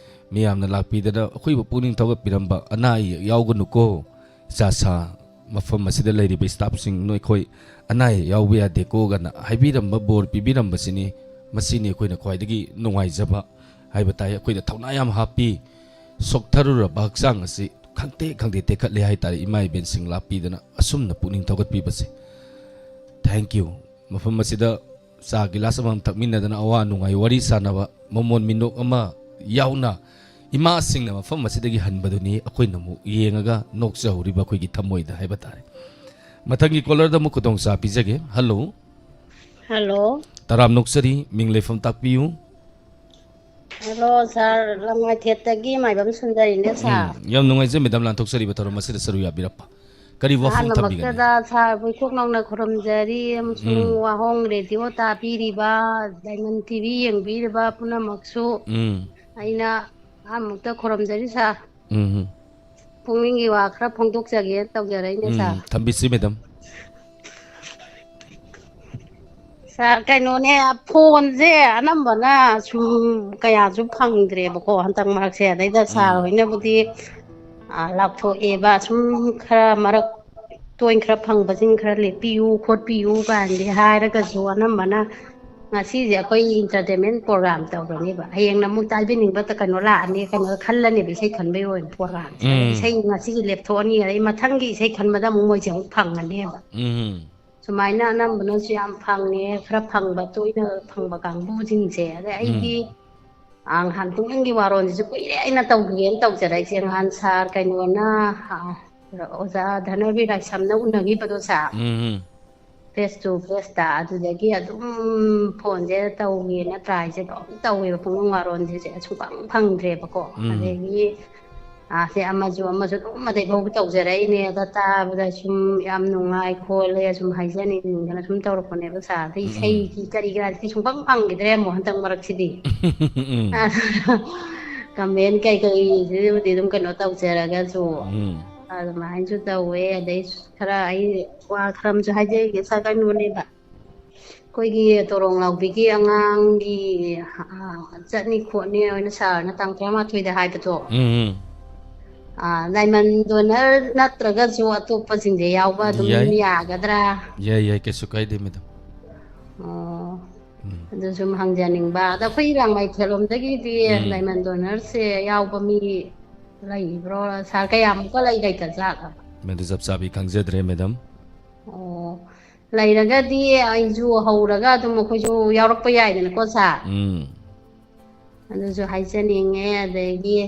ꯃꯤꯌꯥꯝꯅ ꯂꯥꯛꯄꯤꯗꯅ ꯑꯩꯈꯣꯏꯕꯨ ꯄꯨꯛꯅꯤꯡ ꯊꯧꯒꯠꯄꯤꯔꯝꯕ, "ꯑꯅꯥ ꯑꯌꯦꯛ ꯌꯥꯎꯒꯅꯨꯀꯣ, ꯏꯆꯥ ꯁꯥ ꯃꯐꯝ ꯑꯁꯤꯗ ꯂꯩꯔꯤꯕ staffꯁꯤꯡ ꯅꯣꯏꯈꯣꯏ ꯑꯅꯥ ꯑꯌꯦꯛ ꯌꯥꯎꯕ ꯌꯥꯗꯦꯀꯣ" ꯀꯥꯏꯅ ꯍꯥꯏꯕꯤꯔꯝꯕ, ꯕꯣꯔ ꯄꯤꯕꯤꯔꯝꯕꯁꯤꯅꯤ꯫ ꯃꯁꯤꯅꯤ ꯑꯩꯈꯣꯏꯅ ꯈ꯭ꯋꯥꯏꯗꯒꯤ ꯅꯨꯡꯉꯥꯏꯖꯕ ꯍꯥꯏꯕ ꯇꯥꯏ꯫ ꯑꯩꯈꯣꯏꯗ ꯊꯧꯅꯥ ꯌꯥꯝ ꯍꯥꯞꯄꯤ꯫ ꯁꯣꯛꯊꯔꯨꯔꯕ ꯍꯛꯆꯥꯡ ꯑꯁꯤ ꯈꯪꯇꯦꯛ ꯈꯪꯇꯦꯛ ꯇꯦꯛꯈꯠꯂꯦ ꯍꯥꯏꯇꯥꯔꯦ, ꯏꯃꯥ ꯏꯕꯦꯟꯁꯤꯡ ꯂꯥꯛꯄꯤꯗꯅ ꯑꯁꯨꯝꯅ ꯄꯨꯛꯅꯤꯡ ꯊꯧꯒꯠꯄꯤꯕꯁꯦ꯫ Thank you꯫ ꯃꯐꯝ ꯑꯁꯤꯗ ꯆꯥ ꯒꯤꯂꯥꯁ ꯑꯃꯃꯝ ꯊꯛꯃꯤꯟꯅꯗꯅ ꯑꯋꯥ ꯅꯨꯡꯉꯥꯏ ꯋꯥꯔꯤ ꯁꯥꯟꯅꯕ, ꯃꯃꯣꯟ ꯃꯤꯅꯣꯛ ꯑꯃ ꯌꯥꯎꯅ ꯏꯃꯥꯁꯤꯡꯅ ꯃꯐꯝ ꯑꯁꯤꯗꯒꯤ ꯍꯟꯕꯗꯨꯅꯤ ꯑꯩꯈꯣꯏꯅ ꯑꯃꯨꯛ ꯌꯦꯡꯉꯒ ꯅꯣꯛꯆꯍꯧꯔꯤꯕ ꯑꯩꯈꯣꯏꯒꯤ ꯊꯃꯣꯏꯗ ꯍꯥꯏꯕ ꯇꯥꯔꯦ꯫ ꯃꯊꯪꯒꯤ ꯀꯣꯂꯔꯗ ꯑꯃꯨꯛ ꯈꯨꯗꯣꯡꯆꯥ ꯄꯤꯖꯒꯦ꯫ ꯍꯜꯂꯣ꯫ ꯍꯜꯂꯣ꯫ ꯇꯔꯥꯝ ꯅꯣꯛꯆꯔꯤ, ꯃꯤꯡ ꯂꯩꯐꯝ ꯇꯥꯛꯄꯤꯌꯨ꯫ ꯍꯜꯂꯣ ꯁꯥꯔ, ꯂꯝꯉꯥꯏꯊꯦꯠꯇꯒꯤ ꯃꯥꯏꯕꯝ ꯁꯨꯟꯗꯔꯤꯅꯦ ꯁꯥꯔ꯫ ꯎꯝ, ꯌꯥꯝ ꯅꯨꯡꯉꯥꯏꯖꯩ ꯃꯦꯗꯥꯝ ꯂꯥꯟꯊꯣꯛꯆꯔꯤꯕ ꯊꯧꯔꯝ ꯑꯁꯤꯗ ꯁꯔꯨꯛ ꯌꯥꯕꯤꯔꯛꯄ꯫ ꯀꯔꯤ ꯋꯥꯐꯝ ꯊꯝꯕꯤꯒꯅꯤ? ꯑꯍꯥꯟꯕꯃꯛꯇꯗ ꯁꯥꯔꯕꯨ ꯏꯀꯣꯛ ꯅꯧꯅ ꯈꯨꯔꯨꯝꯖꯔꯤ ꯑꯃꯁꯨꯡ ꯎꯝ꯫ ꯋꯥꯍꯣꯡ ꯔꯦꯗꯤꯑꯣ ꯇꯥꯕꯤꯔꯤꯕ, ꯗꯥꯏꯃꯟ ꯇꯤ ꯚꯤ ꯌꯦꯡꯕꯤꯔꯤꯕ ꯄꯨꯝꯅꯃꯛꯁꯨ ꯎꯝ꯫ ꯑꯩꯅ ꯑꯍꯥꯟꯕꯃꯛꯇ ꯈꯨꯔꯨꯝꯖꯔꯤ ꯁꯥꯔ꯫ ꯎꯝ, ꯎꯝ꯫ ꯄꯨꯛꯅꯤꯡꯒꯤ ꯋꯥ ꯈꯔ ꯐꯣꯡꯗꯣꯛꯆꯒꯦꯅ ꯇꯧꯖꯔꯛꯏꯅꯦ ꯎꯝ, ꯁꯥꯔ꯫ ꯊꯝꯕꯤꯁꯤ ꯃꯦꯗꯥꯝ꯫ ꯁꯥꯔ, ꯀꯩꯅꯣꯅꯦ, ꯐꯣꯟꯁꯦ ꯑꯅꯝꯕꯅ ꯁꯨꯝ ꯀꯌꯥꯁꯨ ꯐꯪꯗ꯭ꯔꯦꯕꯀꯣ ꯍꯟꯗꯛ ꯃꯔꯛꯁꯦ꯫ ꯑꯗꯩꯗ ꯁꯥꯔ ꯎꯝ꯫ ꯍꯣꯏꯅꯕꯨꯗꯤ, ꯑ, ꯂꯥꯎꯊꯣꯛꯑꯦꯕ, ꯁꯨꯝ ꯈꯔ ꯃꯔꯛ ꯇꯣꯏꯅ ꯈꯔ ꯐꯪꯕꯁꯤꯡ ꯈꯔ ꯂꯦꯞꯄꯤꯌꯨ ꯈꯣꯠꯄꯤꯌꯨ ꯀꯥꯏꯅꯗꯤ ꯍꯥꯏꯔꯒꯁꯨ, ꯑꯅꯝꯕꯅ ꯉꯁꯤꯁꯦ ꯑꯩꯈꯣꯏ entertainment program ꯇꯧꯔꯅꯦꯕ꯫ ꯍꯌꯦꯡꯅ ꯑꯃꯨꯛ ꯇꯥꯕꯤꯅꯤꯡꯕ ꯀꯩꯅꯣ ꯂꯥꯛꯑꯅꯤ, ꯀꯩꯅꯣ ꯈꯜꯂꯅꯦꯕ, ꯏꯁꯩ ꯈꯟꯕꯒꯤ ꯑꯣꯏꯅ program ꯁꯦ꯫ ꯎꯝ꯫ ꯏꯁꯩ ꯉꯁꯤꯒꯤ ꯂꯦꯞꯊꯣꯛꯑꯅꯤ, ꯑꯗꯩ ꯃꯊꯪꯒꯤ ꯏꯁꯩ ꯈꯟꯕꯗ ꯑꯃꯨꯛ ꯃꯣꯏꯁꯦ ꯑꯃꯨꯛ ꯐꯪꯉꯅꯦꯕ꯫ ꯎꯝ꯫ ꯁꯨꯃꯥꯏꯅ ꯑꯅꯝꯕꯅꯁꯨ ꯌꯥꯝ ꯐꯪꯉꯦ, ꯈꯔ ꯐꯪꯕ, ꯇꯣꯏꯅ ꯐꯪꯕ ꯀꯥꯡꯕꯨꯁꯤꯡꯁꯦ꯫ ꯑꯗꯩ ꯎꯝ꯫ ꯑꯩꯗꯤ ꯑ, ꯅꯍꯥꯟ ꯄꯨꯛꯅꯤꯡꯒꯤ ꯋꯥꯔꯣꯜꯁꯤꯁꯨ ꯀꯨꯏꯔꯦ ꯑꯩꯅ ꯇꯧꯒꯦꯅ ꯇꯧꯖꯔꯛꯏꯁꯦ꯫ ꯅꯍꯥꯟ ꯁꯥꯔ ꯀꯩꯅꯣꯅ, ꯑ, ꯑꯣꯖꯥ ꯙꯅꯕꯤꯔ ꯂꯥꯏꯁ꯭ꯔꯝꯅ ꯎꯅꯈꯤꯕꯗꯣ ꯁꯥꯔ, ꯎꯝ, ꯎꯝ. ꯐꯦꯁ ꯇꯨ ꯐꯦꯁꯇ, ꯑꯗꯨꯗꯒꯤ ꯑꯗꯨꯝ ꯐꯣꯟꯁꯦ ꯇꯧꯒꯦꯅ ꯇ꯭ꯔꯥꯏꯁꯦ ꯑꯗꯨꯝ ꯇꯧꯋꯦꯕ꯫ ꯄꯨꯡ ꯋꯥꯔꯣꯟꯁꯦ ꯁꯨꯡꯐꯪ ꯐꯪꯗ꯭ꯔꯦꯕꯀꯣ꯫ ꯎꯝ. ꯑꯗꯒꯤ, ꯑ, ꯁꯦ ꯑꯃꯁꯨ ꯑꯃꯁꯨ ꯑꯗꯨꯝ ꯑꯗꯩꯐꯥꯎ ꯇꯧꯖꯔꯛꯏꯅꯦ꯫ ꯑꯗ ꯇꯥꯕꯗ ꯁꯨꯝ ꯌꯥꯝ ꯅꯨꯡꯉꯥꯏ ꯈꯣꯠꯂꯦ ꯁꯨꯝ ꯍꯥꯏꯖꯅꯤꯡꯗꯅ ꯁꯨꯝ ꯇꯧꯔꯛꯄꯅꯦꯕ ꯁꯥꯔ꯫ ꯑꯗꯩ ꯎꯝ, ꯎꯝ. ꯏꯁꯩꯒꯤ ꯀꯔꯤ ꯀꯔꯥꯗꯤ ꯁꯨꯡꯐꯪ ꯐꯪꯈꯤꯗ꯭ꯔꯦ ꯑꯃꯨꯛ ꯍꯟꯗꯛ ꯃꯔꯛꯁꯤꯗꯤ꯫ ꯎꯝ. ꯀꯃꯦꯟ ꯀꯩꯀꯩꯁꯤꯕꯨꯗꯤ ꯑꯗꯨꯝ ꯀꯩꯅꯣ ꯇꯧꯖꯔꯒꯁꯨ ꯎꯝ. ꯑꯗꯨꯃꯥꯏꯅꯁꯨ ꯇꯧꯋꯦ꯫ ꯑꯗꯩ ꯈꯔ ꯑꯩ ꯋꯥ ꯈꯔ ꯑꯃꯁꯨ ꯍꯥꯏꯖꯒꯦ ꯁꯥꯔ, ꯀꯩꯅꯣꯅꯦꯕ, ꯑꯩꯈꯣꯏꯒꯤ ꯇꯣꯔꯣꯡ ꯂꯥꯎꯕꯤꯒꯤ ꯑꯉꯥꯡꯒꯤ, ꯑ, ꯆꯠꯅꯤ ꯈꯣꯠꯅꯤ ꯑꯣꯏꯅ ꯁꯥꯔꯅ ꯇꯥꯡ ꯇꯔꯥꯃꯥꯊꯣꯏꯗ ꯍꯥꯏꯕꯗꯣ, ꯎꯝ, ꯎꯝ. ꯑ, ꯗꯥꯏꯃꯟ ꯗꯣꯅꯔ ꯅꯠꯇ꯭ꯔꯒꯁꯨ ꯑꯇꯣꯞꯄꯁꯤꯡꯁꯦ ꯌꯥꯎꯕ ꯑꯗꯨꯝ ꯌꯥꯏ. ꯌꯥꯒꯗ꯭ꯔꯥ? ꯌꯥꯏ, ꯌꯥꯏ, ꯀꯩꯁꯨ ꯀꯥꯏꯗꯦ, ꯃꯦꯗꯥꯝ. ꯑꯣ, ꯎꯝ. ꯑꯗꯨ ꯁꯨꯝ ꯍꯪꯖꯅꯤꯡꯕ꯫ ꯑꯗ ꯑꯩꯈꯣꯏ ꯏꯔꯥꯡ ꯃꯩꯊꯦꯜꯂꯣꯝꯗꯒꯤꯗꯤ ꯎꯝ. ꯗꯥꯏꯃꯟ ꯗꯣꯅꯔꯁꯦ ꯌꯥꯎꯕ ꯃꯤ ꯂꯩꯕ꯭ꯔꯣ ꯁꯥꯔ? ꯀꯌꯥꯃꯨꯛꯀ ꯂꯩ, ꯂꯩꯇ ꯖꯥꯠꯂꯣ? ꯃꯗꯨ ꯆꯞ ꯆꯥꯕꯤ ꯈꯪꯖꯗ꯭ꯔꯦ, ꯃꯦꯗꯥꯝ. ꯑꯣ, ꯂꯩꯔꯒꯗꯤ ꯑꯩꯁꯨ ꯍꯧꯔꯒ ꯑꯗꯨꯝ ꯑꯩꯈꯣꯏꯁꯨ ꯌꯥꯎꯔꯛꯄ ꯌꯥꯏꯗꯅꯀꯣ ꯁꯥꯔ? ꯎꯝ. ꯑꯗꯨꯁꯨ ꯍꯥꯏꯖꯅꯤꯡꯉꯦ꯫ ꯑꯗꯒꯤ,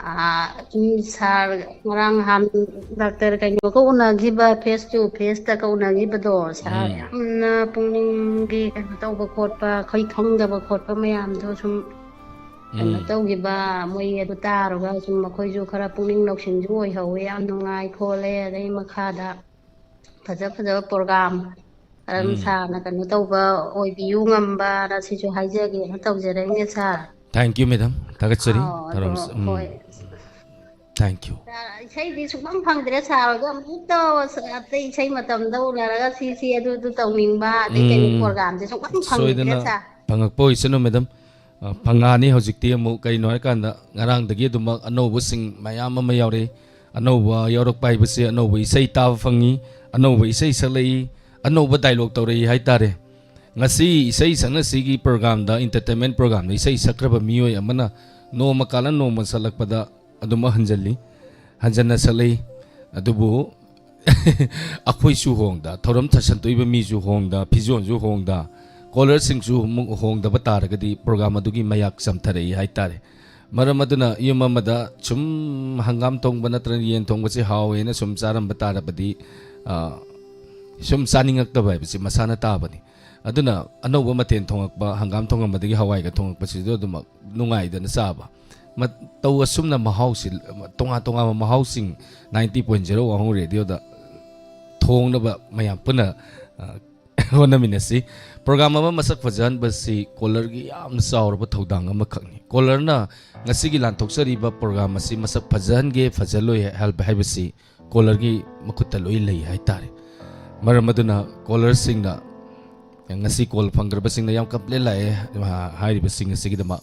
ꯑꯥ, ꯁꯨꯝ ꯁꯥꯔ ꯉꯔꯥꯡ ꯅꯍꯥꯟ ꯗꯥꯛꯇꯔ ꯀꯩꯅꯣꯒ ꯎꯅꯈꯤꯕ, ꯐꯦꯁ ꯇꯨ ꯐꯦꯁꯇꯒ ꯎꯅꯈꯤꯕꯗꯣ ꯁꯥꯔ, ꯎꯝ. ꯌꯥꯝꯅ ꯄꯨꯛꯅꯤꯡꯒꯤ ꯀꯩꯅꯣ ꯇꯧꯕ ꯈꯣꯠꯄ, ꯑꯩꯈꯣꯏ ꯈꯪꯗꯕ ꯈꯣꯠꯄ ꯃꯌꯥꯝꯗꯣ ꯁꯨꯝ ꯀꯩꯅꯣ ꯎꯝ. ꯇꯧꯈꯤꯕ, ꯃꯣꯏ ꯑꯗꯨ ꯇꯥꯔꯒ ꯁꯨꯝ ꯑꯩꯈꯣꯏꯁꯨ ꯈꯔ ꯄꯨꯛꯅꯤꯡ ꯂꯧꯁꯤꯡꯁꯨ ꯑꯣꯏꯍꯧꯋꯦ, ꯌꯥꯝ ꯅꯨꯡꯉꯥꯏ ꯈꯣꯠꯂꯦ꯫ ꯑꯗꯩ ꯃꯈꯥꯗ ꯐꯖ ꯐꯖꯕ ꯄ꯭ꯔꯣꯒ꯭ꯔꯥꯝ ꯑꯗꯨꯝ ꯎꯝ. ꯁꯥꯔꯅ ꯀꯩꯅꯣ ꯇꯧꯕ ꯑꯣꯏꯕꯤꯌꯨ ꯉꯝꯕꯅ ꯁꯤꯁꯨ ꯍꯥꯏꯖꯒꯦꯅ ꯇꯧꯖꯔꯛꯏꯅꯦ ꯁꯥꯔ꯫ Thank you, madam. ꯊꯥꯒꯠꯆꯔꯤ. ꯑꯥꯎ, ꯑꯗꯣ, ꯊꯧꯔꯝ-, ꯎꯝ. ꯍꯣꯏ꯫ Thank you. ꯁꯥꯔ, ꯏꯁꯩꯗꯤ ꯁꯨꯡꯐꯪ ꯐꯪꯗ꯭ꯔꯦ ꯁꯥꯔ, ꯑꯗꯣ ꯑꯃꯨꯛꯇ ꯑꯇꯩ ꯏꯁꯩ ꯃꯇꯝꯗ ꯎꯅꯔꯒ ꯁꯤ, ꯁꯤ, ꯑꯗꯨ, ꯑꯗꯨ ꯇꯧꯅꯤꯡꯕ, ꯑꯇꯩ ꯀꯩꯅꯣ ꯎꯝ. ꯄ꯭ꯔꯣꯒ꯭ꯔꯥꯝꯁꯦ ꯁꯨꯡꯐꯪ ꯐꯪꯗ꯭ꯔꯦ ꯁꯣꯏꯗꯅ ꯁꯥꯔ꯫ ꯐꯪꯉꯛꯄ ꯑꯣꯏꯁꯅꯨ, ꯃꯦꯗꯥꯝ꯫ ꯑ, ꯐꯪꯉꯛꯑꯅꯤ ꯍꯧꯖꯤꯛꯇꯤ ꯑꯃꯨꯛ꯫ ꯀꯩꯅꯣ ꯍꯥꯏꯔꯀꯥꯟꯗ ꯉꯔꯥꯡꯗꯒꯤ ꯑꯗꯨꯃꯛ ꯑꯅꯧꯕꯁꯤꯡ ꯃꯌꯥꯝ ꯑꯃ ꯌꯥꯎꯔꯛꯏ꯫ ꯑꯅꯧꯕ ꯌꯥꯎꯔꯛꯄ ꯍꯥꯏꯕꯁꯤ ꯑꯅꯧꯕ ꯏꯁꯩ ꯇꯥꯕ ꯐꯪꯉꯤ, ꯑꯅꯧꯕ ꯏꯁꯩ ꯁꯛꯂꯛꯏ, ꯑꯅꯧꯕ ꯗꯥꯏꯂꯣꯛ ꯇꯧꯔꯛꯏ ꯍꯥꯏꯇꯥꯔꯦ꯫ ꯉꯁꯤ ꯏꯁꯩ ꯁꯛꯅꯁꯤꯒꯤ ꯄ꯭ꯔꯣꯒ꯭ꯔꯥꯝꯗ, ꯏꯟꯇꯔꯇꯦꯟꯃꯦꯟ ꯄ꯭ꯔꯣꯒ꯭ꯔꯥꯝꯗ ꯏꯁꯩ ꯁꯛꯈ꯭ꯔꯕ ꯃꯤꯑꯣꯏ ꯑꯃꯅ ꯅꯣꯡꯃ ꯀꯥꯜꯂ ꯅꯣꯡꯃ ꯁꯛꯂꯛꯄꯗ ꯑꯗꯨꯃꯛ ꯍꯟꯖꯜꯂꯤ, ꯍꯟꯖꯟꯅ ꯁꯛꯂꯛꯏ꯫ ꯑꯗꯨꯕꯨ ꯑꯩꯈꯣꯏꯁꯨ ꯍꯣꯡꯗ, ꯊꯧꯔꯝ ꯊ-, ꯁꯟꯗꯣꯛꯏꯕ ꯃꯤꯁꯨ ꯍꯣꯡꯗ, ꯐꯤꯖꯣꯜꯁꯨ ꯍꯣꯡꯗ, ꯀꯣꯂꯔꯁꯤꯡꯁꯨ ꯑꯃꯨꯛ ꯍꯣꯡꯗꯕ ꯇꯥꯔꯒꯗꯤ ꯄ꯭ꯔꯣꯒ꯭ꯔꯥꯝ ꯑꯗꯨꯒꯤ ꯃꯌꯥꯛ ꯆꯝꯊꯔꯛꯏ ꯍꯥꯏꯇꯥꯔꯦ꯫ ꯃꯔꯝ ꯑꯗꯨꯅ ꯌꯨꯝ ꯑꯃꯗ ꯁꯨꯝ ꯍꯪꯒꯥꯝ ꯊꯣꯡꯕ ꯅꯠꯇ꯭ꯔꯒ ꯌꯦꯟ ꯊꯣꯡꯕꯁꯦ ꯍꯥꯎꯋꯦꯅ ꯁꯨꯝ ꯆꯥꯔꯝꯕ ꯇꯥꯔꯕꯗꯤ, ꯑ, ꯁꯨꯝ ꯆꯥꯅꯤꯡꯉꯛꯇꯕ ꯍꯥꯏꯕꯁꯤ ꯃꯁꯥꯅ ꯇꯥꯕꯅꯤ꯫ ꯑꯗꯨꯅ ꯑꯅꯧꯕ ꯃꯊꯦꯜ ꯊꯣꯡꯉꯛꯄ, ꯍꯪꯒꯥꯝ ꯊꯣꯡꯉꯝꯕꯗꯒꯤ ꯍꯋꯥꯏꯒ ꯊꯣꯡꯉꯛꯄꯁꯤꯁꯨ ꯑꯗꯨꯃꯛ ꯅꯨꯡꯉꯥꯏꯗꯅ ꯆꯥꯕ꯫ ꯃꯇꯧ ꯑꯁꯨꯝꯅ ꯃꯍꯥꯎꯁꯤ, ꯇꯣꯉꯥꯟ ꯇꯣꯉꯥꯟꯕ ꯃꯍꯥꯎꯁꯤꯡ ninety point zero ꯋꯥꯍꯣꯡ ꯔꯦꯗꯤꯑꯣꯗ ꯊꯣꯡꯅꯕ ꯃꯌꯥꯝ ꯄꯨꯟꯅ, ꯑ, ꯍꯣꯠꯅꯃꯤꯟꯅꯁꯤ꯫ ꯄ꯭ꯔꯣꯒ꯭ꯔꯥꯝ ꯑꯃ ꯃꯁꯛ ꯐꯖꯍꯟꯕꯁꯤ ꯀꯣꯂꯔꯒꯤ ꯌꯥꯝꯅ ꯆꯥꯎꯔꯕ ꯊꯧꯗꯥꯡ ꯑꯃꯈꯛꯅꯤ꯫ ꯀꯣꯂꯔꯅ ꯉꯁꯤꯒꯤ ꯂꯥꯟꯊꯣꯛꯆꯔꯤꯕ ꯄ꯭ꯔꯣꯒ꯭ꯔꯥꯝ ꯑꯁꯤ ꯃꯁꯛ ꯐꯖꯍꯟꯒꯦ, ꯐꯖꯍꯜꯂꯣꯏ ꯍꯥꯏꯕ, ꯍꯥꯏꯕꯁꯤ ꯀꯣꯂꯔꯒꯤ ꯃꯈꯨꯠꯇ ꯂꯣꯏ ꯂꯩ ꯍꯥꯏꯇꯥꯔꯦ꯫ ꯃꯔꯝ ꯑꯗꯨꯅ ꯀꯣꯂꯔꯁꯤꯡꯅ, ꯉꯁꯤ ꯀꯣꯜ ꯐꯪꯈ꯭ꯔꯕꯁꯤꯡꯅ ꯌꯥꯝ ꯀꯝꯄ꯭ꯂꯦꯟ ꯂꯥꯛꯑꯦ, ꯑ, ꯍꯥꯏꯔꯤꯕꯁꯤꯡ ꯑꯁꯤꯒꯤꯗꯃꯛ꯫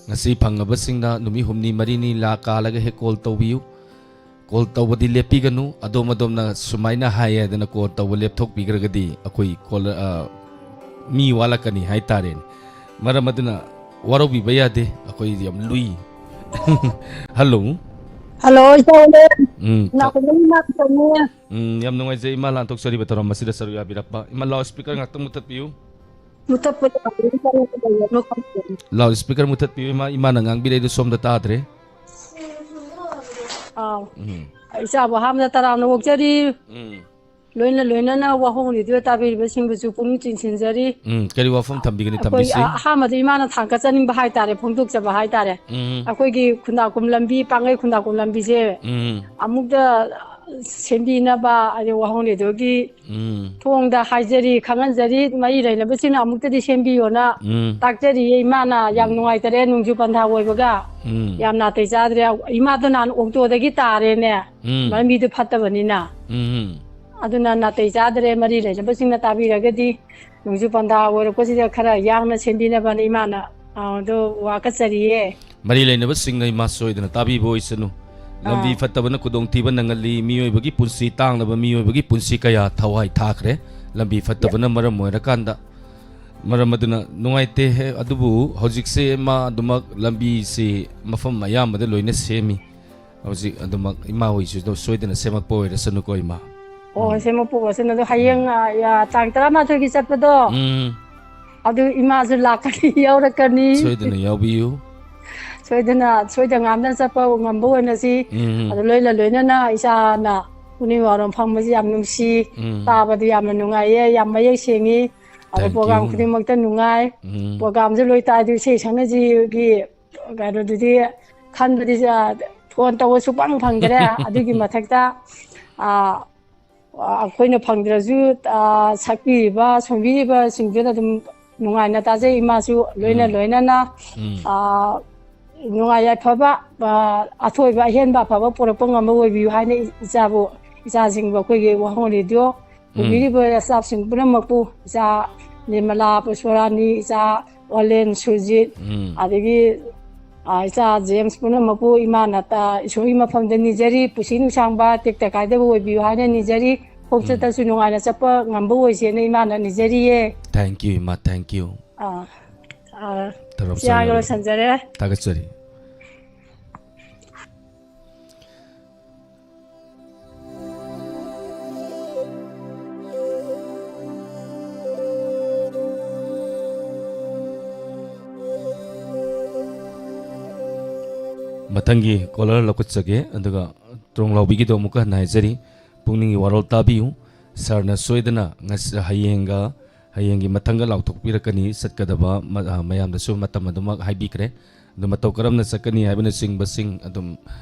ꯉꯁꯤ ꯐꯪꯉꯕꯁꯤꯡꯅ ꯅꯨꯃꯤꯠ ꯍꯨꯝꯅꯤ ꯃꯔꯤꯅꯤ ꯂꯥ ꯀꯥꯜꯂꯒ ꯍꯦꯛ ꯀꯣꯜ ꯇꯧꯕꯤꯌꯨ꯫ ꯀꯣꯜ ꯇꯧꯕꯗꯤ ꯂꯦꯞꯄꯤꯒꯅꯨ꯫ ꯑꯗꯣꯝ ꯑꯗꯣꯝꯅ ꯁꯨꯃꯥꯏꯅ ꯍꯥꯏꯌꯦ ꯍꯥꯏꯗꯅ ꯀꯣꯜ ꯇꯧꯕ ꯂꯦꯞꯊꯣꯛꯄꯤꯈ꯭ꯔꯒꯗꯤ ꯑꯩꯈꯣꯏ ꯀꯣꯜ, ꯑ, ꯃꯤ ꯋꯥꯠꯂꯛꯀꯅꯤ ꯍꯥꯏꯇꯥꯔꯦꯅꯦ꯫ ꯃꯔꯝ ꯑꯗꯨꯅ ꯋꯥꯔꯧꯕꯤꯕ ꯌꯥꯗꯦ, ꯑꯩꯈꯣꯏ ꯌꯥꯝ ꯂꯨꯏ꯫ ꯍꯜꯂꯣ꯫ ꯍꯜꯂꯣ, ꯏꯆꯥꯅꯦ꯫ ꯎꯝ, ꯊ-, ꯅꯥꯀꯣꯡꯗꯒꯤ ꯅꯥ ꯈꯤꯇꯪꯅꯦ꯫ ꯎꯝ, ꯌꯥꯝ ꯅꯨꯡꯉꯥꯏꯖꯩ ꯏꯃꯥ, ꯂꯥꯟꯊꯣꯛꯆꯔꯤꯕ ꯊꯧꯔꯝ ꯑꯁꯤꯗ ꯁꯔꯨꯛ ꯌꯥꯕꯤꯔꯛꯄ꯫ ꯏꯃꯥ, ꯂꯥꯎꯠ ꯁ꯭ꯄꯤꯀꯔ ꯉꯥꯛꯇꯪ ꯃꯨꯊꯠꯄꯤꯌꯨ꯫ ꯃꯨꯊꯠꯄ ꯌꯥꯕ꯭ꯔꯥ? ꯂꯥꯎꯠ ꯁ꯭ꯄꯤꯀꯔ ꯃꯨꯊꯠꯄꯤꯌꯨ ꯏꯃꯥ, ꯏꯃꯥꯅ ꯉꯥꯡꯕꯤꯔꯛꯏꯗꯨ ꯁꯣꯝꯗ ꯇꯥꯗ꯭ꯔꯦ꯫ ꯑꯥ꯫ ꯎꯝ꯫ ꯏꯆꯥꯕꯨ ꯑꯍꯥꯟꯕꯗ ꯇꯔꯥꯝꯅ ꯑꯣꯛꯆꯔꯤ꯫ ꯎꯝ꯫ ꯂꯣꯏꯅ ꯂꯣꯏꯅꯅ ꯋꯥꯍꯣꯡ ꯔꯦꯗꯤꯑꯣ ꯇꯥꯕꯤꯔꯤꯕꯁꯤꯡꯕꯨꯁꯨ ꯄꯨꯛꯅꯤꯡ ꯆꯤꯡꯁꯤꯟꯖꯔꯤ꯫ ꯎꯝ, ꯀꯔꯤ ꯋꯥꯐꯝ ꯊꯝꯕꯤꯒꯅꯤ? ꯑꯩꯈꯣꯏ ꯊꯝꯕꯤꯁꯤ꯫ ꯑ-, ꯑꯍꯥꯟꯕꯗ ꯏꯃꯥꯅ ꯊꯥꯡꯒꯠꯆꯅꯤꯡꯕ ꯍꯥꯏꯇꯥꯔꯦ, ꯐꯣꯡꯗꯣꯛꯆꯕ ꯍꯥꯏꯇꯥꯔꯦ꯫ ꯎꯝ꯫ ꯑꯩꯈꯣꯏꯒꯤ ꯈꯨꯟꯗꯥꯛꯀꯨꯝ ꯂꯝꯕꯤ, ꯄꯥꯡꯒꯩ ꯈꯨꯟꯗꯥꯛꯀꯨꯝ ꯂꯝꯕꯤꯁꯦ ꯎꯝ꯫ ꯑꯃꯨꯛꯇ ꯁꯦꯝꯕꯤꯅꯕ, ꯑꯗꯩ ꯋꯥꯍꯣꯡ ꯔꯦꯗꯤꯑꯣꯒꯤ ꯎꯝ꯫ ꯊꯣꯡꯗ ꯍꯥꯏꯖꯔꯤ, ꯈꯪꯍꯟꯖꯔꯤ, ꯃꯔꯤ ꯂꯩꯅꯕꯁꯤꯡꯅ ꯑꯃꯨꯛꯇꯗꯤ ꯁꯦꯝꯕꯤꯌꯣꯅ ꯎꯝ꯫ ꯇꯥꯛꯆꯔꯤꯌꯦ꯫ ꯏꯃꯥꯅ ꯌꯥꯝ ꯎꯝ꯫ ꯅꯨꯡꯉꯥꯏꯇꯔꯦ, ꯅꯣꯡꯖꯨ ꯄꯟꯊꯥ ꯑꯣꯏꯕꯒ ꯎꯝ꯫ ꯌꯥꯝ ꯅꯥꯇꯩ ꯆꯥꯗ꯭ꯔꯦ꯫ ꯏꯃꯥꯗꯣ ꯅꯍꯥꯟ ꯑꯣꯛꯇꯣꯗꯒꯤ ꯇꯥꯔꯦꯅꯦ, ꯎꯝ꯫ ꯂꯝꯕꯤꯗꯨ ꯐꯠꯇꯕꯅꯤꯅ꯫ ꯎꯝ꯫ ꯑꯗꯨꯅ ꯅꯥꯇꯩ ꯆꯥꯗ꯭ꯔꯦ, ꯃꯔꯤ ꯂꯩꯅꯕꯁꯤꯡꯅ ꯇꯥꯕꯤꯔꯒꯗꯤ꯫ ꯅꯣꯡꯖꯨ ꯄꯟꯊꯥ ꯑꯣꯏꯔꯛꯄꯁꯤꯗ ꯈꯔ ꯌꯥꯡꯅ ꯁꯦꯝꯕꯤꯅꯕꯅ ꯏꯃꯥꯅ, ꯑ, ꯑꯗꯨ ꯋꯥꯀꯠꯆꯔꯤꯌꯦ꯫ ꯃꯔꯤ ꯂꯩꯅꯕꯁꯤꯡꯅ ꯏꯃꯥ ꯁꯣꯏꯗꯅ ꯇꯥꯕꯤꯕ ꯑꯣꯏꯁꯅꯨ꯫ ꯂꯝꯕꯤ ꯑꯥ꯫ ꯐꯠꯇꯕꯅ ꯈꯨꯗꯣꯡꯊꯤꯕ ꯅꯪꯍꯜꯂꯤ, ꯃꯤꯑꯣꯏꯕꯒꯤ ꯄꯨꯟꯁꯤ ꯇꯥꯡꯂꯕ ꯃꯤꯑꯣꯏꯕꯒꯤ ꯄꯨꯟꯁꯤ ꯀꯌꯥ ꯊꯋꯥꯏ ꯊꯥꯈ꯭ꯔꯦ꯫ ꯂꯝꯕꯤ ꯐꯠꯇꯕꯅ ꯃꯔꯝ ꯑꯣꯏꯔꯀꯥꯟꯗ꯫ ꯃꯔꯝ ꯑꯗꯨꯅ ꯅꯨꯡꯉꯥꯏꯇꯦ, ꯍꯦ, ꯑꯗꯨꯕꯨ ꯍꯧꯖꯤꯛꯁꯦ ꯃꯥ ꯑꯗꯨꯃꯛ ꯂꯝꯕꯤꯁꯤ ꯃꯐꯝ ꯑꯌꯥꯝꯕꯗ ꯂꯣꯏꯅ ꯁꯦꯝꯃꯤ꯫ ꯍꯧꯖꯤꯛ ꯑꯗꯨꯃꯛ ꯏꯃꯥ ꯍꯣꯏꯁꯨ ꯑꯗꯨꯝ ꯁꯣꯏꯗꯅ ꯁꯦꯝꯃꯛꯄ ꯑꯣꯏꯔꯁꯅꯨꯀꯣ, ꯏꯃꯥ꯫ ꯑꯣ, ꯎꯝ꯫ ꯁꯦꯝꯃꯛꯄ ꯑꯣꯏꯔꯁꯅꯨ꯫ ꯑꯗꯣ ꯍꯌꯦꯡ, ꯎꯝ꯫ ꯑ, ꯌꯥ, ꯇꯥꯡ ꯇꯔꯥꯃꯥꯊꯣꯏꯒꯤ ꯆꯠꯄꯗꯣ, ꯎꯝ꯫ ꯑꯗꯨ ꯏꯃꯥꯁꯨ ꯂꯥꯛꯀꯅꯤ, ꯌꯥꯎꯔꯛꯀꯅꯤ꯫ ꯁꯣꯏꯗꯅ ꯌꯥꯎꯕꯤꯌꯨ꯫ ꯁꯣꯏꯗꯅ, ꯁꯣꯏꯗ ꯉꯥꯝꯗꯅ ꯆꯠꯄ ꯉꯝꯕ ꯑꯣꯏꯅꯁꯤ꯫ ꯎꯝ꯫ ꯑꯗꯨ ꯂꯣꯏꯅ ꯂꯣꯏꯅꯅ ꯏꯆꯥꯅ ꯄꯨꯛꯅꯤꯡ ꯋꯥꯔꯣꯝ ꯐꯪꯕꯁꯤ ꯌꯥꯝ ꯅꯨꯡꯁꯤ꯫ ꯎꯝ꯫ ꯇꯥꯕꯗ ꯌꯥꯝꯅ ꯅꯨꯡꯉꯥꯏꯌꯦ, ꯌꯥꯝ ꯃꯌꯦꯛ ꯁꯦꯡꯉꯤ꯫ ꯑꯗꯣ Thank you꯫ ꯄ꯭ꯔꯣꯒ꯭ꯔꯥꯝ ꯈꯨꯗꯤꯡꯃꯛꯇ ꯅꯨꯡꯉꯥꯏ꯫ ꯎꯝ꯫ ꯄ꯭ꯔꯣꯒ꯭ꯔꯥꯝꯁꯦ ꯂꯣꯏꯇꯥꯔꯗꯤ ꯏꯁꯩ ꯁꯛꯅꯁꯤꯒꯤ ꯀꯩꯅꯣꯗꯨꯗꯤ ꯈꯟꯕꯗꯤ, ꯑ, ꯐꯣꯟ ꯇꯧꯕꯁꯨ ꯄꯪ ꯐꯪꯗ꯭ꯔꯦ꯫ ꯑꯗꯨꯒꯤ ꯃꯊꯛꯇ, ꯑ, ꯑ, ꯑꯩꯈꯣꯏꯅ ꯐꯪꯗ꯭ꯔꯁꯨ, ꯑ, ꯁꯛꯄꯤꯔꯤꯕ, ꯁꯣꯟꯕꯤꯔꯤꯕꯁꯤꯡꯗꯨꯅ ꯑꯗꯨꯝ ꯅꯨꯡꯉꯥꯏꯅ ꯇꯥꯖꯩ꯫ ꯏꯃꯥꯁꯨ ꯂꯣꯏꯅ ꯎꯝ꯫ ꯂꯣꯏꯅꯅ, ꯎꯝ꯫ ꯑ, ꯅꯨꯡꯉꯥꯏ ꯌꯥꯏꯐꯕ, ꯑ, ꯑꯊꯣꯏꯕ ꯑꯍꯦꯟꯕ ꯑꯐꯕ ꯄꯨꯔꯛꯄ ꯉꯝꯕ ꯑꯣꯏꯕꯤꯌꯨ ꯍꯥꯏꯅ ꯏꯆꯥꯕꯨ, ꯏꯆꯥꯁꯤꯡꯕꯨ ꯑꯩꯈꯣꯏꯒꯤ ꯋꯥꯍꯪ ꯔꯦꯗꯤꯑꯣ ꯎꯝ꯫ ꯎꯕꯤꯔꯤꯕ staff ꯁꯤꯡ ꯄꯨꯝꯅꯃꯛꯄꯨ, ꯏꯆꯥ ꯅꯤꯔꯃꯂꯥ, ꯄꯨꯁꯄꯔꯥꯅꯤ, ꯏꯆꯥ ꯋꯥꯂꯦꯟ, ꯁꯨꯔꯖꯤꯠ, ꯎꯝ꯫ ꯑꯗꯒꯤ, ꯑ, ꯏꯆꯥ ꯖꯦꯝꯁ ꯄꯨꯝꯅꯃꯛꯄꯨ ꯏꯃꯥꯅ ꯇ-, ꯏꯁꯣꯔꯒꯤ ꯃꯐꯝꯗ ꯅꯤꯖꯔꯤ, ꯄꯨꯟꯁꯤ ꯅꯨꯡꯁꯥꯡꯕ, ꯇꯦꯛꯇ ꯀꯥꯏꯗꯕ ꯑꯣꯏꯕꯤꯌꯨ ꯍꯥꯏꯅ ꯅꯤꯖꯔꯤ꯫ ꯎꯝ꯫ ꯈꯣꯡꯆꯠꯇꯁꯨ ꯅꯨꯡꯉꯥꯏꯅ ꯆꯠꯄ ꯉꯝꯕ ꯑꯣꯏꯁꯦꯅ ꯏꯃꯥꯅ ꯅꯤꯖꯔꯤꯌꯦ꯫ Thank you, ꯏꯃꯥ, thank you꯫ ꯑꯥ, ꯑꯥ, ꯇꯔꯥꯝ ꯏꯆꯦ ꯍꯥꯏꯔꯒ ꯆꯥꯅꯔꯦ꯫ ꯂꯣꯏꯁꯤꯟꯖꯔꯦ꯫ ꯊꯥꯒꯠꯆꯔꯤ꯫ ꯃꯊꯪꯒꯤ caller ꯂꯧꯈꯠꯆꯒꯦ, ꯑꯗꯨꯒ ꯇ꯭ꯔꯣꯡꯂꯥꯎꯕꯤꯒꯤꯗꯣ ꯑꯃꯨꯛꯀ ꯍꯟꯅ ꯍꯥꯏꯖꯔꯤ, ꯄꯨꯛꯅꯤꯡꯒꯤ ꯋꯥꯔꯣꯜ ꯇꯥꯕꯤꯌꯨ꯫ Sir ꯅ ꯁꯣꯏꯗꯅ ꯉꯁꯤ, ꯍꯌꯦꯡꯒ, ꯍꯌꯦꯡꯒꯤ ꯃꯊꯪꯒ ꯂꯥꯎꯊꯣꯛꯄꯤꯔꯛꯀꯅꯤ꯫ ꯆꯠꯀꯗꯕ ꯃ-, ꯑ, ꯃꯌꯥꯝꯗꯁꯨ ꯃꯇꯝ ꯑꯗꯨꯃꯛ ꯍꯥꯏꯕꯤꯈ꯭ꯔꯦ꯫ ꯑꯗꯨ ꯃꯇꯧ ꯀꯔꯝꯅ ꯆꯠꯀꯅꯤ ꯍꯥꯏꯕꯅꯆꯤꯡꯕꯁꯤꯡ ꯑꯗꯨꯝ,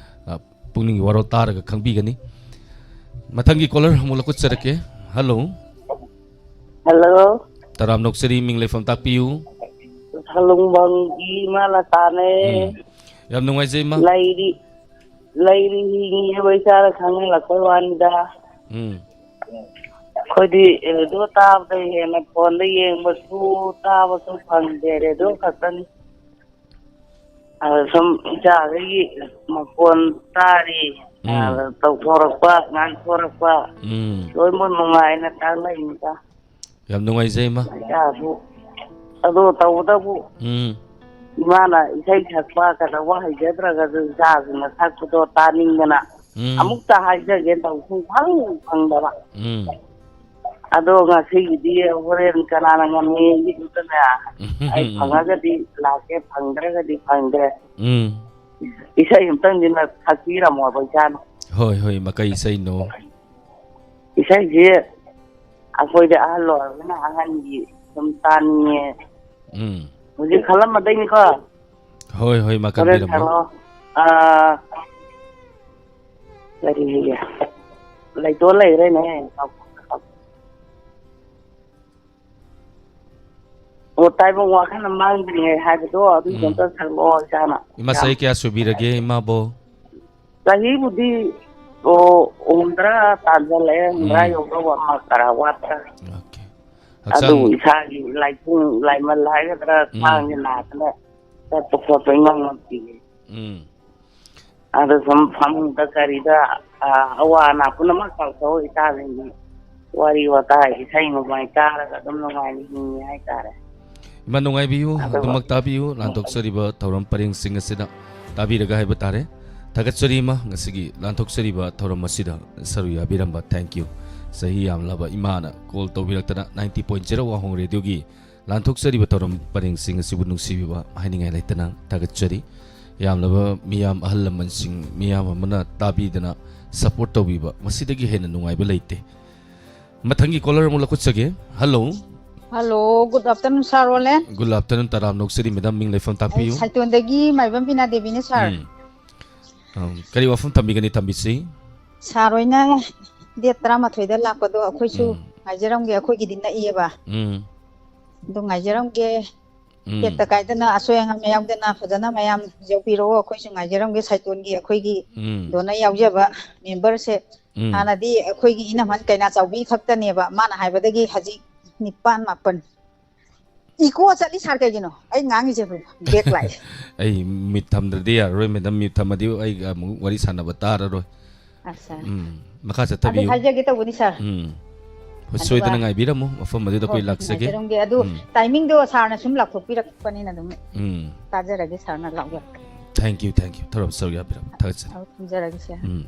ꯑ, ꯄꯨꯛꯅꯤꯡꯒꯤ ꯋꯥꯔꯣꯜ ꯇꯥꯔꯒ ꯈꯪꯕꯤꯒꯅꯤ꯫ ꯃꯊꯪꯒꯤ caller ꯑꯃꯨꯛ ꯂꯧꯈꯠꯆꯔꯛꯀꯦ꯫ Hello꯫ Hello꯫ ꯇꯔꯥꯝꯅ ꯑꯣꯛꯆꯔꯤ, ꯃꯤꯡ ꯂꯩꯐꯝ ꯇꯥꯛꯄꯤꯌꯨ꯫ ꯁꯂꯨꯡꯕꯝꯒꯤ ꯏꯃꯥ ꯂꯇꯥꯅꯦ꯫ ꯎꯝ꯫ ꯌꯥꯝ ꯅꯨꯡꯉꯥꯏꯖꯩ, ꯏꯃꯥ꯫ ꯂꯩꯔꯤ, ꯂꯩꯔꯤ ꯍꯤꯡꯉꯤꯕ ꯏꯆꯥꯅ ꯈꯪꯍꯜꯂꯛꯄꯩ ꯋꯥꯅꯤꯗ꯫ ꯎꯝ꯫ ꯑꯩꯈꯣꯏꯗꯤ ꯔꯦꯗꯤꯑꯣ ꯇꯥꯕꯗꯩ ꯍꯦꯟꯅ ꯐꯣꯟꯗ ꯌꯦꯡꯕꯁꯨ ꯇꯥꯕꯁꯨ ꯐꯪꯗꯦ, ꯔꯦꯗꯤꯑꯣ ꯈꯛꯇꯅꯤ꯫ ꯑꯗ ꯁꯨꯝ ꯏꯆꯥꯈꯩꯒꯤ ꯃꯈꯣꯟ ꯇꯥꯔꯤ, ꯎꯝ꯫ ꯑꯗ ꯇꯧꯊꯣꯔꯛꯄ, ꯉꯥꯡꯊꯣꯔꯛꯄ, ꯎꯝ꯫ ꯂꯣꯏꯅꯃꯛ ꯅꯨꯡꯉꯥꯏꯅ ꯇꯥꯛꯂꯛꯏꯅꯤꯗ꯫ ꯌꯥꯝ ꯅꯨꯡꯉꯥꯏꯖꯩ, ꯏꯃꯥ꯫ ꯏꯆꯥꯁꯨ ꯑꯗꯣ ꯇꯧꯕꯇꯕꯨ ꯎꯝ꯫ ꯏꯃꯥꯅ ꯏꯁꯩ ꯁꯛꯄ ꯀꯩꯗꯧꯕ ꯍꯩꯖꯗ꯭ꯔꯒꯁꯨ ꯏꯆꯥꯁꯤꯡꯅ ꯁꯛꯄꯗꯣ ꯇꯥꯅꯤꯡꯗꯅ ꯎꯝ꯫ ꯑꯃꯨꯛꯇ ꯍꯥꯏꯖꯒꯦ ꯇꯧ ꯁꯨꯡꯐꯪ ꯐꯪꯗꯕ꯫ ꯎꯝ꯫ ꯑꯗꯣ ꯉꯁꯤꯒꯤꯗꯤ ꯍꯣꯔꯦꯟ ꯀꯅꯥꯅ ꯉꯝꯃꯤ? ꯑꯗꯨꯗꯅꯦ, ꯑꯩ ꯐꯪꯉꯒꯗꯤ ꯂꯥꯛꯀꯦ, ꯐꯪꯗ꯭ꯔꯒꯗꯤ ꯐꯪꯗ꯭ꯔꯦ꯫ ꯎꯝ꯫ ꯏꯁꯩ ꯑꯝꯇꯪꯗꯤ ꯅ-, ꯁꯛꯄꯤꯔꯝꯃꯣꯕ ꯏꯆꯥꯅ꯫ ꯍꯣꯏ, ꯍꯣꯏ, ꯃꯀꯩ ꯏꯁꯩꯅꯣ? ꯏꯁꯩꯁꯦ ꯑꯩꯈꯣꯏꯗꯤ ꯑꯍꯜ ꯑꯣꯏꯔꯕꯅꯤꯅ ꯑꯍꯟꯒꯤ ꯁꯨꯝ ꯇꯥꯅꯤꯡꯉꯦ꯫ ꯎꯝ꯫ ꯍꯧꯖꯤꯛ ꯈꯜꯂꯝꯃꯗꯣꯏꯅꯤꯀꯣ꯫ ꯍꯣꯏ, ꯍꯣꯏ, ꯃꯥ ꯍꯣꯔꯦꯟ ꯈꯟꯕꯤꯔꯝꯃꯣ꯫ ꯁꯛꯂꯛꯑꯣ꯫ ꯑꯥ, ꯀꯔꯤ ꯍꯥꯏꯒꯦ? ꯂꯩꯇꯣꯟ ꯂꯩꯈ꯭ꯔꯦꯅꯦ꯫ ꯑꯣ, ꯇꯥꯏꯕꯪ ꯋꯥꯈꯜꯅ ꯃꯥꯡꯗ꯭ꯔꯤꯉꯩ ꯍꯥꯏꯕꯗꯣ, ꯑꯗꯨꯏꯗꯣ ꯎꯝ꯫ ꯑꯝꯇ ꯁꯛꯂꯛꯑꯣ ꯏꯆꯥꯅ꯫ ꯏꯃꯥ, ꯆꯍꯤ ꯀꯌꯥ ꯁꯨꯕꯤꯔꯒꯦ, ꯏꯃꯥꯕꯣ? ꯆꯍꯤꯕꯨꯗꯤ, ꯑꯣ, ꯍꯨꯝꯗ꯭ꯔꯥ ꯇꯥꯟꯁꯤꯜꯂꯛꯑꯦ, ꯍꯨꯝꯗ꯭ꯔꯥ ꯎꯝ꯫ ꯌꯧꯗꯧꯕ ꯑꯃ ꯀꯔꯥ ꯋꯥꯠꯇ꯭ꯔꯥ? ꯑꯣꯀꯦ꯫ ꯑꯗꯨꯕꯨ ꯍꯛꯆꯥꯡ ꯏꯁꯥꯒꯤ ꯂꯥꯏꯊꯨꯡ ꯂꯥꯏꯃꯜ ꯍꯥꯏꯒꯗ꯭ꯔꯥ, ꯎꯝ꯫ ꯈ꯭ꯋꯥꯡꯁꯦ ꯅꯥꯗꯅ ꯆꯠꯄ ꯈꯣꯠꯄ ꯏꯉꯝ ꯉꯝꯗꯦ꯫ ꯎꯝ꯫ ꯑꯗ ꯁꯨꯝ ꯐꯃꯨꯡꯗ ꯀꯔꯤꯗ, ꯑ, ꯑꯋꯥ ꯑꯅꯥ ꯄꯨꯝꯅꯃꯛ ꯀꯥꯎꯊꯣꯛꯑ ꯏꯆꯥꯁꯤꯡꯒꯤ ꯋꯥꯔꯤ ꯋꯥꯇꯥꯏ, ꯏꯁꯩ ꯅꯣꯡꯃꯥꯏ ꯇꯥꯔꯒ ꯑꯗꯨꯝ ꯅꯨꯡꯉꯥꯏꯅ ꯍꯤꯡꯉꯤ ꯍꯥꯏꯇꯥꯔꯦ꯫ ꯏꯃꯥ, ꯅꯨꯡꯉꯥꯏꯕꯤꯌꯨ꯫ ꯑꯗꯨꯒ ꯑꯗꯨꯃꯛ ꯇꯥꯕꯤꯌꯨ꯫ ꯂꯥꯟꯊꯣꯛꯆꯔꯤꯕ ꯊꯧꯔꯝ ꯄꯔꯦꯡꯁꯤꯡ ꯑꯁꯤꯗ ꯇꯥꯕꯤꯔꯒ ꯍꯥꯏꯕ ꯇꯥꯔꯦ꯫ ꯊꯥꯒꯠꯆꯔꯤ ꯏꯃꯥ, ꯉꯁꯤꯒꯤ ꯂꯥꯟꯊꯣꯛꯆꯔꯤꯕ ꯊꯧꯔꯝ ꯑꯁꯤꯗ ꯁꯔꯨꯛ ꯌꯥꯕꯤꯔꯝꯕ꯫ Thank you꯫ ꯆꯍꯤ ꯌꯥꯝꯂꯕ ꯏꯃꯥꯅ call ꯇꯧꯕꯤꯔꯛꯇꯅ ninety point zero ꯋꯥꯍꯣꯡ ꯔꯦꯗꯤꯑꯣꯒꯤ ꯂꯥꯟꯊꯣꯛꯆꯔꯤꯕ ꯊꯧꯔꯝ ꯄꯔꯦꯡꯁꯤꯡ ꯑꯁꯤꯕꯨ ꯅꯨꯡꯁꯤꯕꯤꯕ ꯍꯥꯏꯅꯤꯡꯉꯥꯏ ꯂꯩꯇꯅ ꯊꯥꯒꯠꯆꯔꯤ꯫ ꯌꯥꯝꯂꯕ ꯃꯤꯌꯥꯝ, ꯑꯍꯜ ꯂꯃꯟꯁꯤꯡ ꯃꯤꯌꯥꯝ ꯑꯃꯅ ꯇꯥꯕꯤꯗꯅ support ꯇꯧꯕꯤꯕ, ꯃꯁꯤꯗꯒꯤ ꯍꯦꯟꯅ ꯅꯨꯡꯉꯥꯏꯕ ꯂꯩꯇꯦ꯫ ꯃꯊꯪꯒꯤ caller ꯑꯃꯨꯛ ꯂꯧꯈꯠꯆꯒꯦ꯫ Hello꯫ Hello, good afternoon, sir ꯔꯣꯂꯦꯟ꯫ Good afternoon, ꯇꯔꯥꯝꯅ ꯑꯣꯛꯆꯔꯤ madam, ꯃꯤꯡ ꯂꯩꯐꯝ ꯑꯩ ꯇꯥꯛꯄꯤꯌꯨ꯫ ꯁꯥꯏꯇꯣꯟꯗꯒꯤ ꯃꯥꯏꯕꯝ ꯕꯤꯅꯥ ꯗꯦꯕꯤꯅꯦ, sir꯫ ꯎꯝ꯫ ꯑꯝ, ꯀꯔꯤ ꯋꯥꯐꯝ ꯊꯝꯕꯤꯒꯅꯤ, ꯊꯝꯕꯤꯁꯤ? Sir ꯍꯣꯏꯅ date ꯇꯔꯥꯃꯥꯊꯣꯏꯗ ꯂꯥꯛꯄꯗꯣ ꯑꯩꯈꯣꯏꯁꯨ ꯎꯝ꯫ ꯉꯥꯏꯖꯔꯝꯒꯦ, ꯑꯩꯈꯣꯏꯒꯤꯗꯤ ꯅꯛꯏꯌꯦꯕ꯫ ꯎꯝ꯫ ꯑꯗꯨ ꯉꯥꯏꯖꯔꯝꯒꯦ꯫ ꯎꯝ꯫ ꯇꯦꯛꯇ ꯀꯥꯏꯗꯅ ꯑꯁꯣꯏ ꯑꯉꯥꯝ ꯌꯥꯎꯗꯅ ꯐꯖꯅ ꯃꯌꯥꯝ ꯌꯧꯕꯤꯔꯛꯑꯣ꯫ ꯑꯩꯈꯣꯏꯁꯨ ꯉꯥꯏꯖꯔꯝꯒꯦ꯫ ꯁꯥꯏꯇꯣꯟꯒꯤ ꯑꯩꯈꯣꯏꯒꯤ ꯎꯝ꯫ donor ꯌꯥꯎꯖꯕ member ꯁꯦ ꯎꯝ꯫ ꯍꯥꯟꯅꯗꯤ ꯑꯩꯈꯣꯏꯒꯤ ꯏꯅꯝꯍꯟ ꯀꯩꯅꯥꯆꯥꯎꯕꯤ ꯈꯛꯇꯅꯦꯕ꯫ ꯃꯥꯅ ꯍꯥꯏꯕꯗꯒꯤ ꯍꯧꯖꯤꯛ ꯅꯤꯄꯥꯟ ꯃꯥꯄꯟ꯫ Echo ꯆꯠꯂꯤ sir ꯀꯩꯒꯤꯅꯣ? ꯑꯩ ꯉꯥꯡꯉꯤꯁꯦ back ꯂꯥꯛꯑꯦ꯫ ꯑꯩ mute ꯊꯝꯗ꯭ꯔꯗꯤ ꯌꯥꯔꯔꯣꯏ madam, mute ꯊꯝꯃꯗꯤ ꯑꯩꯒ ꯑꯃꯨꯛ ꯋꯥꯔꯤ ꯁꯥꯟꯅꯕ ꯇꯥꯔꯔꯣꯏ꯫ ꯑꯠꯆꯥ꯫ ꯎꯝ, ꯃꯈꯥ ꯑꯗꯨ ꯆꯠꯊꯕꯤꯌꯨ꯫ ꯍꯥꯏꯖꯒꯦ ꯇꯧꯕꯅꯤ sir꯫ ꯎꯝ꯫ ꯍꯣꯏ, ꯑꯗꯨꯒ ꯁꯣꯏꯗꯅ ꯉꯥꯏꯕꯤꯔꯝꯃꯨ, ꯃꯐꯝ ꯑꯗꯨꯗ ꯍꯣꯏ, ꯑꯩꯈꯣꯏ ꯂꯥꯛꯆꯒꯦ꯫ ꯉꯥꯏꯖꯔꯝꯒꯦ꯫ ꯑꯗꯨ ꯎꯝ꯫ timing ꯗꯣ sir ꯅ ꯁꯨꯝ ꯂꯥꯎꯊꯣꯛꯄꯤꯔꯛꯄꯅꯤꯅ ꯑꯗꯨꯝ ꯎꯝ꯫ ꯇꯥꯖꯔꯒꯦ꯫ Sir ꯅ ꯂꯥꯎꯖꯔꯛꯀꯦ꯫ Thank you, thank you꯫ ꯊꯧꯔꯝ ꯁꯔꯨꯛ ꯌꯥꯕꯤꯔꯝꯃꯨ꯫ ꯊꯥꯒꯠꯆꯔꯤ꯫ ꯑꯧ, ꯊꯝꯖꯔꯒꯦ sir꯫ ꯎꯝ꯫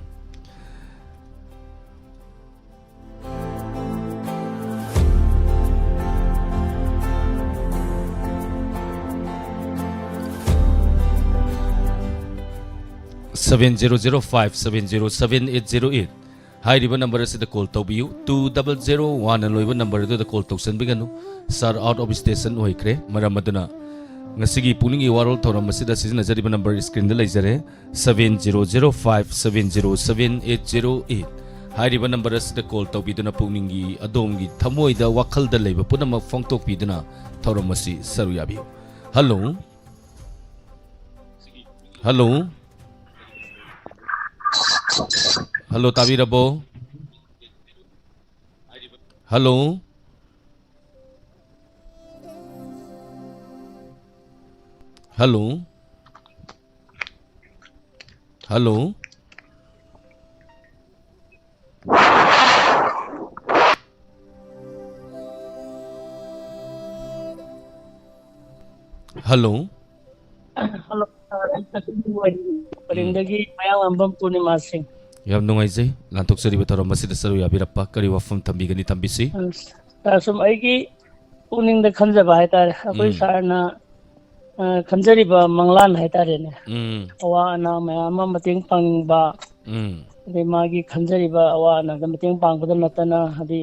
seven zero zero five seven zero seven eight zero eight ꯍꯥꯏꯔꯤꯕ ꯅꯝꯕꯔ ꯑꯁꯤꯗ ꯀꯣꯜ ꯇꯧꯕꯤꯌꯨ꯫ Two double zero one ꯂꯣꯏꯕ ꯅꯝꯕꯔ ꯑꯗꯨꯗ ꯀꯣꯜ ꯇꯧꯁꯟꯕꯤꯒꯅꯨ꯫ ꯁꯥꯔ ꯑꯥꯎꯠ ꯑꯣꯐ ꯁ꯭ꯇꯦꯁꯟ ꯑꯣꯏꯈ꯭ꯔꯦ꯫ ꯃꯔꯝ ꯑꯗꯨꯅ ꯉꯁꯤꯒꯤ ꯄꯨꯛꯅꯤꯡꯒꯤ ꯋꯥꯔꯣꯜ ꯊꯧꯔꯝ ꯑꯁꯤꯗ ꯁꯤꯖꯤꯟꯅꯖꯔꯤꯕ ꯅꯝꯕꯔ ꯁ꯭ꯀ꯭ꯔꯤꯟꯗ ꯂꯩꯖꯔꯦ, seven zero zero five seven zero seven eight zero eight ꯍꯥꯏꯔꯤꯕ ꯅꯝꯕꯔ ꯑꯁꯤꯗ ꯀꯣꯜ ꯇꯧꯕꯤꯗꯨꯅ ꯄꯨꯛꯅꯤꯡꯒꯤ, ꯑꯗꯣꯝꯒꯤ ꯊꯃꯣꯏꯗ, ꯋꯥꯈꯜꯗ ꯂꯩꯕ ꯄꯨꯝꯅꯃꯛ ꯐꯣꯡꯗꯣꯛꯄꯤꯗꯨꯅ ꯊꯧꯔꯝ ꯑꯁꯤ ꯁꯔꯨꯛ ꯌꯥꯕꯤꯌꯨ꯫ ꯍꯜꯂꯣ꯫ ꯍꯜꯂꯣ꯫ ꯍꯜꯂꯣ, ꯇꯥꯕꯤꯔꯕꯣ? Hello. Hello. Hello. Hello. Hello, sir, ꯑꯩ ꯀꯛꯆꯤꯡ ꯋꯥꯏꯔꯤ ꯄꯔꯦꯡꯗꯒꯤ ꯃꯌꯥꯡꯂꯥꯡꯕꯝ ꯄꯨꯔꯅꯤꯃꯥ ꯁꯤꯡ꯫ ꯌꯥꯝ ꯅꯨꯡꯉꯥꯏꯖꯩ ꯂꯥꯟꯊꯣꯛꯆꯔꯤꯕ ꯊꯧꯔꯝ ꯑꯁꯤꯗ ꯁꯔꯨꯛ ꯌꯥꯕꯤꯔꯛꯄ꯫ ꯀꯔꯤ ꯋꯥꯐꯝ ꯊꯝꯕꯤꯒꯅꯤ, ꯊꯝꯕꯤꯁꯤ? ꯑ, ꯁꯥꯔ, ꯁꯨꯝ ꯑꯩꯒꯤ ꯄꯨꯛꯅꯤꯡꯗ ꯈꯟꯖꯕ ꯍꯥꯏꯇꯥꯔꯦ, ꯑꯩꯈꯣꯏ ꯎꯝ꯫ ꯁꯥꯔꯅ, ꯑ, ꯈꯟꯖꯔꯤꯕ ꯃꯪꯂꯥꯟ ꯍꯥꯏꯇꯥꯔꯦꯅꯦ, ꯎꯝ꯫ ꯑꯋꯥ ꯑꯅꯥ ꯃꯌꯥꯝ ꯑꯃ ꯃꯇꯦꯡ ꯄꯥꯡꯅꯤꯡꯕ, ꯎꯝ꯫ ꯑꯗꯩ ꯃꯥꯒꯤ ꯈꯟꯖꯔꯤꯕ ꯑꯋꯥ ꯑꯅꯥꯗ ꯃꯇꯦꯡ ꯄꯥꯡꯕꯗ ꯅꯠꯇꯅ, ꯍꯥꯏꯗꯤ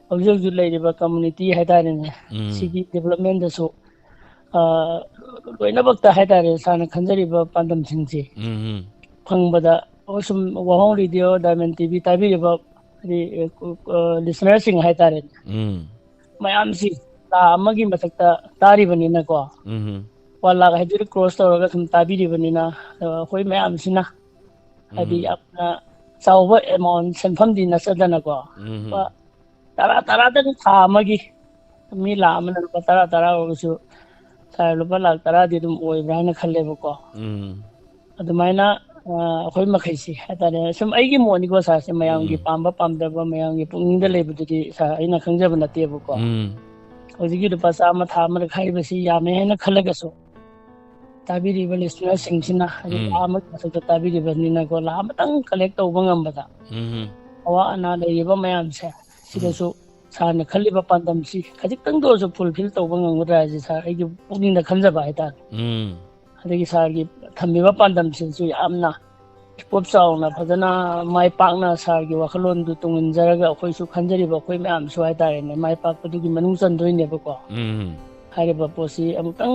ꯍꯧꯖꯤꯛ ꯍꯧꯖꯤꯛ ꯂꯩꯔꯤꯕ ꯀꯝꯃꯨꯅꯤꯇꯤ ꯍꯥꯏꯇꯥꯔꯦꯅꯦ, ꯎꯝ꯫ ꯁꯤꯒꯤ ꯗꯤꯕ꯭ꯂꯞꯃꯦꯟꯗꯁꯨ, ꯑ, ꯂꯣꯏꯅꯃꯛꯇ ꯍꯥꯏꯇꯥꯔꯦ, ꯁꯥꯔꯅ ꯈꯟꯖꯔꯤꯕ ꯄꯥꯟꯗꯝꯁꯤꯡꯁꯦ ꯎꯝ, ꯎꯝ꯫ ꯐꯪꯕꯗ, ꯑꯩꯈꯣꯏ ꯁꯨꯝ ꯋꯥꯍꯣꯡ ꯔꯦꯗꯤꯑꯣ, ꯗꯥꯏꯃꯟ ꯇꯤ ꯚꯤ ꯄꯥꯏꯕꯤꯔꯤꯕ, ꯍꯥꯏꯗꯤ, ꯑ, ꯂꯤꯁꯅꯔꯁꯤꯡ ꯍꯥꯏꯇꯥꯔꯦꯅꯦ, ꯎꯝ꯫ ꯃꯌꯥꯝꯁꯤ ꯂꯥꯈ ꯑꯃꯒꯤ ꯃꯊꯛꯇ ꯇꯥꯔꯤꯕꯅꯤꯅꯀꯣ, ꯎꯝ꯫ ꯋꯥꯟ ꯂꯥꯈ ꯍꯥꯏꯗꯨꯗꯤ ꯀ꯭ꯔꯣꯁ ꯇꯧꯔꯒ ꯁꯨꯝ ꯇꯥꯕꯤꯔꯤꯕꯅꯤꯅ, ꯑ, ꯑꯩꯈꯣꯏ ꯃꯌꯥꯝꯁꯤꯅ ꯍꯥꯏꯗꯤ ꯎꯝ꯫ ꯌꯥꯝꯅ ꯆꯥꯎꯕ ꯑꯦꯃꯥꯎꯟ, ꯁꯦꯟꯐꯝꯗꯤ ꯅꯠꯆꯗꯅꯀꯣ, ꯎꯝ꯫ ꯂꯨꯄꯥ ꯇꯔꯥ ꯇꯔꯥꯗꯪ ꯊꯥ ꯑꯃꯒꯤ ꯃꯤ ꯂꯥꯈ ꯑꯃꯅ ꯂꯨꯄꯥ ꯇꯔꯥ ꯇꯔꯥ ꯑꯣꯏꯔꯒꯁꯨ, ꯁꯥꯔ, ꯂꯨꯄꯥ ꯂꯥꯈ ꯇꯔꯥꯗꯤ ꯑꯗꯨꯝ ꯑꯣꯏꯕ꯭ꯔꯥ ꯍꯥꯏꯅ ꯈꯜꯂꯦꯕꯀꯣ꯫ ꯎꯝ꯫ ꯑꯗꯨꯃꯥꯏꯅ, ꯑ, ꯑꯩꯈꯣꯏ ꯃꯈꯩꯁꯤ ꯍꯥꯏꯇꯥꯔꯦ, ꯁꯨꯝ ꯑꯩꯒꯤ ꯃꯣꯠꯅꯤꯀꯣ ꯁꯥꯔꯁꯦ, ꯃꯌꯥꯝꯒꯤ ꯎꯝ꯫ ꯄꯥꯝꯕ ꯄꯥꯝꯗꯕ, ꯃꯌꯥꯝꯒꯤ ꯄꯨꯛꯅꯤꯡꯗ ꯂꯩꯕꯗꯨꯗꯤ ꯁꯥꯔ ꯑꯩꯅ ꯈꯪꯖꯕ ꯅꯠꯇꯦꯕꯀꯣ꯫ ꯎꯝ꯫ ꯍꯧꯖꯤꯛꯀꯤ ꯂꯨꯄꯥ ꯆꯥꯝꯃ ꯊꯥ ꯑꯃꯗ ꯈꯥꯏꯕꯁꯤ ꯌꯥꯝꯃꯦ ꯍꯥꯏꯅ ꯈꯜꯂꯒꯁꯨ, ꯇꯥꯕꯤꯔꯤꯕ ꯂꯤꯁꯅꯔꯁꯤꯡꯁꯤꯅ ꯍꯥꯏꯗꯤ ꯎꯝ꯫ ꯂꯥꯈ ꯑꯃꯒꯤ ꯃꯊꯛꯇ ꯇꯥꯕꯤꯔꯤꯕꯅꯤꯅꯀꯣ, ꯂꯥꯈ ꯑꯃꯇꯪ ꯀꯂꯦꯛ ꯇꯧꯕ ꯉꯝꯕꯗ ꯎꯝ꯫ ꯑꯋꯥ ꯑꯅꯥ ꯂꯩꯔꯤꯕ ꯃꯌꯥꯝꯁꯦ ꯎꯝ꯫ ꯁꯤꯗꯁꯨ ꯁꯥꯔꯅ ꯈꯜꯂꯤꯕ ꯄꯥꯟꯗꯝꯁꯤ ꯈꯖꯤꯛꯇꯪꯗ ꯑꯣꯏꯔꯁꯨ ꯐꯨꯜꯐꯤꯜ ꯇꯧꯕ ꯉꯝꯒꯗ꯭ꯔꯥ ꯍꯥꯏꯁꯦ ꯁꯥꯔ ꯑꯩꯒꯤ ꯄꯨꯛꯅꯤꯡꯗ ꯈꯟꯖꯕ ꯍꯥꯏꯇꯥꯔꯦ꯫ ꯎꯝ꯫ ꯑꯗꯒꯤ ꯁꯥꯔꯒꯤ ꯊꯝꯃꯤꯕ ꯄꯥꯟꯗꯝꯁꯤꯡꯁꯨ ꯌꯥꯝꯅ ꯁ꯭ꯀꯣꯞ ꯆꯥꯎꯅ ꯐꯖꯅ ꯃꯥꯏ ꯄꯥꯛꯅ ꯁꯥꯔꯒꯤ ꯋꯥꯈꯜꯂꯣꯟꯗꯨ ꯇꯨꯡ ꯏꯟꯖꯔꯒ ꯑꯩꯈꯣꯏꯁꯨ ꯈꯟꯖꯔꯤꯕ ꯑꯩꯈꯣꯏ ꯃꯌꯥꯝꯁꯨ ꯍꯥꯏꯇꯥꯔꯦꯅꯦ, ꯃꯥꯏ ꯄꯥꯛꯄꯗꯨꯒꯤ ꯃꯅꯨꯡ ꯆꯟꯗꯣꯏꯅꯦꯕꯀꯣ꯫ ꯎꯝ ꯍꯥꯏꯔꯤꯕ ꯄꯣꯠꯁꯤ ꯑꯃꯨꯛꯇꯪ,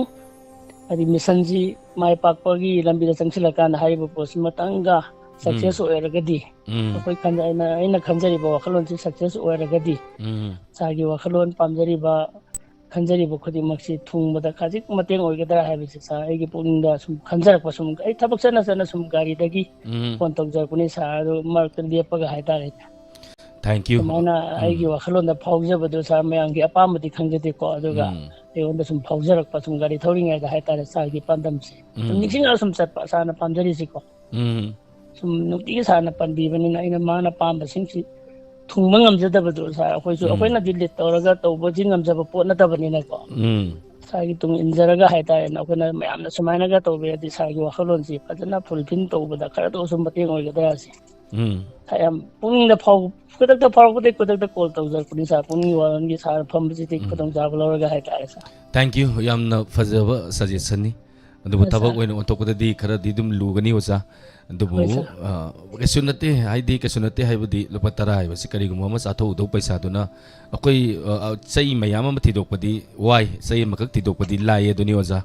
ꯍꯥꯏꯗꯤ ꯃꯤꯁꯟꯁꯤ ꯃꯥꯏ ꯄꯥꯛꯄꯒꯤ ꯂꯝꯕꯤꯗ ꯆꯪꯁꯤꯜꯂꯀꯥꯟꯗ ꯍꯥꯏꯔꯤꯕ ꯄꯣꯠꯁꯤ ꯃꯇꯪꯒ ꯁꯛꯁꯦꯁ ꯑꯣꯏꯔꯒꯗꯤ, ꯎꯝ ꯑꯩꯈꯣꯏ ꯈꯟꯖ-, ꯑꯩꯅ ꯑꯩꯅ ꯈꯟꯖꯔꯤꯕ ꯋꯥꯈꯜꯂꯣꯟꯁꯤ ꯁꯛꯁꯦꯁ ꯑꯣꯏꯔꯒꯗꯤ, ꯎꯝ ꯁꯥꯔꯒꯤ ꯋꯥꯈꯜꯂꯣꯟ, ꯄꯥꯝꯖꯔꯤꯕ, ꯈꯟꯖꯔꯤꯕ ꯈꯨꯗꯤꯡꯃꯛꯁꯤ ꯊꯨꯡꯕꯗ ꯈꯖꯤꯛ ꯃꯇꯦꯡ ꯑꯣꯏꯒꯗ꯭ꯔꯥ ꯍꯥꯏꯕꯁꯤ ꯁꯥꯔ ꯑꯩꯒꯤ ꯄꯨꯛꯅꯤꯡꯗ ꯁꯨꯝ ꯈꯟꯖꯔꯛꯄ, ꯁꯨꯝ ꯑꯩ ꯊꯕꯛ ꯆꯠꯅ ꯆꯠꯅ ꯁꯨꯝ ꯒꯥꯔꯤꯗꯒꯤ ꯎꯝ ꯐꯣꯟ ꯇꯧꯖꯔꯛꯄꯅꯤ ꯁꯥꯔ, ꯑꯗꯨ ꯃꯔꯛꯇ ꯂꯦꯞꯄꯒ ꯍꯥꯏꯇꯥꯔꯦ꯫ Thank you. ꯁꯨꯃꯥꯏꯅ ꯑꯩꯒꯤ ꯋꯥꯈꯜꯂꯣꯟꯗ ꯐꯥꯎꯖꯕꯗꯨ ꯁꯥꯔ ꯃꯌꯥꯝꯒꯤ ꯑꯄꯥꯝꯕꯗꯤ ꯈꯪꯖꯗꯦꯀꯣ, ꯑꯗꯨꯒ ꯎꯝ ꯑꯩꯉꯣꯟꯗ ꯁꯨꯝ ꯐꯥꯎꯖꯔꯛꯄ, ꯁꯨꯝ ꯒꯥꯔꯤ ꯊꯧꯔꯤꯉꯩꯗ ꯍꯥꯏꯇꯥꯔꯦ, ꯁꯥꯔꯒꯤ ꯄꯥꯟꯗꯝꯁꯦ ꯁꯨꯝ ꯎꯝ ꯅꯤꯡꯁꯤꯡꯉꯒ ꯁꯨꯝ ꯆꯠꯄ ꯁꯥꯔꯅ ꯄꯥꯝꯖꯔꯤꯁꯤꯀꯣ꯫ ꯎꯝ ꯁꯨꯝ ꯅꯨꯡꯇꯤꯒꯤ ꯁꯥꯔꯅ ꯄꯟꯕꯤꯕꯅꯤꯅ ꯑꯩꯅ ꯃꯥꯅ ꯄꯥꯝꯕꯁꯤꯡꯁꯤ ꯊꯨꯡꯕ ꯉꯝꯖꯗꯕꯗꯣ ꯁꯥꯔ, ꯑꯩꯈꯣꯏꯁꯨ ꯎꯝ ꯑꯩꯈꯣꯏꯅ ꯗꯤꯂꯤꯠ ꯇꯧꯔꯒ ꯇꯧꯕꯗꯤ ꯉꯝꯖꯕ ꯄꯣꯠ ꯅꯠꯇꯕꯅꯤꯅꯀꯣ꯫ ꯎꯝ ꯁꯥꯔꯒꯤ ꯇꯨꯡ ꯏꯟꯖꯔꯒ ꯍꯥꯏꯇꯥꯔꯦꯅꯦ, ꯑꯩꯈꯣꯏꯅ ꯃꯌꯥꯝꯅ ꯁꯨꯃꯥꯏꯅꯒ ꯇꯧꯕꯤꯔꯗꯤ ꯁꯥꯔꯒꯤ ꯋꯥꯈꯜꯂꯣꯟꯁꯤ ꯐꯖꯅ ꯐꯨꯜꯐꯤꯜ ꯇꯧꯕꯗ ꯈꯔꯗ ꯑꯣꯏꯔꯁꯨ ꯃꯇꯦꯡ ꯑꯣꯏꯒꯗ꯭ꯔꯥ ꯁꯤ꯫ ꯎꯝ ꯁꯥꯔ, ꯌꯥꯝ ꯄꯨꯛꯅꯤꯡꯗ ꯐꯥꯎ-, ꯈꯨꯗꯛꯇ ꯐꯥꯎꯔꯛꯄꯗꯒꯤ ꯈꯨꯗꯛꯇ ꯀꯣꯜ ꯇꯧꯖꯔꯛꯄꯅꯤ ꯁꯥꯔ꯫ ꯄꯨꯛꯅꯤꯡꯒꯤ ꯋꯥꯔꯣꯜꯒꯤ ꯁꯥꯔ ꯐꯝꯕꯁꯤꯗꯤ ꯎꯝ ꯈꯨꯗꯣꯡꯆꯥꯕ ꯂꯧꯔꯒ ꯍꯥꯏꯇꯥꯔꯦ ꯁꯥꯔ꯫ Thank you. ꯌꯥꯝꯅ ꯐꯖꯕ suggestion ꯅꯤ꯫ ꯑꯗꯨꯕꯨ ꯍꯣꯏ, ꯊꯕꯛ sir. ꯑꯣꯏꯅ ꯑꯣꯟꯊꯣꯛꯄꯗꯗꯤ ꯈꯔꯗꯤ ꯑꯗꯨꯝ ꯂꯨꯒꯅꯤ ꯑꯣꯖꯥ꯫ ꯑꯗꯨꯕꯨ ꯍꯣꯏ, sir. ꯑ, ꯀꯩꯁꯨ ꯅꯠꯇꯦ, ꯍꯥꯏꯗꯤ ꯀꯩꯁꯨ ꯅꯠꯇꯦ ꯍꯥꯏꯕꯗꯤ ꯂꯨꯄꯥ ꯇꯔꯥ ꯍꯥꯏꯕꯁꯤ ꯀꯔꯤꯒꯨꯝꯕ ꯑꯃ ꯆꯥꯊꯣꯛꯎꯗꯧ ꯄꯩꯁꯥꯗꯨꯅ ꯑꯩꯈꯣꯏ, ꯑ, ꯑ, ꯆꯩ ꯃꯌꯥꯝ ꯑꯃ ꯊꯤꯗꯣꯛꯄꯗꯤ ꯋꯥꯏ, ꯆꯩ ꯑꯃꯈꯛ ꯊꯤꯗꯣꯛꯄꯗꯤ ꯂꯥꯏꯌꯦ ꯑꯗꯨꯅꯤ ꯑꯣꯖꯥ꯫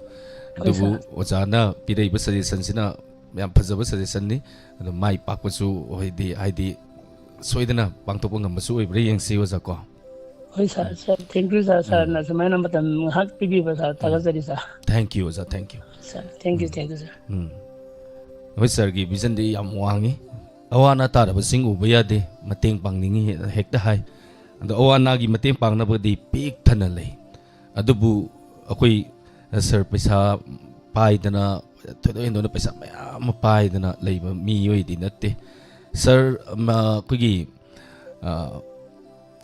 ꯍꯣꯏ, ꯑꯗꯨꯕꯨ sir. ꯑꯣꯖꯥꯅ ꯄꯤꯔꯛꯏꯕ suggestion ꯁꯤꯅ ꯌꯥꯝ ꯐꯖꯕ suggestion ꯅꯤ꯫ ꯑꯗꯣ ꯃꯥꯏ ꯄꯥꯛꯄꯁꯨ ꯍꯥꯏꯗꯤ, ꯍꯥꯏꯗꯤ ꯁꯣꯏꯗꯅ ꯄꯥꯡꯊꯣꯛꯄ ꯉꯝꯕꯁꯨ ꯑꯣꯏꯕ꯭ꯔꯥ ꯌꯦꯡꯁꯤ ꯑꯣꯖꯥ ꯀꯣ꯫ ꯍꯣꯏ sir, sir, thank you sir, sir ꯅ ꯁꯨꯃꯥꯏꯅ ꯃꯇꯝ ꯉꯥꯏꯍꯥꯛ ꯄꯤꯕꯤꯕ sir, ꯊꯥꯒꯠꯆꯔꯤ sir꯫ Thank you ꯑꯣꯖꯥ, thank you꯫ Sir, thank you, thank you sir꯫ ꯎꯝ꯫ ꯍꯣꯏ, sir ꯒꯤ vision ꯗꯤ ꯌꯥꯝ ꯋꯥꯡꯉꯤ꯫ ꯑꯋꯥ ꯑꯅꯥ ꯇꯥꯔꯕꯁꯤꯡ ꯎꯕ ꯌꯥꯗꯦ, ꯃꯇꯦꯡ ꯄꯥꯡꯅꯤꯡꯉꯤ ꯍꯦꯛꯇ ꯍꯥꯏ꯫ ꯑꯗꯣ ꯑꯋꯥ ꯑꯅꯥꯒꯤ ꯃꯇꯦꯡ ꯄꯥꯡꯅꯕꯗꯤ ꯄꯤꯛ ꯊꯟꯅ ꯂꯩ꯫ ꯑꯗꯨꯕꯨ ꯑꯩꯈꯣꯏ, sir, ꯄꯩꯁꯥ ꯄꯥꯏꯗꯅ ꯊꯣꯏꯗꯣꯛ ꯍꯦꯟꯗꯣꯛꯅ ꯄꯩꯁꯥ ꯃꯌꯥꯝ ꯑꯃ ꯄꯥꯏꯗꯅ ꯂꯩꯕ ꯃꯤꯑꯣꯏꯗꯤ ꯅꯠꯇꯦ꯫ Sir, ꯃ-, ꯑꯩꯈꯣꯏꯒꯤ, ꯑ,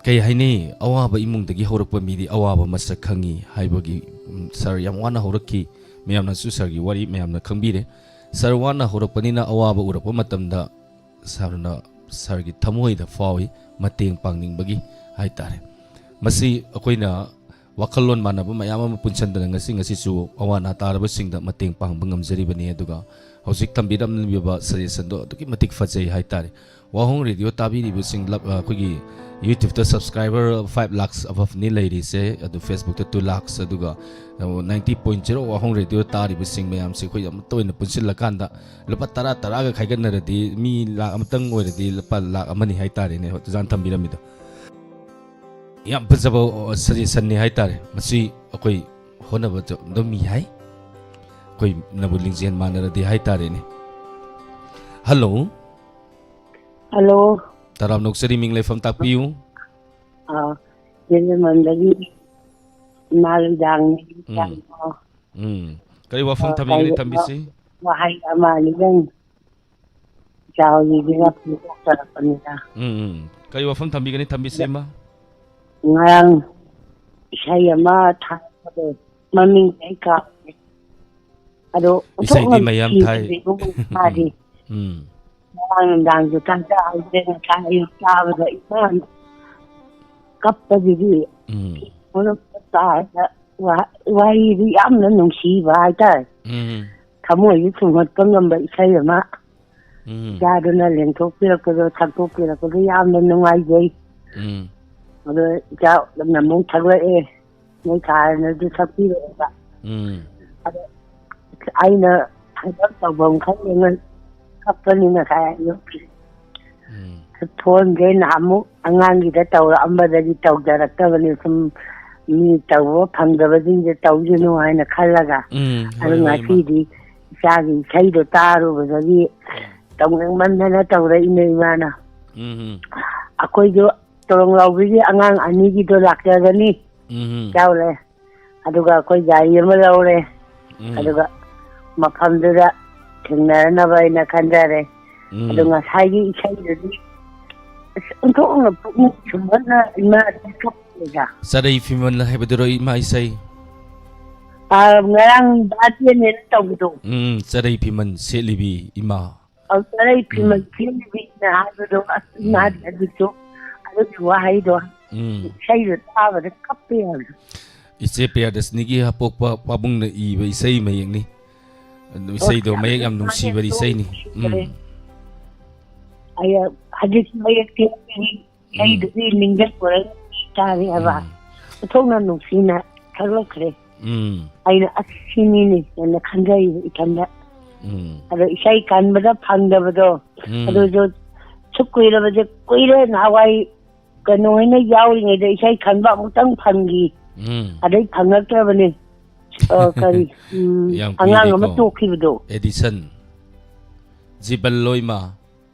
ꯀꯩ ꯍꯥꯏꯅꯤ, ꯑꯋꯥꯕ ꯏꯃꯨꯡꯗꯒꯤ ꯍꯧꯔꯛꯄ ꯃꯤꯗꯤ ꯑꯋꯥꯕ ꯃꯁꯛ ꯈꯪꯉꯤ ꯍꯥꯏꯕꯒꯤ, ꯎꯝ, sir ꯌꯥꯝ ꯋꯥꯅ ꯍꯧꯔꯛꯈꯤ꯫ ꯃꯌꯥꯝꯅꯁꯨ sir ꯒꯤ ꯋꯥꯔꯤ ꯃꯌꯥꯝꯅ ꯈꯪꯕꯤꯔꯦ꯫ Sir ꯋꯥꯅ ꯍꯧꯔꯛꯄꯅꯤꯅ ꯑꯋꯥꯕ ꯎꯔꯛꯄ ꯃꯇꯝꯗ sir ꯅ sir ꯒꯤ ꯊꯃꯣꯏꯗ ꯐꯥꯎꯏ, ꯃꯇꯦꯡ ꯄꯥꯡꯅꯤꯡꯕꯒꯤ ꯍꯥꯏꯇꯥꯔꯦ꯫ ꯃꯁꯤ ꯑꯩꯈꯣꯏꯅ ꯋꯥꯈꯜꯂꯣꯟ ꯃꯥꯟꯅꯕ ꯃꯌꯥꯝ ꯑꯃ ꯄꯨꯟꯁꯤꯟꯗꯅ ꯉꯁꯤ ꯉꯁꯤꯁꯨ ꯑꯋꯥ ꯑꯅꯥ ꯇꯥꯔꯕꯁꯤꯡꯗ ꯃꯇꯦꯡ ꯄꯥꯡꯕ ꯉꯝꯖꯔꯤꯕꯅꯤ꯫ ꯑꯗꯨꯒ ꯍꯧꯖꯤꯛ ꯊꯝꯕꯤꯔꯝꯂꯤꯕ suggestionꯗꯣ ꯑꯗꯨꯛꯀꯤ ꯃꯇꯤꯛ ꯐꯖꯩ ꯍꯥꯏꯇꯥꯔꯦ꯫ ꯋꯥꯍꯣꯡ ꯔꯦꯗꯤꯑꯣ ꯇꯥꯕꯤꯔꯤꯕꯁꯤꯡ ꯂꯞ-, ꯑ, ꯑꯩꯈꯣꯏꯒꯤ YouTubeꯇ subscriber five lakhs aboveꯅꯤ ꯂꯩꯔꯤꯁꯦ, ꯑꯗꯨ Facebookꯇ two lakhs, ꯑꯗꯨꯒ, ꯑ, ninety point zero ꯋꯥꯍꯣꯡ ꯔꯦꯗꯤꯑꯣ ꯇꯥꯔꯤꯕꯁꯤꯡ ꯃꯌꯥꯝꯁꯦ ꯑꯩꯈꯣꯏ ꯑꯃꯠꯇ ꯑꯣꯏꯅ ꯄꯨꯟꯁꯤꯜꯂꯀꯥꯟꯗ ꯂꯨꯄꯥ ꯇꯔꯥ ꯇꯔꯥꯒ ꯈꯥꯏꯒꯠꯅꯔꯗꯤ ꯃꯤ ꯂꯥꯈ ꯑꯃꯇꯪ ꯑꯣꯏꯔꯗꯤ ꯂꯨꯄꯥ ꯂꯥꯈ ꯑꯃꯅꯤ ꯍꯥꯏꯇꯥꯔꯦꯅꯦ, ꯑꯣꯖꯥꯅ ꯊꯝꯕꯤꯔꯝꯃꯤꯗꯣ꯫ ꯌꯥꯝ ꯐꯖꯕ, ꯑ, suggestionꯅꯤ ꯍꯥꯏꯇꯥꯔꯦ꯫ ꯃꯁꯤ ꯑꯩꯈꯣꯏ ꯍꯣꯠꯅꯕꯗ ꯑꯗꯨꯝ ꯌꯥꯏ꯫ ꯑꯩꯈꯣꯏꯅꯕꯨ ꯂꯤꯡꯖꯦꯜ ꯃꯥꯟꯅꯔꯗꯤ ꯍꯥꯏꯇꯥꯔꯦꯅꯦ꯫ ꯍꯜꯂꯣ꯫ ꯍꯜꯂꯣ꯫ ꯇꯔꯥꯝꯅ ꯑꯣꯛꯆꯔꯤ, ꯃꯤꯡ ꯂꯩꯐꯝ ꯇꯥꯛꯄꯤꯌꯨ꯫ ꯑꯥ, ꯖꯦꯟꯖꯃꯟꯗꯒꯤ ꯏꯃꯥ ꯂꯩꯗꯥꯡꯅꯤ꯫ ꯎꯝ꯫ ꯎꯝ꯫ ꯀꯔꯤ ꯋꯥꯐꯝ ꯑꯥ, ꯊꯝꯕꯤꯒꯅꯤ ꯀꯩꯅꯣ, ꯊꯝꯕꯤꯁꯤ? ꯋꯥꯍꯩ ꯑꯃ ꯑꯅꯤꯗꯪ ꯏꯆꯥ ꯍꯣꯏꯒꯤꯗꯨꯅ ꯐꯣꯡꯗꯣꯛꯆꯔꯛꯄꯅꯤꯗ꯫ ꯎꯝ, ꯎꯝ꯫ ꯀꯔꯤ ꯋꯥꯐꯝ ꯊꯝꯕꯤꯒꯅꯤ ꯊꯝꯕꯤꯁꯤ, ꯏꯃꯥ? ꯉꯔꯥꯡ ꯏꯁꯩ ꯑꯃ ꯊꯥꯔꯛꯄꯗꯣ, ꯃꯃꯤꯡ ꯑꯩ ꯀꯥꯎꯔꯦ꯫ ꯑꯗꯣ ꯏꯁꯩꯗꯤ ꯑꯣꯟꯊꯣꯛꯅ ꯃꯌꯥꯝ ꯊꯥꯏ꯫ ꯅꯨꯡꯁꯤꯕꯅꯦ ꯏꯕꯨꯡꯉꯣ ꯃꯥꯗꯤ꯫ ꯎꯝ꯫ ꯉꯔꯥꯡ ꯅꯨꯡꯗꯥꯡꯁꯨ ꯇꯥꯖꯍꯧꯗ꯭ꯔꯦ, ꯉꯁꯥꯏ ꯑꯌꯨꯛ ꯇꯥꯕꯗ ꯏꯃꯥꯅ ꯀꯞꯄꯁꯤꯗꯤ ꯎꯝ꯫ ꯃꯔꯛꯇ ꯇꯥꯔꯒ ꯋꯥ-, ꯋꯥꯔꯤꯗꯤ ꯌꯥꯝꯅ ꯅꯨꯡꯁꯤꯕ ꯍꯥꯏꯇꯥꯔꯦ꯫ ꯎꯝ꯫ ꯊꯃꯣꯏꯁꯦ ꯁꯨꯝꯍꯠꯄ ꯉꯝꯕ ꯏꯁꯩ ꯑꯃ ꯎꯝ꯫ ꯏꯆꯥꯗꯨꯅ ꯂꯦꯡꯊꯣꯛꯄꯤꯔꯛꯄꯗꯣ, ꯁꯛꯇꯣꯛꯄꯤꯔꯛꯄꯗꯣ ꯌꯥꯝꯅ ꯅꯨꯡꯉꯥꯏꯖꯩ꯫ ꯎꯝ꯫ ꯑꯗꯣ ꯏꯆꯥ ꯑꯃꯨꯛ ꯊꯛꯂꯛꯑꯦ, ꯃꯣꯏ ꯁꯥꯔꯅꯁꯨ ꯁꯛꯄꯤꯔꯛꯑꯦꯕ꯫ ꯎꯝ꯫ ꯑꯗꯣ ꯑꯩꯅ ꯊꯕꯛ ꯇꯧꯐꯝ ꯈꯪꯗꯦ, ꯀꯞꯄꯅꯤ ꯉꯁꯥꯏ ꯑꯌꯨꯛꯀꯤ꯫ ꯎꯝ꯫ ꯐꯣꯟꯁꯦ ꯅꯍꯥꯟꯃꯨꯛ ꯑꯉꯥꯡꯒꯤꯗ ꯇꯧꯔꯛꯑꯝꯕꯗꯒꯤ ꯇꯧꯖꯔꯛꯇꯕꯅꯤ, ꯁꯨꯝ ꯃꯤ ꯇꯧꯕ ꯐꯪꯗꯕꯁꯤꯡꯁꯦ ꯇꯧꯖꯅꯨ ꯍꯥꯏꯅ ꯈꯜꯂꯒ꯫ ꯎꯝ, ꯑꯗꯨ ꯍꯣꯏ, ꯍꯣꯏ, ꯏꯃꯥ꯫ ꯉꯁꯤꯗꯤ ꯏꯆꯥꯒꯤ ꯏꯁꯩꯗꯣ ꯇꯥꯔꯨꯕꯗꯒꯤ ꯇꯧꯅꯤꯡꯃꯟꯗꯅ ꯇꯧꯔꯛꯏꯅꯦ ꯏꯃꯥꯅ꯫ ꯎꯝ, ꯎꯝ꯫ ꯑꯩꯈꯣꯏꯁꯨ ꯇꯣꯔꯣꯡ ꯂꯥꯎꯕꯤꯒꯤ ꯑꯉꯥꯡ ꯑꯅꯤꯒꯤꯗꯣ ꯂꯥꯛꯆꯒꯅꯤ꯫ ꯎꯝ꯫ ꯌꯥꯎꯔꯦ꯫ ꯑꯗꯨꯒ ꯑꯩꯈꯣꯏ ꯒꯥꯔꯤ ꯑꯃ ꯂꯧꯔꯦ꯫ ꯎꯝ꯫ ꯑꯗꯨꯒ ꯃꯐꯝꯗꯨꯗ ꯊꯦꯡꯅꯅꯕ ꯍꯥꯏꯅ ꯈꯟꯖꯔꯦ꯫ ꯎꯝ꯫ ꯑꯗꯨ ꯉꯁꯥꯏꯒꯤ ꯏꯁꯩꯗꯨꯗꯤ ꯑꯁ, ꯑꯣꯟꯊꯣꯛꯅ ꯄꯨꯛꯅꯤꯡ ꯁꯨꯝꯍꯠꯅ ꯏꯃꯥ ꯀꯞꯄꯦꯗ꯫ ꯆꯔꯩ ꯐꯤꯃꯟ ꯍꯥꯏꯕꯗꯨꯔꯣ, ꯏꯃꯥ ꯏꯁꯩ? ꯑꯥ, ꯉꯔꯥꯡ ꯕꯥꯔꯗꯦꯅꯦꯅ ꯇꯧꯕꯗꯣ꯫ ꯎꯝ, ꯆꯔꯩ ꯐꯤꯃꯟ ꯁꯦꯠꯂꯤꯕꯤ ꯏꯃꯥ꯫ ꯑꯧ, ꯆꯔꯩ ꯐꯤꯃꯟ ꯎꯝ꯫ ꯁꯦꯠꯂꯤꯕꯤꯅ ꯍꯥꯏꯕꯗꯣ, ꯑꯁ, ꯎꯝ꯫ ꯏꯃꯥꯗꯤ ꯑꯗꯨꯁꯨ, ꯑꯗꯨꯒꯤ ꯋꯥꯍꯩꯗꯣ ꯎꯝ꯫ ꯏꯁꯩꯗꯣ ꯇꯥꯕꯗ ꯀꯞꯄꯦ ꯍꯥꯏꯕ꯫ ꯏꯆꯦ ꯄ꯭ꯔꯤꯌꯥꯗꯁꯅꯤꯒꯤ ꯍꯥꯄꯣꯛꯄ ꯄꯥꯕꯨꯡꯅ ꯏꯕ ꯏꯁꯩ ꯃꯌꯦꯛꯅꯤ꯫ ꯑꯗꯨ ꯏꯁꯩꯗꯣ ꯃꯌꯦꯛ ꯌꯥꯝ ꯅꯨꯡꯁꯤꯕ ꯏꯁꯩꯅꯤ꯫ ꯎꯝ꯫ ꯑꯩ ꯍꯧꯖꯤꯛ ꯃꯌꯦꯛꯇꯤ ꯏꯁꯩꯗꯨꯗꯤ ꯅꯤꯡꯁꯤꯡꯕꯗ ꯇꯥꯔꯦ ꯍꯥꯏꯕ꯫ ꯎꯝ꯫ ꯑꯣꯟꯊꯣꯛꯅ ꯅꯨꯡꯁꯤꯅ ꯊꯥꯒꯠꯈ꯭ꯔꯦ꯫ ꯎꯝ꯫ ꯑꯩꯅ "ꯑꯁ, ꯁꯤꯅꯤꯅꯦ" ꯍꯥꯏꯅ ꯈꯟꯖꯩꯕ ꯏꯊꯟꯗ꯫ ꯎꯝ꯫ ꯑꯗꯣ ꯏꯁꯩ ꯈꯟꯕꯗ ꯐꯪꯗꯕꯗꯣ꯫ ꯎꯝ꯫ ꯑꯗꯨꯁꯨ ꯁꯨꯛ ꯀꯨꯏꯔꯕꯁꯦ, ꯀꯨꯏꯔꯦ ꯅꯍꯥꯟꯋꯥꯏ ꯀꯩꯅꯣ ꯍꯣꯏꯅ ꯌꯥꯎꯔꯤꯉꯩꯗ ꯏꯁꯩ ꯈꯟꯕ ꯑꯃꯨꯛꯇꯪ ꯐꯪꯈꯤ꯫ ꯎꯝ꯫ ꯑꯗꯩ ꯐꯪꯉꯛꯇ꯭ꯔꯕꯅꯦ꯫ ꯑ, ꯀꯔꯤ, ꯎꯝ, ꯌꯥꯝ ꯑꯉꯥꯡ ꯑꯃ ꯀꯨꯏꯔꯦꯀꯣ꯫ ꯇꯣꯛꯈꯤꯕꯗꯣ꯫ ꯑꯦꯗꯤꯁꯟ꯫ ꯖꯤꯕꯜ ꯂꯣꯏꯃ꯫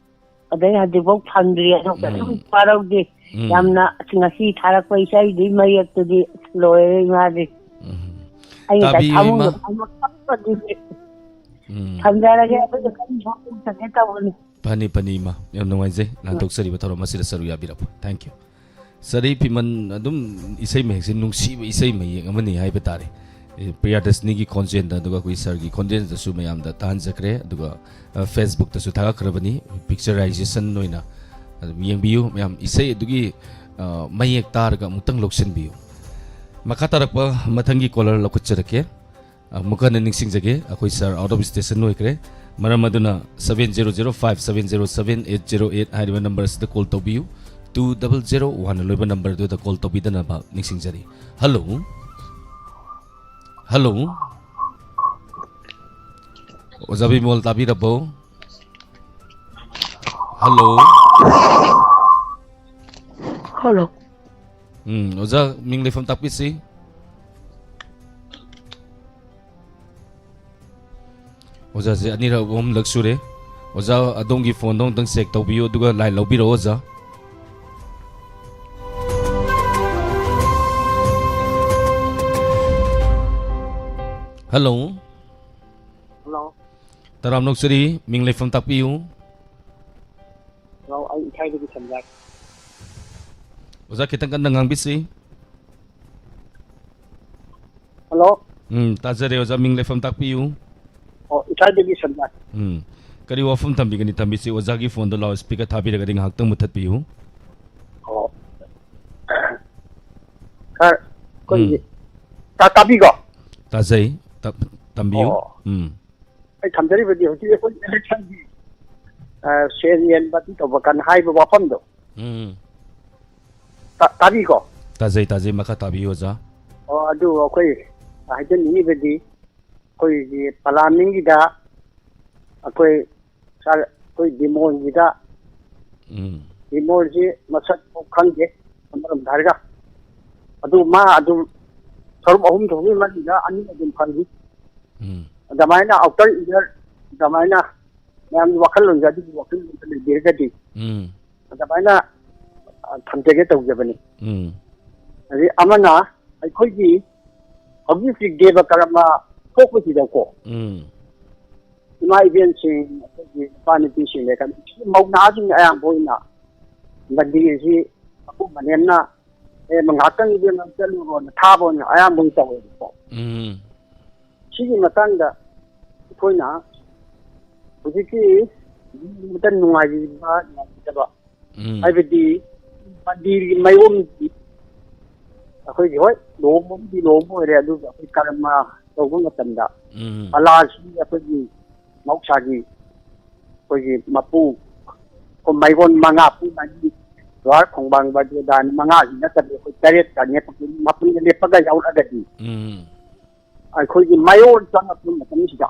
ꯑꯗꯩ ꯍꯧꯖꯤꯛꯐꯥꯎ ꯐꯪꯗ꯭ꯔꯤ꯫ ꯑꯗꯣ ꯀꯩꯁꯨꯝ ꯎꯝ꯫ ꯋꯥꯔꯧꯗꯦ꯫ ꯎꯝ꯫ ꯌꯥꯝꯅ ꯉꯁꯤ ꯊꯥꯔꯛꯄ ꯏꯁꯩꯗꯨꯒꯤ ꯃꯌꯦꯛꯇꯨꯗꯤ ꯑꯁ ꯂꯣꯏꯔꯦ ꯏꯃꯥꯗꯤ꯫ ꯎꯝ꯫ ꯑꯩ ꯉꯁꯥꯏ ꯇꯥꯕꯤꯌꯨ, ꯏꯃꯥ꯫ ꯊꯃꯣꯏꯗ ꯐꯥꯎꯕ ꯀꯞꯄꯗꯨꯗꯤ꯫ ꯎꯝ꯫ ꯊꯝꯖꯔꯒꯦ, ꯑꯗꯨꯒ ꯀꯔꯤ ꯐꯥꯎꯕ ꯆꯠꯀꯦ ꯇꯧꯕꯅꯤ꯫ ꯐꯅꯤ, ꯐꯅꯤ, ꯏꯃꯥ꯫ ꯌꯥꯝ ꯅꯨꯡꯉꯥꯏꯖꯩ ꯎꯝ꯫ ꯂꯥꯟꯊꯣꯛꯆꯔꯤꯕ ꯊꯧꯔꯝ ꯑꯁꯤꯗ ꯁꯔꯨꯛ ꯌꯥꯕꯤꯔꯛꯄ꯫ Thank you꯫ ꯁꯥꯔꯤ ꯐꯤꯃꯟ ꯑꯗꯨꯝ ꯏꯁꯩ ꯃꯌꯦꯛꯁꯦ ꯅꯨꯡꯁꯤꯕ ꯏꯁꯩ ꯃꯌꯦꯛ ꯑꯃꯅꯤ ꯍꯥꯏꯕ ꯇꯥꯔꯦ꯫ ꯑꯦ, ꯄ꯭ꯔꯤꯌꯥꯗꯔꯁꯅꯤꯒꯤ ꯈꯣꯟꯖꯦꯜꯗ, ꯑꯗꯨꯒ ꯑꯩꯈꯣꯏ ꯁꯥꯔꯒꯤ ꯈꯣꯟꯖꯦꯜꯗꯁꯨ ꯃꯌꯥꯝꯗ ꯇꯥꯍꯟꯖꯈ꯭ꯔꯦ꯫ ꯑꯗꯨꯒ, ꯑ, Facebook-ꯇꯁꯨ ꯊꯥꯒꯠꯈ꯭ꯔꯕꯅꯤ, picturization ꯑꯣꯏꯅ꯫ ꯑꯗꯨꯝ ꯌꯦꯡꯕꯤꯌꯨ ꯃꯌꯥꯝ, ꯏꯁꯩ ꯑꯗꯨꯒꯤ, ꯑ, ꯃꯌꯦꯛ ꯇꯥꯔꯒ ꯑꯃꯨꯛꯇꯪ ꯂꯧꯁꯤꯟꯕꯤꯌꯨ꯫ ꯃꯈꯥ ꯇꯥꯔꯛꯄ ꯃꯊꯪꯒꯤ caller ꯂꯧꯈꯠꯆꯔꯛꯀꯦ꯫ ꯑꯃꯨꯛ ꯍꯟꯅ ꯅꯤꯡꯁꯤꯡꯖꯒꯦ, ꯑꯩꯈꯣꯏ ꯁꯥꯔ out of station ꯑꯣꯏꯈ꯭ꯔꯦ꯫ ꯃꯔꯝ ꯑꯗꯨꯅ seven zero zero five seven zero seven eight zero eight ꯍꯥꯏꯔꯤꯕ number ꯑꯁꯤꯗ call ꯇꯧꯕꯤꯌꯨ꯫ Two double zero one ꯂꯣꯏꯕ number ꯑꯗꯨꯗ call ꯇꯧꯕꯤꯗꯅꯕ ꯅꯤꯡꯁꯤꯡꯖꯔꯤ꯫ Hello? Hello? ꯑꯣꯖꯥ ꯕꯤꯃꯣꯜ ꯇꯥꯕꯤꯔꯕꯣ? Hello? Hello. ꯎꯝ, ꯑꯣꯖꯥ, ꯃꯤꯡ ꯂꯩꯐꯝ ꯇꯥꯛꯄꯤꯁꯤ꯫ ꯑꯣꯖꯥꯁꯦ ꯑꯅꯤꯔꯛ ꯑꯍꯨꯝꯂꯛ ꯁꯨꯔꯦ꯫ ꯑꯣꯖꯥ, ꯑꯗꯣꯝꯒꯤ phoneꯗꯣ ꯑꯃꯨꯛꯇꯪ check ꯇꯧꯕꯤꯌꯨ, ꯑꯗꯨꯒ line ꯂꯧꯕꯤꯔꯛꯑꯣ, ꯑꯣꯖꯥ꯫ Hello꯫ Hello꯫ ꯇꯔꯥꯝꯅ ꯑꯣꯛꯆꯔꯤ, ꯃꯤꯡ ꯂꯩꯐꯝ ꯇꯥꯛꯄꯤꯌꯨ꯫ Hello, ꯑꯩ ꯏꯊꯥꯏꯗꯒꯤ ꯁꯟꯖꯥꯠ꯫ ꯑꯣꯖꯥ, ꯈꯤꯇꯪ ꯀꯟꯅ ꯉꯥꯡꯕꯤꯁꯤ꯫ Hello꯫ ꯎꯝ, ꯇꯥꯖꯔꯦ ꯑꯣꯖꯥ, ꯃꯤꯡ ꯂꯩꯐꯝ ꯇꯥꯛꯄꯤꯌꯨ꯫ ꯑꯣ, ꯏꯊꯥꯏꯗꯒꯤ ꯁꯟꯖꯥꯠ꯫ ꯎꯝ, ꯀꯔꯤ ꯋꯥꯐꯝ ꯊꯝꯕꯤꯒꯅꯤ? ꯊꯝꯕꯤꯁꯤ, ꯑꯣꯖꯥꯒꯤ phoneꯗꯣ loudspeaker ꯊꯥꯕꯤꯔꯒꯗꯤ ꯉꯥꯏꯍꯥꯛꯇꯪ ꯃꯨꯠꯊꯠꯄꯤꯌꯨ꯫ ꯑꯣ꯫ ꯑꯩꯈꯣꯏꯒꯤ ꯎꯝ꯫ ꯇꯥ-, ꯇꯥꯕꯤꯀꯣ? ꯇꯥꯖꯩ꯫ ꯇ-, ꯇꯝꯕꯤꯌꯨ꯫ ꯑꯣ꯫ ꯎꯝ꯫ ꯑꯩ ꯊꯝꯖꯔꯤꯕꯗꯤ ꯍꯧꯖꯤꯛ ꯑꯩꯈꯣꯏ election ꯒꯤ, ꯑ, ꯁꯦꯜ ꯌꯦꯟꯕ ꯑꯗꯨ ꯇꯧꯕ ꯀꯥꯟꯗ ꯍꯥꯏꯕ ꯋꯥꯐꯝꯗꯣ꯫ ꯎꯝ꯫ ꯇꯥ-, ꯇꯥꯕꯤꯀꯣ? ꯇꯥꯖꯩ, ꯇꯥꯖꯩ꯫ ꯃꯈꯥ ꯇꯥꯕꯤꯌꯨ, ꯑꯣꯖꯥ꯫ ꯑꯣ, ꯑꯗꯨ ꯑꯩꯈꯣꯏ ꯍꯥꯏꯖꯅꯤꯡꯉꯤꯕꯗꯤ ꯑꯩꯈꯣꯏꯒꯤ ꯄꯂꯥꯟꯅꯤꯡꯒꯤꯗ ꯑꯩꯈꯣꯏ ꯁꯥꯔ, ꯑꯩꯈꯣꯏ ꯕꯤꯃꯣꯜꯒꯤꯗ, ꯎꯝ꯫ ꯕꯤꯃꯣꯜꯁꯤ ꯃꯁꯛ ꯐꯥꯎ ꯈꯪꯗꯦ ꯑꯃꯔꯣꯝꯗ ꯍꯥꯏꯔꯒ꯫ ꯑꯗꯨ ꯃꯥ ꯑꯗꯨꯝ ꯁꯔꯨꯛ ꯑꯍꯨꯝ ꯊꯣꯛꯄꯒꯤ ꯃꯅꯨꯡꯗ ꯑꯅꯤ ꯑꯗꯨꯝ ꯐꯪꯈꯤ꯫ ꯎꯝ꯫ ꯑꯗꯨꯃꯥꯏꯅ outer year ꯑꯗꯨꯃꯥꯏꯅ ꯃꯌꯥꯝꯒꯤ ꯋꯥꯈꯜꯂꯣꯟꯁꯦ ꯑꯗꯨꯒꯤ ꯋꯥꯈꯜꯂꯣꯟꯗ ꯂꯩꯕꯤꯔꯒꯗꯤ ꯎꯝ꯫ ꯑꯗꯨꯃꯥꯏꯅ, ꯑ, ꯊꯝꯖꯒꯦ ꯇꯧꯖꯕꯅꯤ꯫ ꯎꯝ꯫ ꯑꯗꯩ ꯑꯃꯅ ꯑꯩꯈꯣꯏꯒꯤ ꯍꯧꯖꯤꯛ ꯍꯧꯖꯤꯛ ꯗꯦꯕ ꯀꯔꯃ ꯊꯣꯛꯄꯁꯤꯗꯀꯣ, ꯎꯝ꯫ ꯏꯃꯥ ꯏꯕꯦꯟꯁꯤꯡ, ꯑꯩꯈꯣꯏꯒꯤ ꯅꯨꯄꯥ ꯅꯨꯄꯤꯁꯤꯡ ꯂꯩꯔꯀꯥꯟꯗ ꯃꯧ ꯅꯍꯥꯁꯤꯡ ꯑꯌꯥꯝꯕ ꯑꯣꯏꯅ ꯃꯟꯗꯤꯔꯁꯤ ꯃꯄꯨ ꯃꯅꯦꯝꯅ, "ꯑꯦ, ꯉꯥꯏꯍꯥꯛꯇꯪ ꯏꯕꯦꯝꯃ ꯆꯠꯂꯨꯔꯣꯅ" ꯊꯥꯕ ꯑꯣꯏꯅ ꯑꯌꯥꯝꯕ ꯑꯣꯏꯅ ꯇꯧꯋꯦꯕꯀꯣ꯫ ꯎꯝ꯫ ꯁꯤꯒꯤ ꯃꯇꯥꯡꯗ ꯑꯩꯈꯣꯏꯅ ꯍꯧꯖꯤꯛꯀꯤ ꯅꯨꯡꯉꯥꯏꯕ, ꯅꯨꯡꯉꯥꯏꯇꯕ ꯎꯝ꯫ ꯍꯥꯏꯕꯗꯤ ꯃꯟꯗꯤꯔꯒꯤ ꯃꯥꯏꯑꯣꯟꯗꯤ ꯑꯩꯈꯣꯏꯒꯤ, ꯍꯣꯏ, ꯂꯨꯍꯣꯡꯕꯕꯨꯗꯤ ꯂꯨꯍꯣꯡꯕ ꯑꯣꯏꯔꯦ, ꯑꯗꯨꯒ ꯑꯩꯈꯣꯏ ꯀꯔꯃ ꯇꯧꯕ ꯃꯇꯝꯗ ꯎꯝ꯫ ꯄꯂꯥꯁꯤ ꯑꯩꯈꯣꯏꯒꯤ ꯃꯍꯧꯁꯥꯒꯤ ꯑꯩꯈꯣꯏꯒꯤ ꯃꯄꯨ, ꯑꯩꯈꯣꯏ ꯃꯥꯏꯑꯣꯟ ꯃꯉꯥ, ꯄꯨ ꯃꯔꯤ, ꯖꯣꯍꯥꯔ, ꯈꯣꯡꯕꯥꯡ, ꯕꯖ꯭ꯔꯗꯥꯟ ꯃꯉꯥꯁꯤ ꯅꯠꯇꯕ ꯑꯩꯈꯣꯏ ꯇꯔꯦꯠꯀ ꯅꯦꯞꯄ-, ꯃꯄꯨꯟꯗ ꯂꯦꯞꯄꯒ ꯌꯥꯎꯔꯛꯑꯒꯗꯤ ꯎꯝ꯫ ꯑꯩꯈꯣꯏꯒꯤ ꯃꯥꯏꯑꯣꯟ ꯆꯪꯉꯛꯄ ꯃꯇꯝꯁꯤꯗ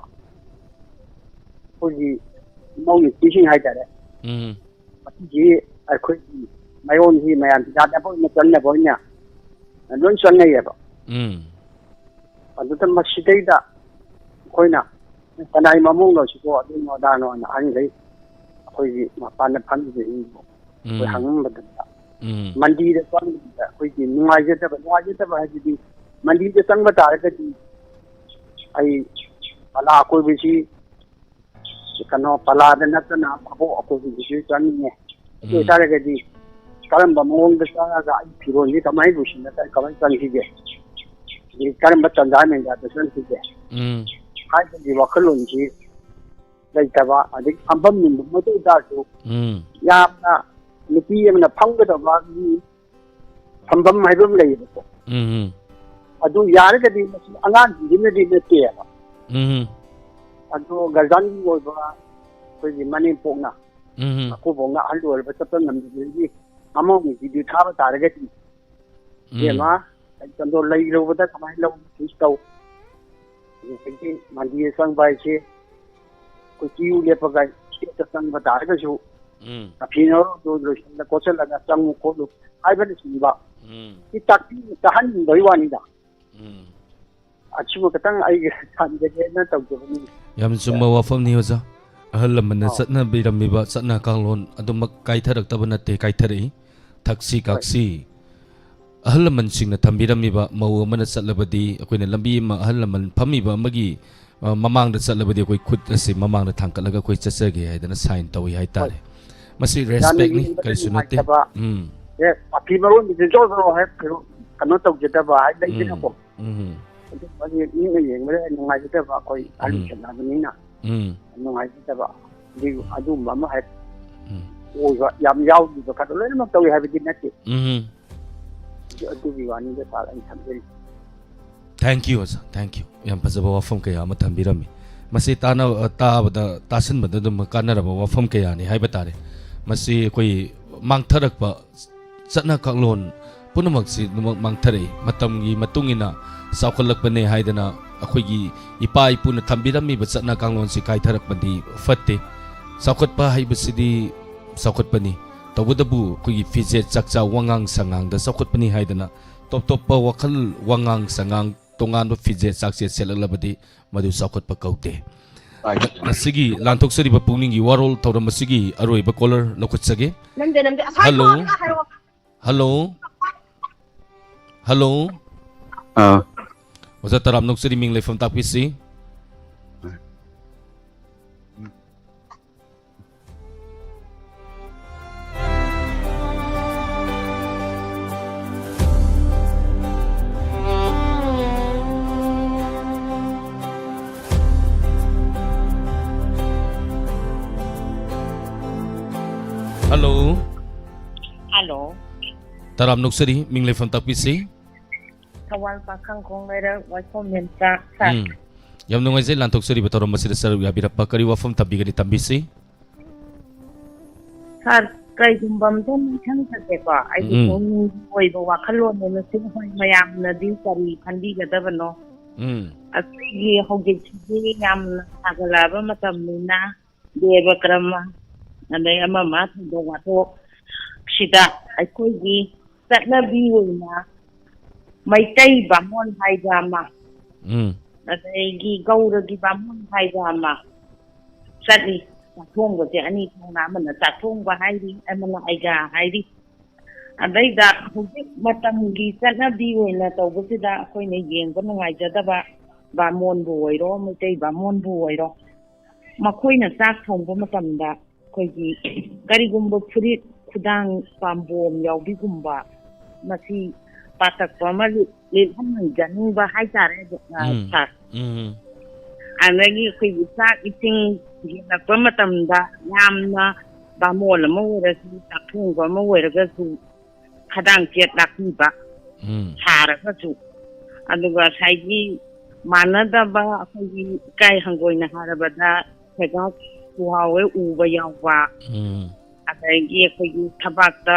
ꯑꯩꯈꯣꯏꯒꯤ ꯏꯃꯧ ꯅꯨꯄꯤꯁꯤꯡ ꯍꯥꯏꯇꯥꯔꯦ꯫ ꯎꯝ꯫ ꯃꯁꯤꯁꯤ ꯑꯩꯈꯣꯏꯒꯤ ꯃꯥꯏꯑꯣꯟꯁꯤ ꯃꯌꯥꯝ ꯌꯥꯗꯕ ꯑꯣꯏꯅ ꯆꯪꯅꯕ ꯑꯣꯏꯅ ꯂꯣꯏ ꯆꯪꯅꯩꯌꯦꯕ꯫ ꯎꯝ꯫ ꯑꯗꯨꯗ ꯃꯁꯤꯗꯩꯗ ꯑꯩꯈꯣꯏꯅ ꯀꯅꯥꯏ ꯃꯃꯧꯅꯣ ꯁꯤꯕꯣ, ꯑꯗꯨꯅꯣ ꯑꯗꯥꯅꯣꯅ ꯑꯍꯟꯈꯩ ꯑꯩꯈꯣꯏꯒꯤ ꯃꯄꯥꯟꯗ ꯐꯝꯃꯤꯕꯁꯤꯡꯕꯨ ꯑꯩꯈꯣꯏ ꯎꯝ꯫ ꯍꯪꯕ ꯃꯇꯝꯗ ꯎꯝ꯫ ꯃꯟꯗꯤꯔꯗ ꯆꯪꯕꯗ ꯑꯩꯈꯣꯏꯒꯤ ꯅꯨꯡꯉꯥꯏꯖꯗꯕ, ꯅꯨꯡꯉꯥꯏꯖꯗꯕ ꯍꯥꯏꯕꯗꯤ ꯃꯟꯗꯤꯔꯗ ꯆꯪꯕ ꯇꯥꯔꯒꯗꯤ ꯑꯩ ꯄꯂꯥ ꯑꯀꯣꯏꯕꯁꯤ ꯀꯩꯅꯣ, ꯄꯂꯥꯗ ꯅꯠꯇꯅ ꯚꯥꯕꯣꯛ ꯑꯀꯣꯏꯕꯗꯁꯨ ꯆꯪꯅꯤꯡꯉꯦ꯫ ꯑꯗꯨ ꯎꯝ꯫ ꯑꯣꯏꯇꯥꯔꯒꯗꯤ ꯀꯔꯝꯕ ꯃꯑꯣꯡꯗ ꯆꯪꯉꯒ ꯑꯩ ꯐꯤꯔꯣꯜꯁꯤ ꯀꯃꯥꯏꯅ ꯂꯣꯏꯁꯤꯜꯂꯒ ꯀꯃꯥꯏꯅ ꯆꯪꯁꯤꯒꯦ? ꯑꯗꯒꯤ ꯀꯔꯝꯕ ꯇꯟꯖꯥ ꯃꯦꯟꯖꯥꯗ ꯆꯪꯁꯤꯒꯦ? ꯎꯝ꯫ ꯍꯥꯏꯕꯒꯤ ꯋꯥꯈꯜꯂꯣꯟꯁꯤ ꯂꯩꯇꯕ, ꯑꯗꯒꯤ ꯐꯝꯐꯝ ꯅꯨꯡꯐꯝ ꯑꯗꯨ ꯑꯣꯏꯇꯥꯔꯁꯨ ꯎꯝ꯫ ꯌꯥꯝꯅ ꯅꯨꯄꯤ ꯑꯃꯅ ꯐꯝꯒꯗꯕꯒꯤ ꯐꯝꯐꯝ ꯍꯥꯏꯕ ꯑꯃ ꯂꯩꯌꯦꯕꯀꯣ꯫ ꯎꯝ, ꯎꯝ꯫ ꯑꯗꯨ ꯌꯥꯔꯒꯗꯤ ꯃꯁꯤ ꯑꯉꯥꯡꯁꯤꯡꯁꯤꯅꯗꯤ ꯅꯠꯇꯦꯕ꯫ ꯎꯝ꯫ ꯑꯗꯣ ꯒꯥꯔꯖꯤꯌꯥꯟꯒꯤ ꯑꯣꯏꯕ ꯑꯩꯈꯣꯏꯒꯤ ꯃꯅꯦꯝꯄꯣꯛꯅ, ꯎꯝ꯫ ꯃꯀꯨꯕꯣꯛꯅ ꯑꯍꯜ ꯑꯣꯏꯔꯕ ꯆꯠꯄ ꯉꯝꯗꯕꯗꯒꯤ ꯃꯃꯧꯅ ꯖꯤꯗꯤ ꯊꯥꯕ ꯇꯥꯔꯒꯗꯤ, ꯎꯝ꯫ ꯏꯕꯦꯝꯃ, ꯆꯟꯗꯣꯜ ꯂꯩꯔꯨꯕꯗ ꯀꯃꯥꯏꯅ ꯂꯧ ꯇꯧ? ꯑꯗꯒꯤ ꯃꯟꯗꯤꯔ ꯆꯪꯕ ꯍꯥꯏꯁꯦ ꯑꯩꯈꯣꯏ ꯀ꯭ꯌꯨ ꯂꯦꯞꯄꯒ ꯏꯁꯇꯦꯠꯇ ꯆꯪꯕ ꯇꯥꯔꯒꯁꯨ, ꯎꯝ꯫ ꯃꯐꯤ ꯅꯔꯣꯜꯗꯨ ꯂꯣꯏꯁꯤꯜꯂ ꯈꯣꯠꯆꯜꯂꯒ ꯆꯪꯉꯨ ꯈꯣꯠꯂꯨ ꯍꯥꯏꯕꯅꯆꯤꯡꯕ ꯎꯝ꯫ ꯁꯤ ꯇꯥꯛꯄꯤ ꯇꯥꯍꯟꯅꯤꯡꯕꯒꯤ ꯋꯥꯅꯤꯗ꯫ ꯎꯝ꯫ ꯑꯁꯤꯃ ꯈꯇꯪ ꯑꯩꯒꯤ ꯊꯝꯖꯒꯦꯅ ꯇꯧꯖꯕꯅꯤ꯫ ꯌꯥꯝ ꯆꯨꯝꯕ ꯋꯥꯐꯝꯅꯤ, ꯑꯣꯖꯥ꯫ ꯑꯍꯜ ꯂꯃꯟꯅ ꯑꯥꯎ꯫ ꯆꯠꯅꯕꯤꯔꯝꯃꯤꯕ ꯆꯠꯅ ꯀꯥꯡꯂꯣꯟ ꯑꯗꯨꯃꯛ ꯀꯥꯏꯊꯔꯛꯇꯕ ꯅꯠꯇꯦ, ꯀꯥꯏꯊꯔꯛꯏ꯫ ꯊꯛꯁꯤ ꯍꯣꯏ꯫ ꯈꯥꯛꯁꯤ꯫ ꯑꯍꯜ ꯂꯃꯟꯁꯤꯡꯅ ꯊꯝꯕꯤꯔꯝꯃꯤꯕ ꯃꯧ ꯑꯃꯅ ꯆꯠꯂꯕꯗꯤ, ꯑꯩꯈꯣꯏꯅ ꯂꯝꯕꯤ ꯑꯃ ꯑꯍꯜ ꯂꯃꯟ ꯐꯝꯃꯤꯕ ꯑꯃꯒꯤ, ꯑ, ꯃꯃꯥꯡꯗ ꯆꯠꯂꯕꯗꯤ ꯑꯩꯈꯣꯏ ꯈꯨꯠ ꯑꯁꯤ ꯃꯃꯥꯡꯗ ꯊꯥꯡꯒꯠꯂꯒ ꯑꯩꯈꯣꯏ ꯆꯠꯆꯒꯦ ꯍꯥꯏꯗꯅ ꯁꯥꯏꯟ ꯇꯧꯏ ꯍꯥꯏꯇꯥꯔꯦ꯫ ꯍꯣꯏ꯫ ꯃꯁꯤ ꯌꯥꯝꯅ ꯔꯦꯁꯄꯦꯛꯅꯤ, ꯌꯦꯡꯕꯗ ꯀꯔꯤꯁꯨ ꯅꯠꯇꯦ꯫ ꯅꯨꯡꯉꯥꯏꯇꯕ꯫ ꯎꯝ꯫ ꯑꯦ, ꯃꯐꯤ ꯃꯔꯣꯟꯗꯨꯁꯨ ꯖꯣꯔ ꯖꯣꯔ ꯍꯦꯛ ꯀꯩꯅꯣ ꯇꯧꯖꯗꯕ ꯍꯥꯏ ꯂꯩꯗꯅꯀꯣ꯫ ꯎꯝ꯫ ꯎꯝ꯫ ꯑꯗꯨꯝꯕꯗꯤ ꯃꯤꯅ ꯌꯦꯡꯕꯗ ꯅꯨꯡꯉꯥꯏꯖꯗꯕ, ꯑꯩꯈꯣꯏ ꯑꯍꯜ ꯎꯝ꯫ ꯆꯠꯅꯕꯅꯤꯅ ꯎꯝ꯫ ꯅꯨꯡꯉꯥꯏꯖꯗꯕ꯫ ꯑꯗꯨ-, ꯑꯗꯨꯒꯨꯝꯕ ꯑꯃ ꯍꯦꯛ ꯎꯝ꯫ ꯑꯣꯏꯕ ꯌꯥꯝ ꯌꯥꯎꯈꯤꯕ ꯈꯔ ꯂꯣꯏꯅꯃꯛ ꯇꯧꯏ ꯍꯥꯏꯕꯗꯤ ꯅꯠꯇꯦ꯫ ꯎꯝ꯫ ꯑꯗꯨ-, ꯑꯗꯨꯒꯤ ꯋꯥꯅꯤꯗ ꯁꯥꯔ ꯑꯩꯅ ꯊꯝꯖꯔꯤꯁꯦ꯫ Thank you, ꯑꯣꯖꯥ, thank you꯫ ꯌꯥꯝ ꯐꯖꯕ ꯋꯥꯐꯝ ꯀꯌꯥ ꯑꯃ ꯊꯝꯕꯤꯔꯝꯃꯤ꯫ ꯃꯁꯤ ꯇꯥꯅ-, ꯇꯥꯕꯗ, ꯇꯥꯁꯤꯟꯕꯗ ꯑꯗꯨꯝ ꯀꯥꯟꯅꯔꯕ ꯋꯥꯐꯝ ꯀꯌꯥꯅꯤ ꯍꯥꯏꯕ ꯇꯥꯔꯦ꯫ ꯃꯁꯤ ꯑꯩꯈꯣꯏ ꯃꯥꯡꯊꯔꯛꯄ ꯆꯠꯅ ꯀꯥꯡꯂꯣꯟ ꯄꯨꯝꯅꯃꯛꯁꯤ ꯑꯗꯨꯃꯛ ꯃꯥꯡꯊꯔꯛꯏ꯫ ꯃꯇꯝꯒꯤ ꯃꯇꯨꯡ ꯏꯟꯅ ꯆꯥꯎꯈꯠꯂꯛꯄꯅꯦ ꯍꯥꯏꯗꯅ ꯑꯩꯈꯣꯏꯒꯤ ꯏꯄꯥ ꯏꯄꯨꯅ ꯊꯝꯕꯤꯔꯝꯃꯤꯕ ꯆꯠꯅ ꯀꯥꯡꯂꯣꯟꯁꯤ ꯀꯥꯏꯊꯔꯛꯄꯗꯤ ꯐꯠꯇꯦ꯫ ꯆꯥꯎꯈꯠꯄ ꯍꯥꯏꯕꯁꯤꯗꯤ ꯆꯥꯎꯈꯠꯄꯅꯤ꯫ ꯇꯧꯕꯇꯕꯨ ꯑꯩꯈꯣꯏꯒꯤ ꯐꯤꯖꯦꯠ ꯆꯥꯛꯆꯥ ꯋꯥꯉꯥꯡ ꯁꯉꯥꯡꯗ ꯆꯥꯎꯈꯠꯄꯅꯤ ꯍꯥꯏꯗꯅ ꯇꯣꯞ ꯇꯣꯞꯄ ꯋꯥꯈꯜ ꯋꯥꯉꯥꯡ ꯁꯉꯥꯡ ꯇꯣꯉꯥꯟꯕ ꯐꯤꯖꯦꯠ ꯆꯥꯛꯆꯦꯠ ꯁꯦꯠꯂꯛꯂꯕꯗꯤ ꯃꯗꯨ ꯆꯥꯎꯈꯠꯄ ꯀꯧꯗꯦ꯫ ꯉꯁꯤꯒꯤ ꯂꯥꯟꯊꯣꯛꯆꯔꯤꯕ ꯄꯨꯛꯅꯤꯡꯒꯤ ꯋꯥꯔꯣꯜ ꯊꯧꯔꯝ ꯑꯁꯤꯒꯤ ꯑꯔꯣꯏꯕ ꯀꯣꯂꯔ ꯂꯧꯈꯠꯆꯒꯦ꯫ ꯅꯝꯗꯦ, ꯅꯝꯗꯦ꯫ ꯑꯁ꯭ꯋꯥꯏ ꯍꯜꯂꯣ꯫ ꯊꯣꯛꯑꯒ ꯍꯥꯏꯔꯛꯑꯣ꯫ ꯍꯜꯂꯣ꯫ ꯍꯜꯂꯣ꯫ ꯑꯥ꯫ ꯑꯣꯖꯥ ꯇꯔꯥꯝꯅ ꯑꯣꯛꯆꯔꯤ, ꯃꯤꯡ ꯂꯩꯐꯝ ꯇꯥꯛꯄꯤꯁꯤ꯫ ꯍꯜꯂꯣ꯫ ꯍꯜꯂꯣ꯫ ꯇꯔꯥꯝꯅ ꯑꯣꯛꯆꯔꯤ, ꯃꯤꯡ ꯂꯩꯐꯝ ꯇꯥꯛꯄꯤꯁꯤ꯫ ꯊꯧꯕꯥꯜ ꯄꯥꯈꯪꯈꯣꯡ ꯂꯩꯔꯛ ꯋꯥꯏꯈꯣꯝ ꯃꯦꯝꯆꯥ, ꯁꯥꯔ꯫ ꯎꯝ꯫ ꯌꯥꯝ ꯅꯨꯡꯉꯥꯏꯖꯩ ꯂꯥꯟꯊꯣꯛꯆꯔꯤꯕ ꯊꯧꯔꯝ ꯑꯁꯤꯗ ꯁꯔꯨꯛ ꯌꯥꯕꯤꯔꯛꯄ꯫ ꯀꯔꯤ ꯋꯥꯐꯝ ꯊꯝꯕꯤꯒꯅꯤ? ꯊꯝꯕꯤꯁꯤ꯫ ꯁꯥꯔ, ꯀꯩꯒꯨꯝꯕ ꯑꯝꯇ ꯅꯤꯡꯁꯤꯡꯖꯒꯦꯀꯣ, ꯑꯩꯒꯤ ꯎꯝ꯫ ꯄꯨꯛꯅꯤꯡꯒꯤ ꯑꯣꯏꯕ ꯋꯥꯈꯜꯂꯣꯟ ꯑꯣꯏꯅ ꯁꯤ, ꯍꯣꯏ, ꯃꯌꯥꯝꯅꯗꯤ ꯀꯔꯤ ꯈꯟꯕꯤꯒꯗꯕꯅꯣ? ꯎꯝ꯫ ꯑꯩꯈꯣꯏꯒꯤ ꯍꯧꯖꯤꯛꯁꯤꯗꯤ ꯌꯥꯝꯅ ꯁꯥꯒꯠꯂꯛꯑꯕ ꯃꯇꯝꯅꯤꯅ, ꯗꯦꯕ ꯀꯔꯃ, ꯑꯗꯩ ꯑꯃ ꯑꯃ ꯊꯧꯗꯣꯛ ꯋꯥꯊꯣꯛ ꯁꯤꯗ ꯑꯩꯈꯣꯏꯒꯤ ꯆꯠꯅꯕꯤ ꯑꯣꯏꯅ ꯃꯩꯇꯩ ꯕꯥꯃꯣꯟ ꯍꯥꯏꯕ ꯑꯃ, ꯎꯝ꯫ ꯑꯗꯒꯤ ꯒꯧꯔꯒꯤ ꯕꯥꯃꯣꯟ ꯍꯥꯏꯕ ꯑꯃ ꯆꯠꯂꯤ꯫ ꯆꯥꯛꯊꯣꯡꯕꯁꯦ ꯑꯅꯤ ꯊꯣꯛꯅ, ꯑꯃꯅ ꯆꯥꯛꯊꯣꯡꯕ ꯍꯥꯏꯔꯤ, ꯑꯃꯅ ꯑꯩꯒꯥ ꯍꯥꯏꯔꯤ꯫ ꯑꯗꯩꯗ ꯍꯧꯖꯤꯛ ꯃꯇꯝꯒꯤ ꯆꯠꯅꯕꯤ ꯑꯣꯏꯅ ꯇꯧꯕꯁꯤꯗ ꯑꯩꯈꯣꯏꯅ ꯌꯦꯡꯕ ꯅꯨꯡꯉꯥꯏꯖꯗꯕ, ꯕꯥꯃꯣꯟꯕꯨ ꯑꯣꯏꯔꯣ, ꯃꯩꯇꯩ ꯕꯥꯃꯣꯟꯕꯨ ꯑꯣꯏꯔꯣ, ꯃꯈꯣꯏꯅ ꯆꯥꯛ ꯊꯣꯡꯕ ꯃꯇꯝꯗ ꯑꯩꯈꯣꯏꯒꯤ ꯀꯔꯤꯒꯨꯝꯕ ꯐꯨꯔꯤꯠ, ꯈꯨꯗꯥꯡ, ꯄꯥꯝꯕꯣꯝ ꯌꯥꯎꯕꯤꯒꯨꯝꯕ, ꯃꯁꯤ ꯄꯥꯊꯛꯄ ꯑꯃ ꯂꯤꯠ-, ꯂꯤꯠꯍꯟꯅꯤꯡꯖꯅꯤꯡꯕ ꯍꯥꯏꯇꯥꯔꯦ, ꯑ, ꯎꯝ꯫ ꯁꯥꯔ꯫ ꯎꯝ꯫ ꯑꯗꯒꯤ ꯑꯩꯈꯣꯏꯒꯤ ꯆꯥꯛ ꯏꯁꯤꯡ ꯌꯦꯜꯂꯛꯄ ꯃꯇꯝꯗ ꯌꯥꯝꯅ ꯕꯥꯃꯣꯟ ꯑꯃ ꯑꯣꯏꯔꯁꯨ, ꯆꯥꯛꯊꯣꯡꯕ ꯑꯃ ꯑꯣꯏꯔꯒꯁꯨ, ꯈꯗꯥꯡ ꯆꯦꯠ ꯂꯥꯛꯄꯤꯕ ꯎꯝ꯫ ꯁꯥꯔꯒꯁꯨ, ꯑꯗꯨꯒ ꯉꯁꯥꯏꯒꯤ ꯃꯥꯟꯅꯗꯕ ꯑꯩꯈꯣꯏꯒꯤ ꯏꯀꯥꯏ ꯍꯪꯒꯣꯏꯅ ꯍꯥꯏꯔꯕꯗ ꯁꯦꯒꯥ ꯇꯨꯍꯥꯎ ꯍꯦꯛ ꯎꯕ ꯌꯥꯎꯕ, ꯎꯝ꯫ ꯑꯗꯒꯤ ꯑꯩꯈꯣꯏꯒꯤ ꯊꯕꯥꯛꯇ,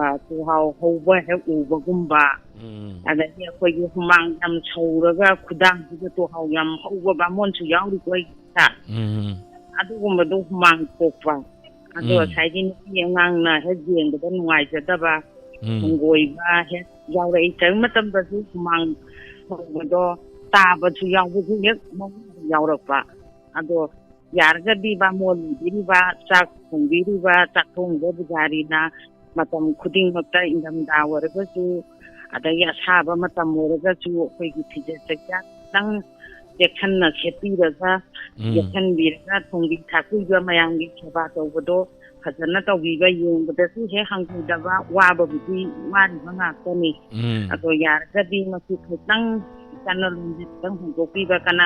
ꯑ, ꯇꯨꯍꯥꯎ ꯍꯧꯕ ꯍꯦꯛ ꯎꯕꯒꯨꯝꯕ, ꯎꯝ꯫ ꯑꯗꯒꯤ ꯑꯩꯈꯣꯏꯒꯤ ꯍꯨꯃꯥꯡ ꯌꯥꯝ ꯁꯧꯔꯒ ꯈꯨꯗꯥꯡꯁꯤꯗ ꯇꯨꯍꯥꯎ ꯌꯥꯝ ꯍꯧꯕ ꯕꯥꯃꯣꯟꯁꯨ ꯌꯥꯎꯔꯤꯀꯣ ꯑꯩꯒꯤ ꯏꯆꯥ꯫ ꯎꯝ꯫ ꯑꯗꯨꯒꯨꯝꯕꯗꯣ ꯍꯨꯃꯥꯡ ꯊꯣꯛꯄ꯫ ꯑꯗꯣ ꯎꯝ꯫ ꯉꯁꯥꯏꯒꯤ ꯅꯨꯄꯤ ꯑꯉꯥꯡꯅ ꯍꯦꯛ ꯌꯦꯡꯕꯗ ꯅꯨꯡꯉꯥꯏꯖꯗꯕ, ꯎꯝ꯫ ꯍꯪꯒꯣꯏꯕ ꯍꯦꯛ ꯌꯥꯎꯔꯛꯏ꯫ ꯀꯔꯤ ꯃꯇꯝꯗꯁꯨ ꯍꯨꯃꯥꯡ ꯁꯧꯕꯗꯣ ꯇꯥꯕꯁꯨ ꯌꯥꯎꯕꯁꯨ ꯍꯦꯛ ꯃꯑꯣꯡꯗ ꯌꯥꯎꯔꯛꯄ꯫ ꯑꯗꯣ ꯌꯥꯔꯒꯗꯤ ꯕꯥꯃꯣꯟ ꯑꯣꯏꯕꯤꯔꯤꯕ, ꯆꯥꯛ ꯊꯣꯡꯕꯤꯔꯤꯕ, ꯆꯥꯛꯊꯣꯡꯕ ꯄꯨꯖꯥꯔꯤꯅ ꯃꯇꯝ ꯈꯨꯗꯤꯡꯃꯛꯇ, ꯏꯪꯊꯝꯊꯥ ꯑꯣꯏꯔꯒꯁꯨ, ꯑꯗꯒꯤ ꯑꯁꯥꯕ ꯃꯇꯝ ꯑꯣꯏꯔꯒꯁꯨ, ꯑꯩꯈꯣꯏꯒꯤ ꯐꯤꯖꯦꯠ ꯆꯩꯆꯥ ꯈꯤꯇꯪ ꯆꯦꯛꯁꯤꯟꯅ ꯁꯦꯠꯄꯤꯔꯒ, ꯎꯝ꯫ ꯆꯦꯛꯁꯤꯟꯕꯤꯔꯒ, ꯊꯣꯡꯕꯤ ꯊꯥꯛꯄꯤꯕ, ꯃꯌꯥꯝꯒꯤ ꯁꯦꯕꯥ ꯇꯧꯕꯗꯣ ꯐꯖꯅ ꯇꯧꯕꯤꯕ, ꯌꯦꯡꯕꯗꯁꯨ ꯍꯦꯛ ꯍꯪꯒꯣꯏꯗꯕ, ꯋꯥꯕꯕꯨꯗꯤ ꯋꯥꯔꯤꯕ ꯉꯥꯛꯇꯅꯤ꯫ ꯎꯝ꯫ ꯑꯗꯣ ꯌꯥꯔꯒꯗꯤ ꯃꯁꯤ ꯈꯤꯇꯪ ꯆꯠꯅ ꯂꯣꯟꯁꯦ ꯈꯤꯇꯪ ꯍꯣꯡꯗꯣꯛꯄꯤꯕ, ꯀꯅꯥ,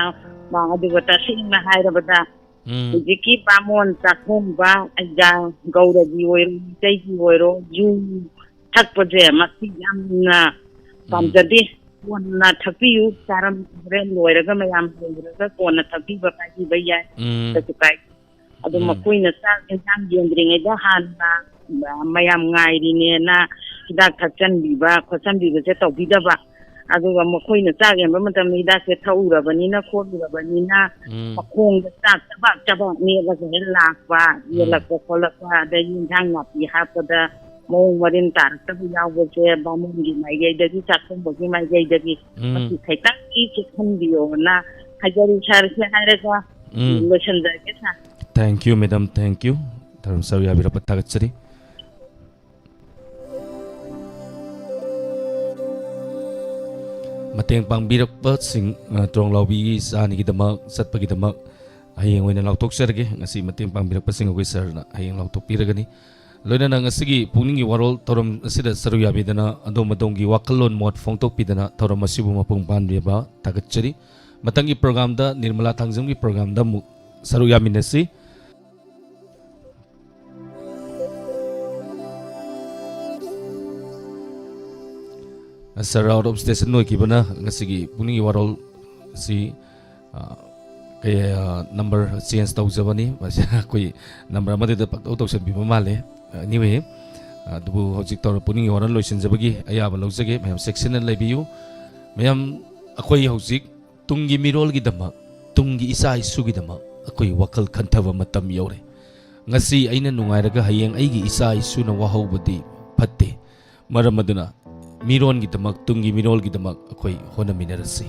ꯑꯗꯨꯒ ꯇꯁꯦꯡꯅ ꯍꯥꯏꯔꯕꯗ, ꯎꯝ꯫ ꯍꯧꯖꯤꯛꯀꯤ ꯕꯥꯃꯣꯟ ꯆꯥꯛꯊꯣꯡꯕ, ꯑꯩꯒ ꯒꯧꯔꯒꯤ ꯑꯣꯏꯔꯣ, ꯃꯩꯇꯩꯒꯤ ꯑꯣꯏꯔꯣ, ꯌꯨ ꯊꯛꯄꯁꯦ ꯃꯁꯤ ꯌꯥꯝꯅ ꯎꯝ꯫ ꯄꯥꯝꯖꯗꯦ꯫ ꯀꯣꯟꯅ ꯊꯛꯄꯤꯌꯨ꯫ ꯆꯥꯔꯝ ꯍꯣꯔꯦꯟ ꯂꯣꯏꯔꯒ ꯃꯌꯥꯝ ꯂꯣꯏꯔꯒ ꯀꯣꯟꯅ ꯊꯛꯄꯤꯕ ꯀꯥꯏꯕꯤꯕ ꯌꯥꯏ꯫ ꯎꯝ꯫ ꯀꯩꯁꯨ ꯀꯥꯏꯗꯦ꯫ ꯑꯗꯣ ꯎꯝ꯫ ꯃꯈꯣꯏꯅ ꯆꯥꯛ ꯌꯦꯟꯁꯥꯡ ꯌꯦꯟꯗ꯭ꯔꯤꯉꯩꯗ ꯍꯥꯟꯅ ꯃꯌꯥꯝ ꯉꯥꯏꯔꯤꯅꯦꯅ ꯍꯤꯗꯥꯛ ꯊꯛꯆꯟꯕꯤꯕ ꯈꯣꯠꯆꯟꯕꯤꯕꯁꯦ ꯇꯧꯕꯤꯗꯕ꯫ ꯑꯗꯨꯒ ꯃꯈꯣꯏꯅ ꯆꯥꯛ ꯌꯦꯟꯕ ꯃꯇꯝꯗ ꯍꯤꯗꯥꯛꯁꯦ ꯊꯛꯎꯔꯕꯅꯤꯅ ꯈꯣꯠꯂꯨꯔꯕꯅꯤꯅ ꯎꯝ꯫ ꯃꯈꯣꯡꯗ ꯆꯥꯛ ꯆꯕꯥꯛ ꯆꯕꯥꯛ ꯅꯦꯠꯂꯒ ꯍꯦꯛ ꯂꯥꯛꯄ, ꯎꯝ꯫ ꯌꯦꯜꯂꯛꯄ ꯈꯣꯠꯂꯛꯄ, ꯑꯗꯒꯤ ꯏꯟꯁꯥꯡ ꯅꯥꯄꯤ ꯍꯥꯞꯄꯗ ꯃꯑꯣꯡ ꯃꯔꯤꯟ ꯇꯥꯔꯛꯇꯕ ꯌꯥꯎꯕꯁꯦ ꯕꯥꯃꯣꯟꯒꯤ ꯃꯥꯏꯀꯩꯗꯒꯤ, ꯆꯥꯛꯊꯪꯕꯒꯤ ꯃꯥꯏꯀꯩꯗꯒꯤ ꯎꯝ꯫ ꯃꯁꯤ ꯈꯤꯇꯪꯗꯤ ꯆꯦꯛꯁꯤꯟꯕꯤꯌꯣꯅ ꯍꯥꯏꯖꯔꯤ ꯁꯥꯔ꯫ ꯁꯤ ꯍꯥꯏꯔꯒ ꯎꯝ꯫ ꯂꯣꯏꯁꯤꯟꯖꯔꯒꯦ ꯁꯥꯔ꯫ Thank you, madam, thank you꯫ ꯊꯧꯔꯝ ꯁꯔꯨꯛ ꯌꯥꯕꯤꯔꯛꯄ ꯊꯥꯒꯠꯆꯔꯤ꯫ ꯃꯇꯦꯡ ꯄꯥꯡꯕꯤꯔꯛꯄꯁꯤꯡ, ꯑ, ꯇ꯭ꯔꯣꯡꯂꯥꯎꯕꯤꯒꯤ ꯏꯆꯥ ꯑꯅꯤꯒꯤꯗꯃꯛ ꯆꯠꯄꯒꯤꯗꯃꯛ ꯍꯌꯦꯡ ꯑꯣꯏꯅ ꯂꯥꯎꯊꯣꯛꯆꯔꯒꯦ꯫ ꯉꯁꯤ ꯃꯇꯦꯡ ꯄꯥꯡꯕꯤꯔꯛꯄꯁꯤꯡ ꯑꯩꯈꯣꯏ ꯁꯥꯔꯅ ꯍꯌꯦꯡ ꯂꯥꯎꯊꯣꯛꯄꯤꯔꯒꯅꯤ꯫ ꯂꯣꯏꯅꯅ ꯉꯁꯤꯒꯤ ꯄꯨꯛꯅꯤꯡꯒꯤ ꯋꯥꯔꯣꯜ ꯊꯧꯔꯝ ꯑꯁꯤꯗ ꯁꯔꯨꯛ ꯌꯥꯕꯤꯗꯅ ꯑꯗꯣꯝ ꯑꯗꯣꯝꯒꯤ ꯋꯥꯈꯜꯂꯣꯟ ꯃꯣꯠ ꯐꯣꯡꯗꯣꯛꯄꯤꯗꯅ ꯊꯧꯔꯝ ꯑꯁꯤꯕꯨ ꯃꯄꯨꯡ ꯐꯥꯍꯟꯕꯤꯕ ꯊꯥꯒꯠꯆꯔꯤ꯫ ꯃꯊꯪꯒꯤ ꯄ꯭ꯔꯣꯒ꯭ꯔꯥꯝꯗ ꯅꯤꯔꯃꯂꯥ ꯊꯥꯡꯖꯝꯒꯤ ꯄ꯭ꯔꯣꯒ꯭ꯔꯥꯝꯗ ꯑꯃꯨꯛ ꯁꯔꯨꯛ ꯌꯥꯃꯤꯟꯅꯁꯤ꯫ ꯁꯥꯔ ꯑꯥꯎꯠ ꯑꯣꯐ ꯁ꯭ꯇꯦꯁꯟ ꯑꯣꯏꯈꯤꯕꯅ ꯉꯁꯤꯒꯤ ꯄꯨꯛꯅꯤꯡꯒꯤ ꯋꯥꯔꯣꯜ ꯑꯁꯤ, ꯑ, ꯀꯩ, ꯑ, ꯅꯝꯕꯔ ꯆꯦꯟꯖ ꯇꯧꯖꯕꯅꯤ꯫ ꯃꯁꯤ ꯑꯩꯈꯣꯏ ꯅꯝꯕꯔ ꯑꯃꯗꯨꯗ ꯄꯪꯇꯧ ꯇꯧꯁꯟꯕꯤꯕ ꯃꯥꯜꯂꯦ꯫ ꯑꯦꯅꯤꯋꯦ, ꯑꯗꯨꯕꯨ ꯍꯧꯖꯤꯛ ꯇꯧꯔ ꯄꯨꯛꯅꯤꯡꯒꯤ ꯋꯥꯔꯣꯜ ꯂꯣꯏꯁꯤꯟꯖꯕꯒꯤ ꯑꯌꯥꯕ ꯂꯧꯖꯒꯦ꯫ ꯃꯌꯥꯝ ꯆꯦꯛꯁꯤꯟꯅ ꯂꯩꯕꯤꯌꯨ꯫ ꯃꯌꯥꯝ, ꯑꯩꯈꯣꯏ ꯍꯧꯖꯤꯛ ꯇꯨꯡꯒꯤ ꯃꯤꯔꯣꯜꯒꯤꯗꯃꯛ, ꯇꯨꯡꯒꯤ ꯏꯆꯥ ꯏꯁꯨꯒꯤꯗꯃꯛ ꯑꯩꯈꯣꯏ ꯋꯥꯈꯜ ꯈꯟꯊꯕ ꯃꯇꯝ ꯌꯧꯔꯦ꯫ ꯉꯁꯤ ꯑꯩꯅ ꯅꯨꯡꯉꯥꯏꯔꯒ ꯍꯌꯦꯡ ꯑꯩꯒꯤ ꯏꯆꯥ ꯏꯁꯨꯅ ꯋꯥꯍꯧꯕꯗꯤ ꯐꯠꯇꯦ꯫ ꯃꯔꯝ ꯑꯗꯨꯅ ꯃꯤꯔꯣꯟꯒꯤꯗꯃꯛ, ꯇꯨꯡꯒꯤ ꯃꯤꯔꯣꯜꯒꯤꯗꯃꯛ ꯑꯩꯈꯣꯏ ꯍꯣꯠꯅꯃꯤꯟꯅꯔꯁꯤ꯫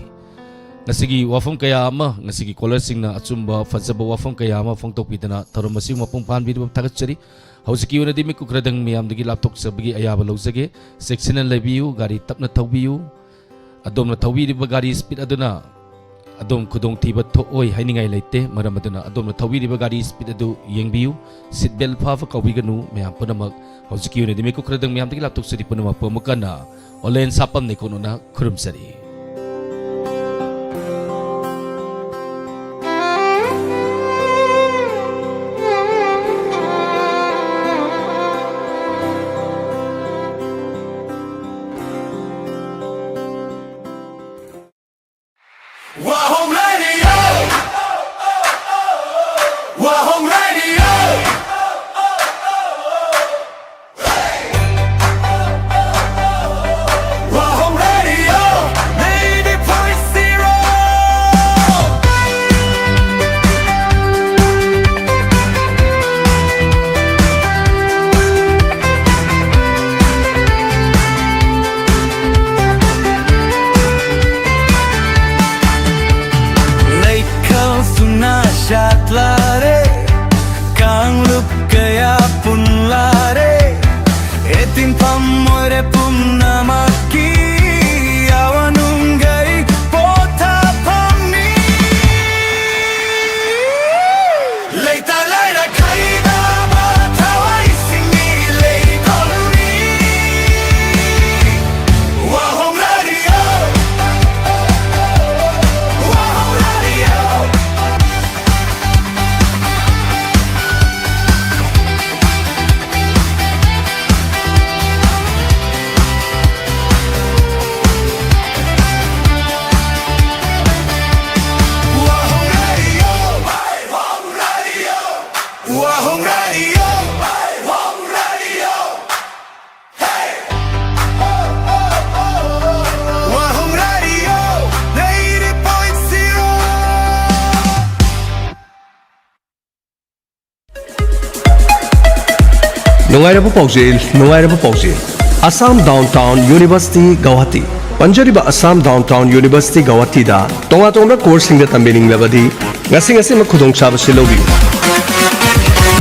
ꯉꯁꯤꯒꯤ ꯋꯥꯐꯝ ꯀꯌꯥ ꯑꯃ ꯉꯁꯤꯒꯤ ꯀꯣꯂꯔꯁꯤꯡꯅ ꯑꯆꯨꯝꯕ ꯐꯖꯕ ꯋꯥꯐꯝ ꯀꯌꯥ ꯑꯃ ꯐꯣꯡꯗꯣꯛꯄꯤꯗꯨꯅ ꯊꯧꯔꯝ ꯑꯁꯤꯕꯨ ꯃꯄꯨꯡ ꯐꯥꯍꯟꯕꯤꯗꯨꯕꯨ ꯊꯥꯒꯠꯆꯔꯤ꯫ ꯍꯧꯖꯤꯛꯀꯤ ꯑꯣꯏꯅꯗꯤ ꯃꯤꯀꯨꯞ ꯈꯔꯗꯪ ꯃꯤꯌꯥꯝꯗꯒꯤ ꯂꯥꯞꯊꯣꯛꯆꯕꯒꯤ ꯑꯌꯥꯕ ꯂꯧꯖꯒꯦ꯫ ꯆꯦꯛꯁꯤꯟꯅ ꯂꯩꯕꯤꯌꯨ, ꯒꯥꯔꯤ ꯇꯞꯅ ꯊꯧꯕꯤꯌꯨ꯫ ꯑꯗꯣꯝꯅ ꯊꯧꯕꯤꯔꯤꯕ ꯒꯥꯔꯤ ꯁ꯭ꯄꯤꯗ ꯑꯗꯨꯅ ꯑꯗꯣꯝ ꯈꯨꯗꯣꯡꯊꯤꯕ ꯊꯣꯛꯑꯣꯏ ꯍꯥꯏꯅꯤꯡꯉꯥꯏ ꯂꯩꯇꯦ꯫ ꯃꯔꯝ ꯑꯗꯨꯅ ꯑꯗꯣꯝꯅ ꯊꯧꯕꯤꯔꯤꯕ ꯒꯥꯔꯤ ꯁ꯭ꯄꯤꯗ ꯑꯗꯨ ꯌꯦꯡꯕꯤꯌꯨ, ꯁꯤꯠ ꯕꯦꯜ ꯐꯥꯕ ꯀꯥꯎꯕꯤꯒꯅꯨ꯫ ꯃꯌꯥꯝ ꯄꯨꯝꯅꯃꯛ ꯍꯧꯖꯤꯛꯀꯤ ꯑꯣꯏꯅꯗꯤ ꯃꯤꯀꯨꯞ ꯈꯔꯗꯪ ꯃꯌꯥꯝꯗꯒꯤ ꯂꯥꯞꯊꯣꯛꯆꯔꯤ꯫ ꯄꯨꯝꯅꯃꯛꯄꯨ ꯑꯃꯨꯛ ꯍꯟꯅ ꯑꯣꯂꯦꯟ ꯁꯥꯄꯝ ꯅꯩꯀꯣꯛꯅꯅ ꯈꯨꯔꯨꯝꯖꯔꯤ꯫ Wahong Radio. Wahong Radio. Wahong Radio. Ninety point zero. Leikal suna shatlare, kanglup kaya punlare, etin pamore pumnamaki, awanungai potapami. Leita laira kaida matawai singi leitoluni. Wahong Radio. Wahong Radio. Wahong Radio. Wahong Radio. Wahong Radio. Wahong Radio. Hey. Wahong Radio. Ninety point zero. ꯅꯨꯡꯉꯥꯏꯔꯕ ꯄꯥꯎꯖꯦꯜ, ꯅꯨꯡꯉꯥꯏꯔꯕ ꯄꯥꯎꯖꯦꯜ꯫ Assam Downtown University Guwahati꯫ ꯄꯟꯖꯔꯤꯕ Assam Downtown University Guwahatiꯗ ꯇꯣꯉꯥꯟ ꯇꯣꯉꯥꯟꯕ courseꯁꯤꯡꯗ ꯇꯝꯕꯤꯅꯤꯡꯂꯕꯗꯤ ꯉꯁꯤ ꯉꯁꯤꯃꯛ ꯈꯨꯗꯣꯡꯆꯥꯕꯁꯤ ꯂꯧꯕꯤꯌꯨ꯫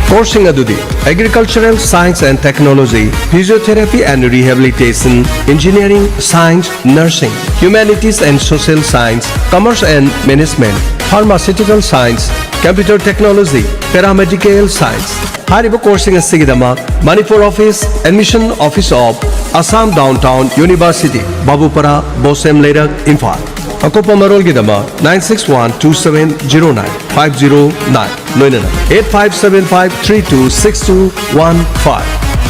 Courseꯁꯤꯡ ꯑꯗꯨꯗꯤ Agricultural Science and Technology, Physiotherapy and Rehabilitation, Engineering, Science, Nursing, Humanities and Social Science, Commerce and Management, Pharmaceutical Science, Computer Technology, Paramedical Science꯫ ꯍꯥꯏꯔꯤꯕ courseꯁꯤꯡ ꯑꯁꯤꯒꯤꯗꯃꯛ Manipur Office, Admission Office of Assam Downtown University, ꯕꯥꯕꯨꯄꯥꯔꯥ, ꯕꯣꯁꯦꯝ ꯂꯩꯔꯛ, ꯏꯝꯐꯥꯜ꯫ ꯑꯀꯨꯞꯄ ꯃꯔꯣꯜꯒꯤꯗꯃꯛ nine six one two seven zero nine five zero nine, ꯂꯣꯏꯅꯅ eight five seven five three two six two one five꯫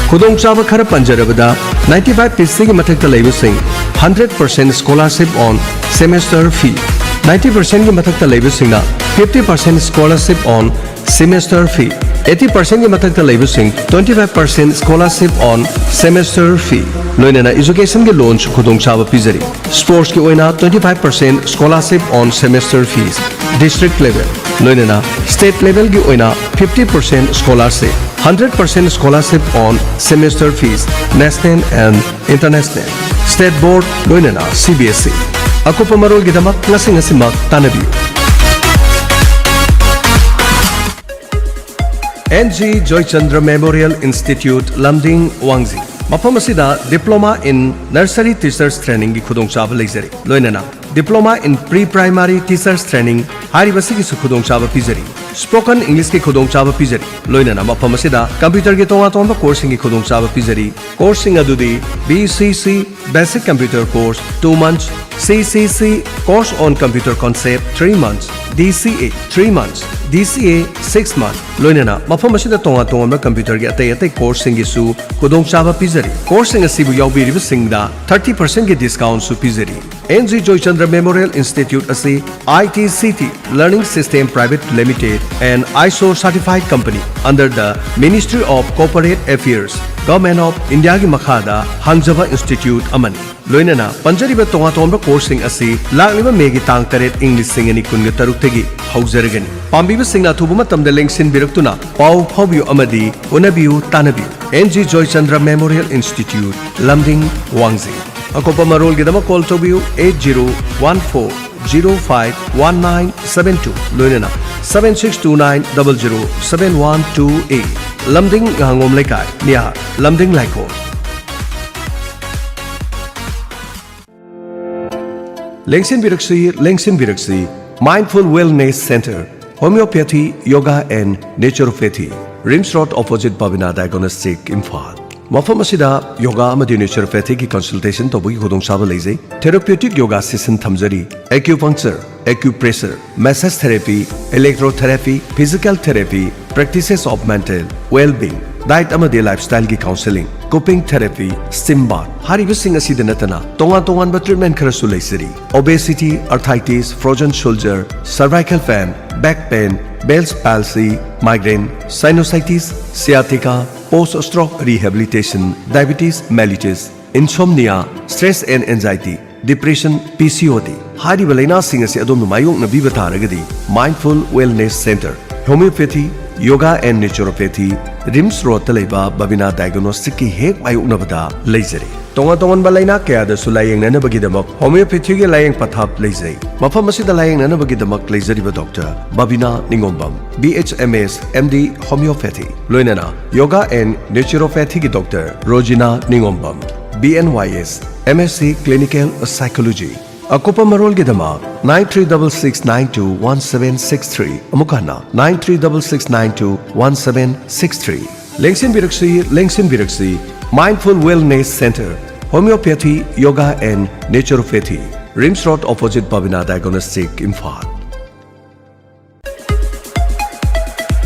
ꯈꯨꯗꯣꯡꯆꯥꯕ ꯈꯔ ꯄꯟꯖꯔꯕꯗ, ninety five ꯄꯤꯁꯤꯒꯤ ꯃꯊꯛꯇ ꯂꯩꯕꯁꯤꯡ hundred percent scholarship on semester fee꯫ ninety percent ꯀꯤ ꯃꯊꯛꯇ ꯂꯩꯕꯁꯤꯡꯅ fifty percent scholarship on semester fee, eighty percent ꯀꯤ ꯃꯊꯛꯇ ꯂꯩꯕꯁꯤꯡ twenty five percent scholarship on semester fee, ꯂꯣꯏꯅꯅ education ꯒꯤ loan ꯁꯨ ꯈꯨꯗꯣꯡꯆꯥꯕ ꯄꯤꯖꯔꯤ꯫ Sports ꯀꯤ ꯑꯣꯏꯅ twenty five percent scholarship on semester fees, district level, ꯂꯣꯏꯅꯅ state level ꯒꯤ ꯑꯣꯏꯅ fifty percent scholarship, hundred percent scholarship on semester fees, national and international, state board, ꯂꯣꯏꯅꯅ C B S E꯫ ꯑꯀꯨꯞꯄ ꯃꯔꯣꯜꯒꯤꯗꯃꯛ ꯉꯁꯤ ꯉꯁꯤꯃꯛ ꯇꯥꯟꯅꯕꯤꯌꯨ꯫ N G Joychandra Memorial Institute, ꯂꯝꯗꯤꯡ, ꯋꯥꯡꯖꯤꯡ꯫ ꯃꯐꯝ ꯑꯁꯤꯗ Diploma in Nursery Teachers Training ꯒꯤ ꯈꯨꯗꯣꯡꯆꯥꯕ ꯂꯩꯖꯔꯤ, ꯂꯣꯏꯅꯅ Diploma in Pre-Primary Teachers Training ꯍꯥꯏꯔꯤꯕꯁꯤꯒꯤꯁꯨ ꯈꯨꯗꯣꯡꯆꯥꯕ ꯄꯤꯖꯔꯤ꯫ Spoken English ꯀꯤ ꯈꯨꯗꯣꯡꯆꯥꯕ ꯄꯤꯖꯔꯤ, ꯂꯣꯏꯅꯅ ꯃꯐꯝ ꯑꯁꯤꯗ computer ꯒꯤ ꯇꯣꯉꯥꯟ ꯇꯣꯉꯥꯟꯕ course ꯁꯤꯡꯒꯤ ꯈꯨꯗꯣꯡꯆꯥꯕ ꯄꯤꯖꯔꯤ꯫ Course ꯁꯤꯡ ꯑꯗꯨꯗꯤ B C C Basic Computer Course two months, C C C Course on Computer Concept three months, D C A three months, D C A six months, ꯂꯣꯏꯅꯅ ꯃꯐꯝ ꯑꯁꯤꯗ ꯇꯣꯉꯥꯟ ꯇꯣꯉꯥꯟꯕ computer ꯒꯤ ꯑꯇꯩ ꯑꯇꯩ course ꯁꯤꯡꯒꯤꯁꯨ ꯈꯨꯗꯣꯡꯆꯥꯕ ꯄꯤꯖꯔꯤ꯫ Course ꯁꯤꯡ ꯑꯁꯤꯕꯨ ꯌꯥꯎꯕꯤꯔꯤꯕꯁꯤꯡꯗ thirty percent ꯀꯤ discount ꯁꯨ ꯄꯤꯖꯔꯤ꯫ N G Joychandra Memorial Institute ꯑꯁꯤ I T C T Learning System Private Limited and ISO certified company under the Ministry of Corporate Affairs, Government of India ꯒꯤ ꯃꯈꯥꯗ ꯍꯥꯡꯖꯕ institute ꯑꯃꯅꯤ꯫ ꯂꯣꯏꯅꯅ ꯄꯟꯖꯔꯤꯕ ꯇꯣꯉꯥꯟ ꯇꯣꯉꯥꯟꯕ course ꯁꯤꯡ ꯑꯁꯤ ꯂꯥꯛꯂꯤꯕ May ꯒꯤ ꯇꯥꯡ ꯇꯔꯦꯠ, ꯏꯪ ꯂꯤꯁꯤꯡ ꯑꯅꯤ ꯀꯨꯟꯒ ꯇꯔꯨꯛꯇꯒꯤ ꯍꯧꯖꯔꯒꯅꯤ꯫ ꯄꯥꯝꯕꯤꯕꯁꯤꯡꯅ ꯑꯊꯨꯕ ꯃꯇꯝꯗ ꯂꯦꯡꯁꯤꯟꯕꯤꯔꯛꯇꯨꯅ ꯄꯥꯎ ꯐꯥꯎꯕꯤꯌꯨ ꯑꯃꯗꯤ ꯎꯅꯕꯤꯌꯨ, ꯇꯥꯟꯅꯕꯤꯌꯨ꯫ N G Joychandra Memorial Institute, ꯂꯝꯗꯤꯡ, ꯋꯥꯡꯖꯤꯡ꯫ ꯑꯀꯨꯞꯄ ꯃꯔꯣꯜꯒꯤꯗꯃꯛ call ꯇꯧꯕꯤꯌꯨ eight zero one four zero five one nine seven two, ꯂꯣꯏꯅꯅ seven six two nine double zero seven one two eight꯫ ꯂꯝꯗꯤꯡ ꯉꯥꯉꯣꯝ ꯂꯩꯀꯥꯏ, ꯅꯤꯌꯥ ꯂꯝꯗꯤꯡ ꯂꯥꯏꯀꯣ꯫ ꯂꯦꯡꯁꯤꯟꯕꯤꯔꯛꯁꯤ, ꯂꯦꯡꯁꯤꯟꯕꯤꯔꯛꯁꯤ, Mindful Wellness Center, Homeopathy, Yoga and Naturopathy, RIMS Road opposite Babina Diagnostic, Imphal. ꯃꯐꯝ ꯑꯁꯤꯗ yoga ꯑꯃꯗꯤ naturopathy ꯒꯤ consultation ꯇꯧꯕꯒꯤ ꯈꯨꯗꯣꯡꯆꯥꯕ ꯂꯩꯖꯩ꯫ Therapeutic yoga session ꯊꯝꯖꯔꯤ꯫ Acupuncture, acupressure, massage therapy, electrotherapy, physical therapy, practices of mental well-being, diet ꯑꯃꯗꯤ lifestyle ꯒꯤ counselling, cupping therapy, steam bath ꯍꯥꯏꯔꯤꯕꯁꯤꯡ ꯑꯁꯤꯗ ꯅꯠꯇꯅ ꯇꯣꯉꯥꯟ ꯇꯣꯉꯥꯟꯕ treatment ꯈꯔꯁꯨ ꯂꯩꯖꯔꯤ꯫ Obesity, arthritis, frozen shoulder, cervical pain, back pain, Bell's palsy, migraine, sinusitis, sciatica, post stroke rehabilitation, diabetes mellitus, insomnia, stress and anxiety, depression, P C O D ꯍꯥꯏꯔꯤꯕ ꯂꯩꯅꯥꯁꯤꯡ ꯑꯁꯤ ꯑꯗꯣꯝꯅ ꯃꯥꯌꯣꯛꯅꯕꯤꯕ ꯇꯥꯔꯒꯗꯤ, Mindful Wellness Center, Homeopathy, Yoga and Naturopathy, RIMS Road ꯇ ꯂꯩꯕ ꯕꯕꯤꯅꯥ Diagnostic ꯀꯤ ꯍꯦꯛ ꯃꯥꯌꯣꯛꯅꯕꯗ ꯂꯩꯖꯔꯤ꯫ ꯇꯣꯉꯥꯟ ꯇꯣꯉꯥꯟꯕ ꯂꯩꯅꯥ ꯀꯌꯥꯗꯁꯨ ꯂꯥꯌꯦꯡꯅꯅꯕꯒꯤꯗꯃꯛ Homeopathy ꯒꯤ ꯂꯥꯌꯦꯡ ꯄꯊꯥꯞ ꯂꯩꯖꯩ꯫ ꯃꯐꯝ ꯑꯁꯤꯗ ꯂꯥꯌꯦꯡꯅꯅꯕꯒꯤꯗꯃꯛ ꯂꯩꯖꯔꯤꯕ doctor ꯕꯕꯤꯅꯥ ꯅꯤꯉꯣꯝꯕꯝ, B H M S, M D Homeopathy, ꯂꯣꯏꯅꯅ Yoga and Naturopathy ꯒꯤ doctor ꯔꯣꯖꯤꯅꯥ ꯅꯤꯉꯣꯝꯕꯝ, B N Y S, M S C Clinical Psychology꯫ ꯑꯀꯨꯞꯄ ꯃꯔꯣꯜꯒꯤꯗꯃꯛ nine three double six nine two one seven six three, ꯑꯃꯨꯛ ꯍꯟꯅ nine three double six nine two one seven six three꯫ ꯂꯦꯡꯁꯤꯟꯕꯤꯔꯛꯁꯤ, ꯂꯦꯡꯁꯤꯟꯕꯤꯔꯛꯁꯤ, Mindful Wellness Center, Homeopathy, Yoga and Naturopathy, RIMS Road opposite Babina Diagnostic, Imphal.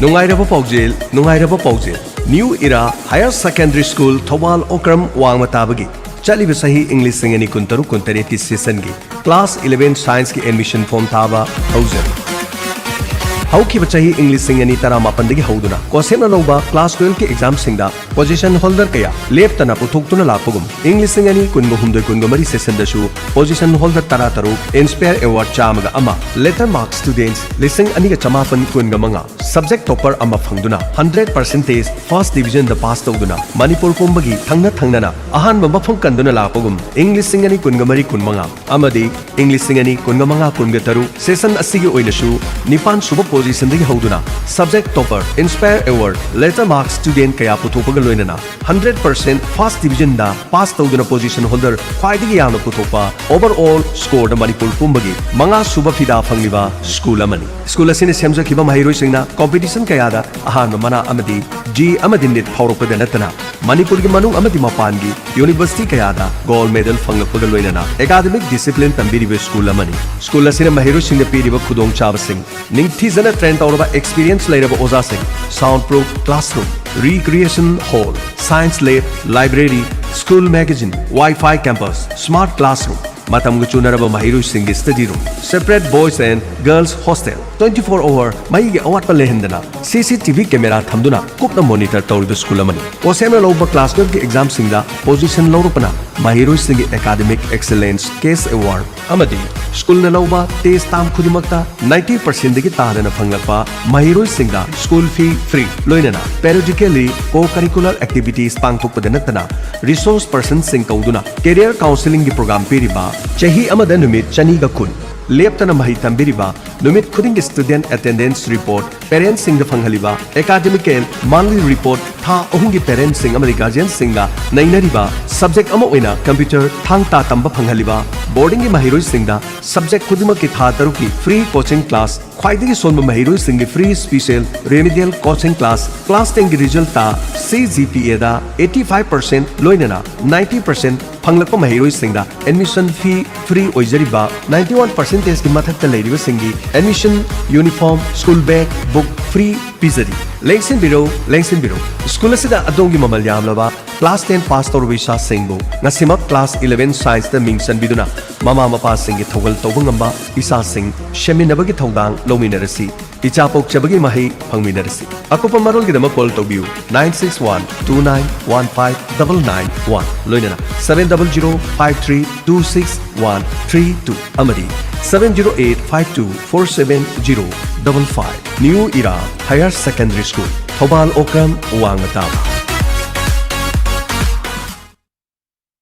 ꯅꯨꯡꯉꯥꯏꯔꯕ ꯄꯥꯎꯖꯦꯜ, ꯅꯨꯡꯉꯥꯏꯔꯕ ꯄꯥꯎꯖꯦꯜ꯫ New Era Higher Secondary School, Thoubal Okram ꯋꯥꯡꯃ ꯇꯥꯕꯒꯤ ꯆꯠꯂꯤꯕ ꯆꯍꯤ ꯏꯪ ꯂꯤꯁꯤꯡ ꯑꯅꯤ ꯀꯨꯟꯇꯔꯨꯛ ꯀꯨꯟꯇꯔꯦꯠꯀꯤ session ꯒꯤ class eleven science ꯀꯤ admission form ꯊꯥꯕ ꯍꯧꯖꯔꯤ꯫ ꯍꯧꯈꯤꯕ ꯆꯍꯤ ꯏꯪ ꯂꯤꯁꯤꯡ ꯑꯅꯤ ꯇꯔꯥꯃꯥꯄꯟꯗꯒꯤ ꯍꯧꯗꯨꯅ COSET ꯅ ꯂꯧꯕ class twelve ꯀꯤ exam ꯁꯤꯡꯗ position holder ꯀꯌꯥ ꯂꯦꯞꯇꯅ ꯄꯨꯊꯣꯛꯇꯨꯅ ꯂꯥꯛꯄꯒꯨꯝ, ꯏꯪ ꯂꯤꯁꯤꯡ ꯑꯅꯤ ꯀꯨꯟꯍꯨꯝꯗꯣꯏ ꯀꯨꯟꯃꯔꯤ session ꯗꯁꯨ position holder ꯇꯔꯥꯇꯔꯨꯛ, inspire award ꯆꯥꯝꯃꯒ ꯑꯃ, letter mark students ꯂꯤꯁꯤꯡ ꯑꯅꯤꯒ ꯆꯃꯥꯄꯟ ꯀꯨꯟꯒ ꯃꯉꯥ, subject topper ꯑꯃ ꯐꯪꯗꯨꯅ hundred percentage first division ꯗ pass ꯇꯧꯗꯨꯅ ꯃꯅꯤꯄꯨꯔ ꯄꯨꯝꯕꯒꯤ ꯊꯪꯅ ꯊꯪꯅꯅ ꯑꯍꯥꯟꯕ ꯃꯐꯝ ꯀꯟꯗꯨꯅ ꯂꯥꯛꯄꯒꯨꯝ, ꯏꯪ ꯂꯤꯁꯤꯡ ꯑꯅꯤ ꯀꯨꯟꯒ ꯃꯔꯤ ꯀꯨꯟꯃꯉꯥ ꯑꯃꯗꯤ ꯏꯪ ꯂꯤꯁꯤꯡ ꯑꯅꯤ ꯀꯨꯟꯒ ꯃꯉꯥ ꯀꯨꯟꯒ ꯇꯔꯨꯛ session ꯑꯁꯤꯒꯤ ꯑꯣꯏꯅꯁꯨ ꯅꯤꯄꯥꯟ ꯁꯨꯕ position ꯗꯒꯤ ꯍꯧꯗꯨꯅ subject topper, inspire award, letter mark student ꯀꯌꯥ ꯄꯨꯊꯣꯛꯄꯒ ꯂꯣꯏꯅꯅ hundred percent first division ꯗ pass ꯇꯧꯗꯨꯅ position holder ꯈ꯭ꯋꯥꯏꯗꯒꯤ ꯌꯥꯝꯅ ꯄꯨꯊꯣꯛꯄ, overall score ꯗ ꯃꯅꯤꯄꯨꯔ ꯄꯨꯝꯕꯒꯤ ꯃꯉꯥ ꯁꯨꯕ ꯐꯤꯗꯥ ꯐꯪꯂꯤꯕ school ꯑꯃꯅꯤ꯫ School ꯑꯁꯤꯅ ꯁꯦꯝꯖꯈꯤꯕ ꯃꯍꯩꯔꯣꯏꯁꯤꯡꯅ competition ꯀꯌꯥꯗ ꯑꯍꯥꯟꯕ ꯃꯅꯥ ꯑꯃꯗꯤ JEE ꯑꯃꯗꯤ NEET ꯐꯥꯎꯔꯛꯄꯗ ꯅꯠꯇꯅ ꯃꯅꯤꯄꯨꯔꯒꯤ ꯃꯅꯨꯡ ꯑꯃꯗꯤ ꯃꯄꯥꯟꯒꯤ university ꯀꯌꯥꯗ gold medal ꯐꯪꯂꯛꯄꯒ ꯂꯣꯏꯅꯅ academic discipline ꯇꯝꯕꯤꯔꯤꯕ school ꯑꯃꯅꯤ꯫ School ꯑꯁꯤꯅ ꯃꯍꯩꯔꯣꯏꯁꯤꯡꯗ ꯄꯤꯔꯤꯕ ꯈꯨꯗꯣꯡꯆꯥꯕꯁꯤꯡ: ꯅꯤꯡꯊꯤꯖ ꯅ ꯇ꯭ꯔꯦꯟ ꯇꯧꯔꯕ ꯑꯦꯛꯁꯄꯤꯔꯤꯌꯦꯟꯁ ꯂꯩꯔꯕ ꯑꯣꯖꯥꯁꯤꯡ, sound proof classroom, recreation hall, science lab, library, school magazine, wifi campus, smart classroom, ꯃꯇꯝꯒ ꯆꯨꯅꯔꯕ ꯃꯍꯩꯔꯣꯏꯁꯤꯡꯒꯤ study room, separate boys and girls hostel, twenty four ꯑꯋꯥꯔ ꯃꯩꯒꯤ ꯑꯋꯥꯠꯄ ꯂꯩꯍꯟꯗꯅ ꯁꯤ ꯁꯤ ꯇꯤ ꯚꯤ ꯀꯦꯃꯦꯔꯥ ꯊꯝꯗꯨꯅ ꯀꯨꯞꯅ ꯃꯣꯅꯤꯇꯔ ꯇꯧꯔꯤꯕ ꯁ꯭ꯀꯨꯜ ꯑꯃꯅꯤ꯫ ꯀꯣꯁꯦꯝꯅ ꯂꯧꯕ ꯀ꯭ꯂꯥꯁ ꯇꯨꯌꯦꯜꯐꯀꯤ ꯑꯦꯛꯖꯥꯝꯁꯤꯡꯗ ꯄꯣꯖꯤꯁꯟ ꯂꯧꯔꯛꯄꯅ ꯃꯍꯩꯔꯣꯏꯁꯤꯡꯒꯤ ꯑꯦꯀꯥꯗꯃꯤꯛ ꯑꯦꯛꯁꯦꯂꯦꯟꯁ ꯀꯦꯁ ꯑꯦꯋꯥꯔꯗ ꯑꯃꯗꯤ ꯁ꯭ꯀꯨꯜꯅ ꯂꯧꯕ ꯇꯦꯁ ꯇꯥꯝ ꯈꯨꯗꯤꯡꯃꯛꯇ ꯅꯥꯏꯟꯇꯤ ꯄꯔꯁꯦꯟꯠꯗꯒꯤ ꯇꯥꯗꯅ ꯐꯪꯂꯛꯄ ꯃꯍꯩꯔꯣꯏꯁꯤꯡꯗ ꯁ꯭ꯀꯨꯜ ꯐꯤ ꯐ꯭ꯔꯤ, ꯂꯣꯏꯅꯅ ꯄꯦꯔꯤꯌꯣꯗꯤꯀꯦꯜꯂꯤ ꯀꯣ ꯀꯔꯤꯀꯨꯂꯔ ꯑꯦꯛꯇꯤꯚꯤꯇꯤꯁ ꯄꯥꯡꯊꯣꯛꯄꯗ ꯅꯠꯇꯅ ꯔꯤꯁꯣꯔꯁ ꯄꯔꯁꯟꯁꯤꯡ ꯀꯧꯗꯨꯅ ꯀꯦꯔꯤꯌꯔ ꯀꯥꯎꯟꯁꯦꯂꯤꯡꯒꯤ ꯄ꯭ꯔꯣꯒ꯭ꯔꯥꯝ ꯄꯤꯔꯤꯕ, ꯆꯍꯤ ꯑꯃꯗ ꯅꯨꯃꯤꯠ ꯆꯅꯤꯒ ꯀꯨꯟ ꯂꯦꯞꯇꯅ ꯃꯍꯩ ꯇꯝꯕꯤꯔꯤꯕ, ꯅꯨꯃꯤꯠ ꯈꯨꯗꯤꯡꯒꯤ ꯁ꯭ꯇꯨꯗꯦꯟꯠ ꯑꯦꯇꯦꯟꯗꯦꯟꯁ ꯔꯤꯄꯣꯔꯠ ꯄꯦꯔꯦꯟꯠꯁꯤꯡꯗ ꯐꯪꯍꯜꯂꯤꯕ, ꯑꯦꯀꯥꯗꯃꯤꯀꯦꯜ ꯃꯟꯂꯤ ꯔꯤꯄꯣꯔꯠ ꯊꯥ ꯑꯍꯨꯝꯒꯤ ꯄꯦꯔꯦꯟꯠꯁꯤꯡ ꯑꯃꯗꯤ ꯒꯥꯔꯖꯤꯌꯟꯁꯤꯡꯒ ꯅꯩꯅꯔꯤꯕ, ꯁꯕꯖꯦꯛ ꯑꯃ ꯑꯣꯏꯅ ꯀꯝꯄ꯭ꯌꯨꯇꯔ ꯊꯥꯡ ꯇꯥ ꯇꯝꯕ ꯐꯪꯍꯜꯂꯤꯕ, ꯕꯣꯔꯗꯤꯡꯒꯤ ꯃꯍꯩꯔꯣꯏꯁꯤꯡꯗ ꯁꯕꯖꯦꯛ ꯈꯨꯗꯤꯡꯃꯛꯀꯤ ꯊꯥ ꯇꯔꯨꯛꯀꯤ ꯐ꯭ꯔꯤ ꯀꯣꯆꯤꯡ ꯀ꯭ꯂꯥꯁ, ꯈ꯭ꯋꯥꯏꯗꯒꯤ ꯁꯣꯟꯕ ꯃꯍꯩꯔꯣꯏꯁꯤꯡꯒꯤ free special remedial coaching class, class ꯇꯦꯟꯒꯤ ꯔꯤꯖꯜꯇ ꯁꯤ ꯖꯤ ꯄꯤ ꯑꯦꯗ ꯑꯩꯠꯇꯤ ꯐꯥꯏꯚ ꯄꯔꯁꯦꯟꯠ ꯂꯣꯏꯅꯅ ꯅꯥꯏꯟꯇꯤ ꯄꯔꯁꯦꯟꯠ ꯐꯪꯂꯛꯄ ꯃꯍꯩꯔꯣꯏꯁꯤꯡꯗ ꯑꯦꯗꯃꯤꯁꯟ ꯐꯤ ꯐ꯭ꯔꯤ ꯑꯣꯏꯖꯔꯤꯕ, ꯅꯥꯏꯟꯇꯤ ꯋꯥꯟ ꯄꯔꯁꯦꯟꯇꯦꯖꯀꯤ ꯃꯊꯛꯇ ꯂꯩꯔꯤꯕꯁꯤꯡꯒꯤ admission, uniform, school bag, book free ꯄꯤꯖꯔꯤ꯫ ꯂꯦꯡꯁꯤꯟꯕꯤꯔꯧ, ꯂꯦꯡꯁꯤꯟꯕꯤꯔꯧ, ꯁ꯭ꯀꯨꯜ ꯑꯁꯤꯗ ꯑꯗꯣꯝꯒꯤ ꯃꯃꯜ ꯌꯥꯝꯂꯕ ꯀ꯭ꯂꯥꯁ ꯇꯦꯟ ꯄꯥꯁ ꯇꯧꯔꯕ ꯏꯆꯥꯁꯤꯡꯕꯨ ꯉꯁꯤꯃꯛ ꯀ꯭ꯂꯥꯁ ꯏꯂꯦꯚꯦꯟ ꯁꯥꯏꯟꯁꯇ ꯃꯤꯡ ꯆꯟꯕꯤꯗꯨꯅ ꯃꯃꯥ ꯃꯄꯥꯁꯤꯡꯒꯤ ꯊꯧꯒꯜ ꯇꯧꯕ ꯉꯝꯕ ꯏꯆꯥꯁꯤꯡ ꯁꯦꯝꯃꯤꯟꯅꯕꯒꯤ ꯊꯧꯗꯥꯡ ꯂꯧꯃꯤꯟꯅꯔꯁꯤ꯫ ꯏꯆꯥ ꯄꯣꯛꯆꯕꯒꯤ ꯃꯍꯩ ꯐꯪꯃꯤꯟꯅꯔꯁꯤ꯫ ꯑꯀꯨꯞꯄ ꯃꯔꯣꯜꯒꯤꯗꯃꯛ ꯀꯣꯜ ꯇꯧꯕꯤꯌꯨ, nine six one two nine one five double nine one, ꯂꯣꯏꯅꯅ seven double zero five three two six one three two ꯑꯃꯗꯤ seven zero eight five two four seven zero double five꯫ New era higher secondary school, Thoubal Okram, ꯋꯥꯡꯃ ꯇꯥꯕ꯫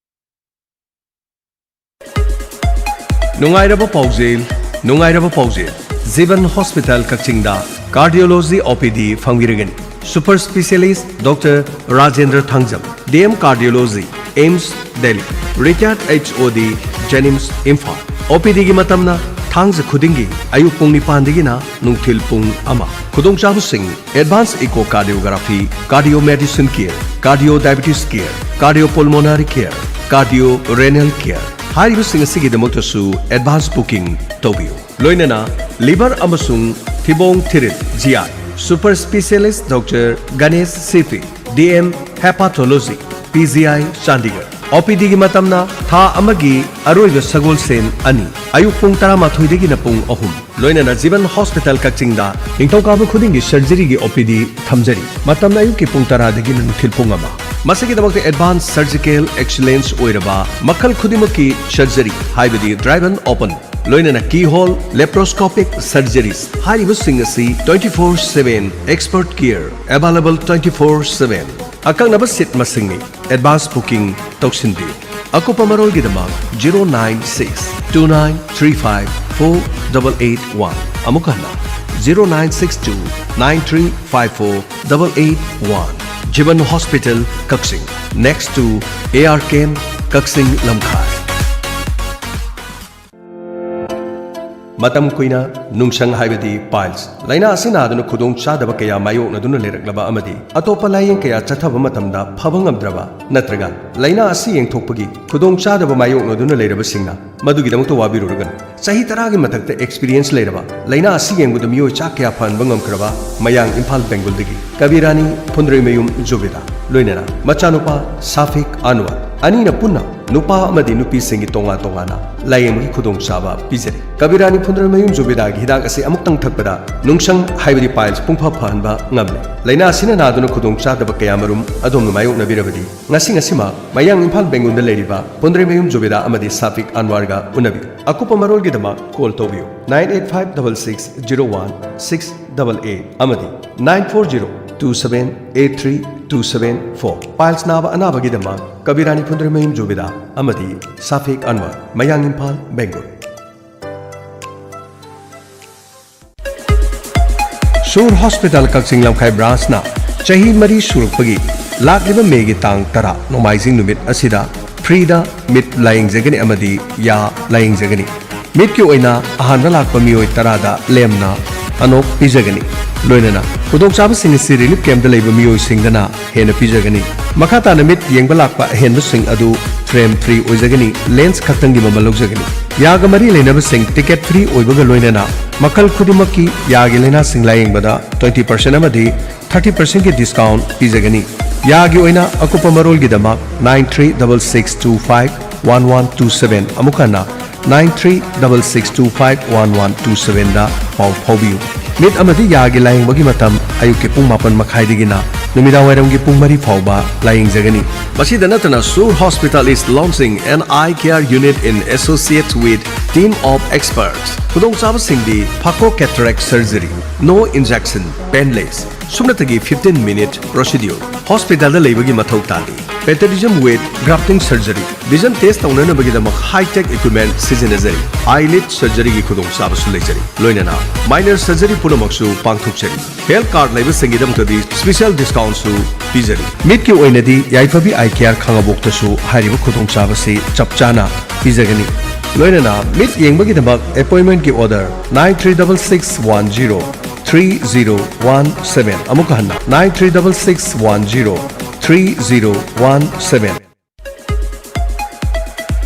ꯅꯨꯡꯉꯥꯏꯔꯕ ꯄꯥꯎꯖꯦꯜ, ꯅꯨꯡꯉꯥꯏꯔꯕ ꯄꯥꯎꯖꯦꯜ꯫ ꯖꯤꯕꯟ hospital ꯀꯛꯆꯤꯡꯗ cardiology O P D ꯐꯪꯕꯤꯔꯒꯅꯤ꯫ Super specialist doctor Rajendra Thangjam, D M cardiology, AIIMS, Delhi. Retired H O D, ꯖꯦꯅꯤꯝꯁ, ꯏꯝꯐꯥꯜ꯫ ꯑꯣ ꯄꯤ ꯗꯤꯒꯤ ꯃꯇꯝꯅ ꯊꯥꯡꯖ ꯈꯨꯗꯤꯡꯒꯤ ꯑꯌꯨꯛ ꯄꯨꯡ ꯅꯤꯄꯥꯟꯗꯒꯤꯅ ꯅꯨꯡꯊꯤꯜ ꯄꯨꯡ ꯑꯃ꯫ ꯈꯨꯗꯣꯡꯆꯥꯕꯁꯤꯡ: advance echocardiography, cardio medicine care, cardio diabetes care, cardio pulmonary care, cardio renal care. ꯍꯥꯏꯔꯤꯕꯁꯤꯡ ꯑꯁꯤꯒꯤꯗꯃꯛꯇꯁꯨ ꯑꯦꯗꯚꯥꯟꯁ ꯕꯨꯀꯤꯡ ꯇꯧꯕꯤꯌꯨ꯫ ꯂꯣꯏꯅꯅ ꯂꯤꯚꯔ ꯑꯃꯁꯨꯡ ꯊꯤꯕꯣꯡ ꯊꯤꯔꯤꯜ, G I, Super Specialist Doctor Ganesh C P, D M Hepatology, P G I Chandigarh꯫ ꯑꯣ ꯄꯤ ꯗꯤꯒꯤ ꯃꯇꯝꯅ ꯊꯥ ꯑꯃꯒꯤ ꯑꯔꯣꯏꯕ ꯁꯒꯣꯜꯁꯦꯟ ꯑꯅꯤ, ꯑꯌꯨꯛ ꯄꯨꯡ ꯇꯔꯥꯃꯥꯊꯣꯏꯗꯒꯤꯅ ꯄꯨꯡ ꯑꯍꯨꯝ꯫ ꯂꯣꯏꯅꯅ ꯖꯤꯕꯟ ꯍꯣꯁꯄꯤꯇꯥꯜ ꯀꯛꯆꯤꯡꯗ ꯅꯤꯡꯊꯧꯀꯥꯕ ꯈꯨꯗꯤꯡꯒꯤ ꯁꯔꯖꯔꯤꯒꯤ ꯑꯣ ꯄꯤ ꯗꯤ ꯊꯝꯖꯔꯤ꯫ ꯃꯇꯝꯅ ꯑꯌꯨꯛꯀꯤ ꯄꯨꯡ ꯇꯔꯥꯗꯒꯤꯅ ꯅꯨꯡꯊꯤꯜ ꯄꯨꯡ ꯑꯃ꯫ ꯃꯁꯤꯒꯤꯗꯃꯛꯇ advance surgical excellence ꯑꯣꯏꯔꯕ ꯃꯈꯜ ꯈꯨꯗꯤꯡꯃꯛꯀꯤ ꯁꯔꯖꯔꯤ, ꯍꯥꯏꯕꯗꯤ dry and open, ꯂꯣꯏꯅꯅ keyhole, laparoscopic surgeries ꯍꯥꯏꯔꯤꯕꯁꯤꯡ ꯑꯁꯤ twenty four seven expert care available twenty four seven꯫ ꯑꯀꯛꯅꯕ ꯁꯤꯠ ꯃꯁꯤꯡꯅꯤ꯫ Advance booking ꯇꯧꯁꯤꯟꯕꯤꯌꯨ꯫ ꯑꯀꯨꯞꯄ ꯃꯔꯣꯜꯒꯤꯗꯃꯛ zero nine six two nine three five four double eight one꯫ ꯑꯃꯨꯛ ꯍꯟꯅ, zero nine six two nine three five four double eight one꯫ Jiban hospital, Kakching, next to A R Camp, ꯀꯛꯆꯤꯡ ꯂꯝꯈꯥꯏ꯫ ꯃꯇꯝ ꯀꯨꯏꯅ ꯅꯨꯡꯁꯪ ꯍꯥꯏꯕꯗꯤ piles ꯂꯥꯏꯅꯥ ꯑꯁꯤ ꯅꯥꯗꯨꯅ ꯈꯨꯗꯣꯡ ꯆꯥꯗꯕ ꯀꯌꯥ ꯃꯥꯌꯣꯛꯅꯗꯨꯅ ꯂꯩꯔꯛꯂꯕ ꯑꯃꯗꯤ ꯑꯇꯣꯞꯄ ꯂꯥꯌꯦꯡ ꯀꯌꯥ ꯆꯠꯊꯕ ꯃꯇꯝꯗ ꯐꯕ ꯉꯝꯗ꯭ꯔꯕ ꯅꯠꯇ꯭ꯔꯒ ꯂꯥꯏꯅꯥ ꯑꯁꯤ ꯌꯦꯡꯊꯣꯛꯄꯒꯤ ꯈꯨꯗꯣꯡ ꯆꯥꯗꯕ ꯃꯥꯌꯣꯛꯅꯗꯨꯅ ꯂꯩꯔꯕꯁꯤꯡꯅ ꯃꯗꯨꯒꯤꯗꯃꯛꯇ ꯋꯥꯕꯤꯔꯨꯔꯒꯅꯨ꯫ ꯆꯍꯤ ꯇꯔꯥꯒꯤ ꯃꯊꯛꯇ experience ꯂꯩꯔꯕ, ꯂꯥꯏꯅꯥ ꯑꯁꯤ ꯌꯦꯡꯕꯗ ꯃꯤꯑꯣꯏ ꯆꯥ ꯀꯌꯥ ꯐꯍꯟꯕ ꯉꯝꯈ꯭ꯔꯕ ꯃꯌꯥꯡ ꯏꯝꯐꯥꯜ ꯕꯦꯡꯒꯨꯜꯗꯒꯤ ꯀꯕꯤꯔꯥꯅꯤ ꯐꯨꯟꯗ꯭ꯔꯩꯃꯌꯨꯝ ꯖꯨꯕꯤꯗꯥ, ꯂꯣꯏꯅꯅ ꯃꯆꯥꯅꯨꯄꯥ ꯁꯥꯐꯤꯛ ꯑꯟꯋꯔ, ꯑꯅꯤꯅ ꯄꯨꯟꯅ ꯅꯨꯄꯥ ꯑꯃꯗꯤ ꯅꯨꯄꯤꯁꯤꯡꯒꯤ ꯇꯣꯉꯥꯟ ꯇꯣꯉꯥꯟꯅ ꯂꯥꯌꯦꯡꯕꯒꯤ ꯈꯨꯗꯣꯡꯆꯥꯕ ꯄꯤꯖꯔꯤ꯫ ꯀꯕꯤꯔꯥꯅꯤ ꯐꯨꯟꯗ꯭ꯔꯩꯃꯌꯨꯝ ꯖꯨꯕꯤꯗꯥꯒꯤ ꯍꯤꯗꯥꯛ ꯑꯁꯤ ꯑꯃꯨꯛꯇꯪ ꯊꯛꯄꯗ ꯅꯨꯡꯁꯪ ꯍꯥꯏꯕꯗꯤ piles ꯄꯨꯡꯐ ꯐꯍꯟꯕ ꯉꯝꯂꯦ꯫ ꯂꯥꯏꯅꯥ ꯑꯁꯤꯅ ꯅꯥꯗꯨꯅ ꯈꯨꯗꯣꯡꯆꯥꯗꯕ ꯀꯌꯥꯃꯔꯨꯝ ꯑꯗꯣꯝꯅ ꯃꯥꯌꯣꯛꯅꯕꯤꯔꯕꯗꯤ, ꯉꯁꯤ ꯉꯁꯤꯃꯛ ꯃꯌꯥꯡ ꯏꯝꯐꯥꯜ ꯕꯦꯡꯒꯨꯜꯗ ꯂꯩꯔꯤꯕ ꯐꯨꯟꯗ꯭ꯔꯩꯃꯌꯨꯝ ꯖꯨꯕꯤꯗꯥ ꯑꯃꯗꯤ ꯁꯥꯐꯤꯛ ꯑꯟꯋꯥꯔꯒ ꯎꯅꯕꯤꯌꯨ꯫ ꯑꯀꯨꯞꯄ ꯃꯔꯣꯜꯒꯤꯗꯃꯛ call ꯇꯧꯕꯤꯌꯨ nine eight five double six zero one six double eight ꯑꯃꯗꯤ nine four zero two seven eight three two seven four꯫ Piles ꯅꯥꯕ ꯑꯅꯥꯕꯒꯤꯗꯃꯛ ꯀꯕꯤꯔꯥꯅꯤ ꯐꯨꯟꯗ꯭ꯔꯩꯃꯌꯨꯝ ꯖꯨꯕꯤꯗꯥ ꯑꯃꯗꯤ ꯁꯥꯐꯤꯛ ꯑꯟꯋꯔ, ꯃꯌꯥꯡ ꯏꯝꯐꯥꯜ, ꯕꯦꯡꯒꯨꯜ꯫ ꯁꯨꯔ ꯍꯣꯁꯄꯤꯇꯥꯜ ꯀꯛꯆꯤꯡ ꯂꯝꯈꯥꯏ ꯕ꯭ꯔꯥꯟꯁꯅ ꯆꯍꯤ ꯃꯔꯤ ꯁꯨꯔꯛꯄꯒꯤ ꯂꯥꯛꯂꯤꯕ ꯃꯦꯒꯤ ꯇꯥꯡ ꯇꯔꯥ ꯅꯣꯡꯃꯥꯏꯖꯤꯡ ꯅꯨꯃꯤꯠ ꯑꯁꯤꯗ ꯐ꯭ꯔꯤꯗ ꯃꯤꯠ ꯂꯥꯌꯦꯡꯖꯒꯅꯤ ꯑꯃꯗꯤ ꯌꯥ ꯂꯥꯌꯦꯡꯖꯒꯅꯤ꯫ ꯃꯤꯠꯀꯤ ꯑꯣꯏꯅ ꯑꯍꯥꯟꯕ ꯂꯥꯛꯄ ꯃꯤꯑꯣꯏ ꯇꯔꯥꯗ ꯂꯦꯝꯅ ꯑꯅꯣꯛ ꯄꯤꯖꯒꯅꯤ꯫ ꯂꯣꯏꯅꯅ ꯈꯨꯗꯣꯡꯆꯥꯕꯁꯤꯡ ꯑꯁꯤ ꯔꯤꯂꯤꯐ ꯀꯦꯝꯞꯇ ꯂꯩꯕ ꯃꯤꯑꯣꯏꯁꯤꯡꯗꯅ ꯍꯦꯟꯅ ꯄꯤꯖꯒꯅꯤ꯫ ꯃꯈꯥ ꯇꯥꯅ ꯃꯤꯠ ꯌꯦꯡꯕ ꯂꯥꯛꯄ ꯑꯍꯦꯟꯕꯁꯤꯡ ꯑꯗꯨ ꯐ꯭ꯔꯦꯝ ꯐ꯭ꯔꯤ ꯑꯣꯏꯖꯒꯅꯤ, ꯂꯦꯟꯁ ꯈꯛꯇꯪꯒꯤ ꯃꯃꯜ ꯂꯧꯖꯒꯅꯤ꯫ ꯌꯥꯒ ꯃꯔꯤ ꯂꯩꯅꯕꯁꯤꯡ ꯇꯤꯀꯦꯠ ꯐ꯭ꯔꯤ ꯑꯣꯏꯕꯒ ꯂꯣꯏꯅꯅ ꯃꯈꯜ ꯈꯨꯗꯤꯡꯃꯛꯀꯤ ꯌꯥꯒꯤ ꯂꯥꯏꯅꯥꯁꯤꯡ ꯂꯥꯌꯦꯡꯕꯗ ꯇ꯭ꯋꯦꯟꯇꯤ ꯄꯥꯔꯁꯦꯟ ꯑꯃꯗꯤ ꯊꯥꯔꯇꯤ ꯄꯥꯔꯁꯦꯟꯒꯤ ꯗꯤꯁꯀꯥꯎꯟꯠ ꯄꯤꯖꯒꯅꯤ꯫ ꯌꯥꯒꯤ ꯑꯣꯏꯅ ꯑꯀꯨꯞꯄ ꯃꯔꯣꯜꯒꯤꯗꯃꯛ nine three double six two five one one two seven, ꯑꯃꯨꯛ ꯍꯟꯅ nine three double six two five one one two seven ꯗ ꯄꯥꯎ ꯐꯥꯎꯕꯤꯌꯨ꯫ ꯃꯤꯠ ꯑꯃꯗꯤ ꯌꯥꯒꯤ ꯂꯥꯌꯦꯡꯕꯒꯤ ꯃꯇꯝ ꯑꯌꯨꯛꯀꯤ ꯄꯨꯡ ꯃꯥꯄꯟ ꯃꯈꯥꯏꯗꯒꯤꯅ ꯅꯨꯃꯤꯗꯥꯡꯋꯥꯏꯔꯝꯒꯤ ꯄꯨꯡ ꯃꯔꯤ ꯐꯥꯎꯕ ꯂꯥꯌꯦꯡꯖꯒꯅꯤ꯫ ꯃꯁꯤꯗ ꯅꯠꯇꯅ, Sur Hospital is launching an eye care unit in associate with team of experts. ꯈꯨꯗꯣꯡꯆꯥꯕꯁꯤꯡꯗꯤ: Phaco Cataract Surgery, no injection, painless, ꯁꯨꯞꯅꯇꯒꯤ fifteen minute procedure, ꯍꯣꯁꯄꯤꯇꯥꯜꯗ ꯂꯩꯕꯒꯤ ꯃꯊꯧ ꯇꯥꯗꯦ꯫ Pterygium with grafting surgery, vision test ꯇꯧꯅꯅꯕꯒꯤꯗꯃꯛ high-tech equipment ꯁꯤꯖꯤꯟꯅꯖꯔꯤ꯫ Eyelid surgeryꯒꯤ ꯈꯨꯗꯣꯡꯆꯥꯕꯁꯨ ꯂꯩꯖꯔꯤ꯫ ꯂꯣꯏꯅꯅ minor surgery ꯄꯨꯝꯅꯃꯛꯁꯨ ꯄꯥꯡꯊꯣꯛꯆꯔꯤ꯫ Health card ꯂꯩꯕꯁꯤꯡꯒꯤꯗꯃꯛꯇꯗꯤ special discountꯁꯨ ꯄꯤꯖꯔꯤ꯫ ꯃꯤꯠꯀꯤ ꯑꯣꯏꯅꯗꯤ ꯌꯥꯏꯐꯕꯤ ꯑꯥꯏ ꯀꯦꯌꯔ ꯈꯥꯉꯕꯣꯛꯇꯁꯨ ꯍꯥꯏꯔꯤꯕ ꯈꯨꯗꯣꯡꯆꯥꯕꯁꯤ ꯆꯞ ꯆꯥꯅ ꯄꯤꯖꯒꯅꯤ꯫ ꯂꯣꯏꯅꯅ ꯃꯤꯠ ꯌꯦꯡꯕꯒꯤꯗꯃꯛ appointmentꯀꯤ order nine three double six one zero three zero one seven, ꯑꯃꯨꯛꯀ ꯍꯟꯅ nine three double six one zero three zero one seven꯫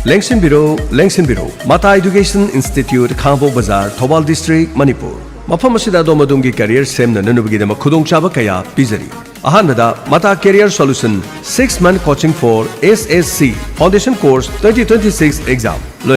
ꯂꯦꯡꯁꯤꯟꯕꯤꯔꯣ, ꯂꯦꯡꯁꯤꯟꯕꯤꯔꯣ꯫ ꯃꯇꯥ Education Institute, ꯈꯥꯉꯕꯣꯛ ꯕꯖꯥꯔ, ꯊꯧꯕꯥꯜ ꯗꯤꯁꯇ꯭ꯔꯤꯛ, ꯃꯅꯤꯄꯨꯔ꯫ ꯃꯐꯝ ꯑꯁꯤꯗ ꯑꯗꯣꯝ ꯑꯗꯣꯝꯒꯤ ꯀꯦꯔꯤꯌꯔ ꯁꯦꯝꯅꯅꯕꯒꯤꯗꯃꯛ ꯈꯨꯗꯣꯡꯆꯥꯕ ꯀꯌꯥ ꯄꯤꯖꯔꯤ꯫ ꯑꯍꯥꯟꯕꯗ, ꯃꯇꯥ Career Solution, six month coaching for S S C Foundation Course twenty twenty-six exam꯫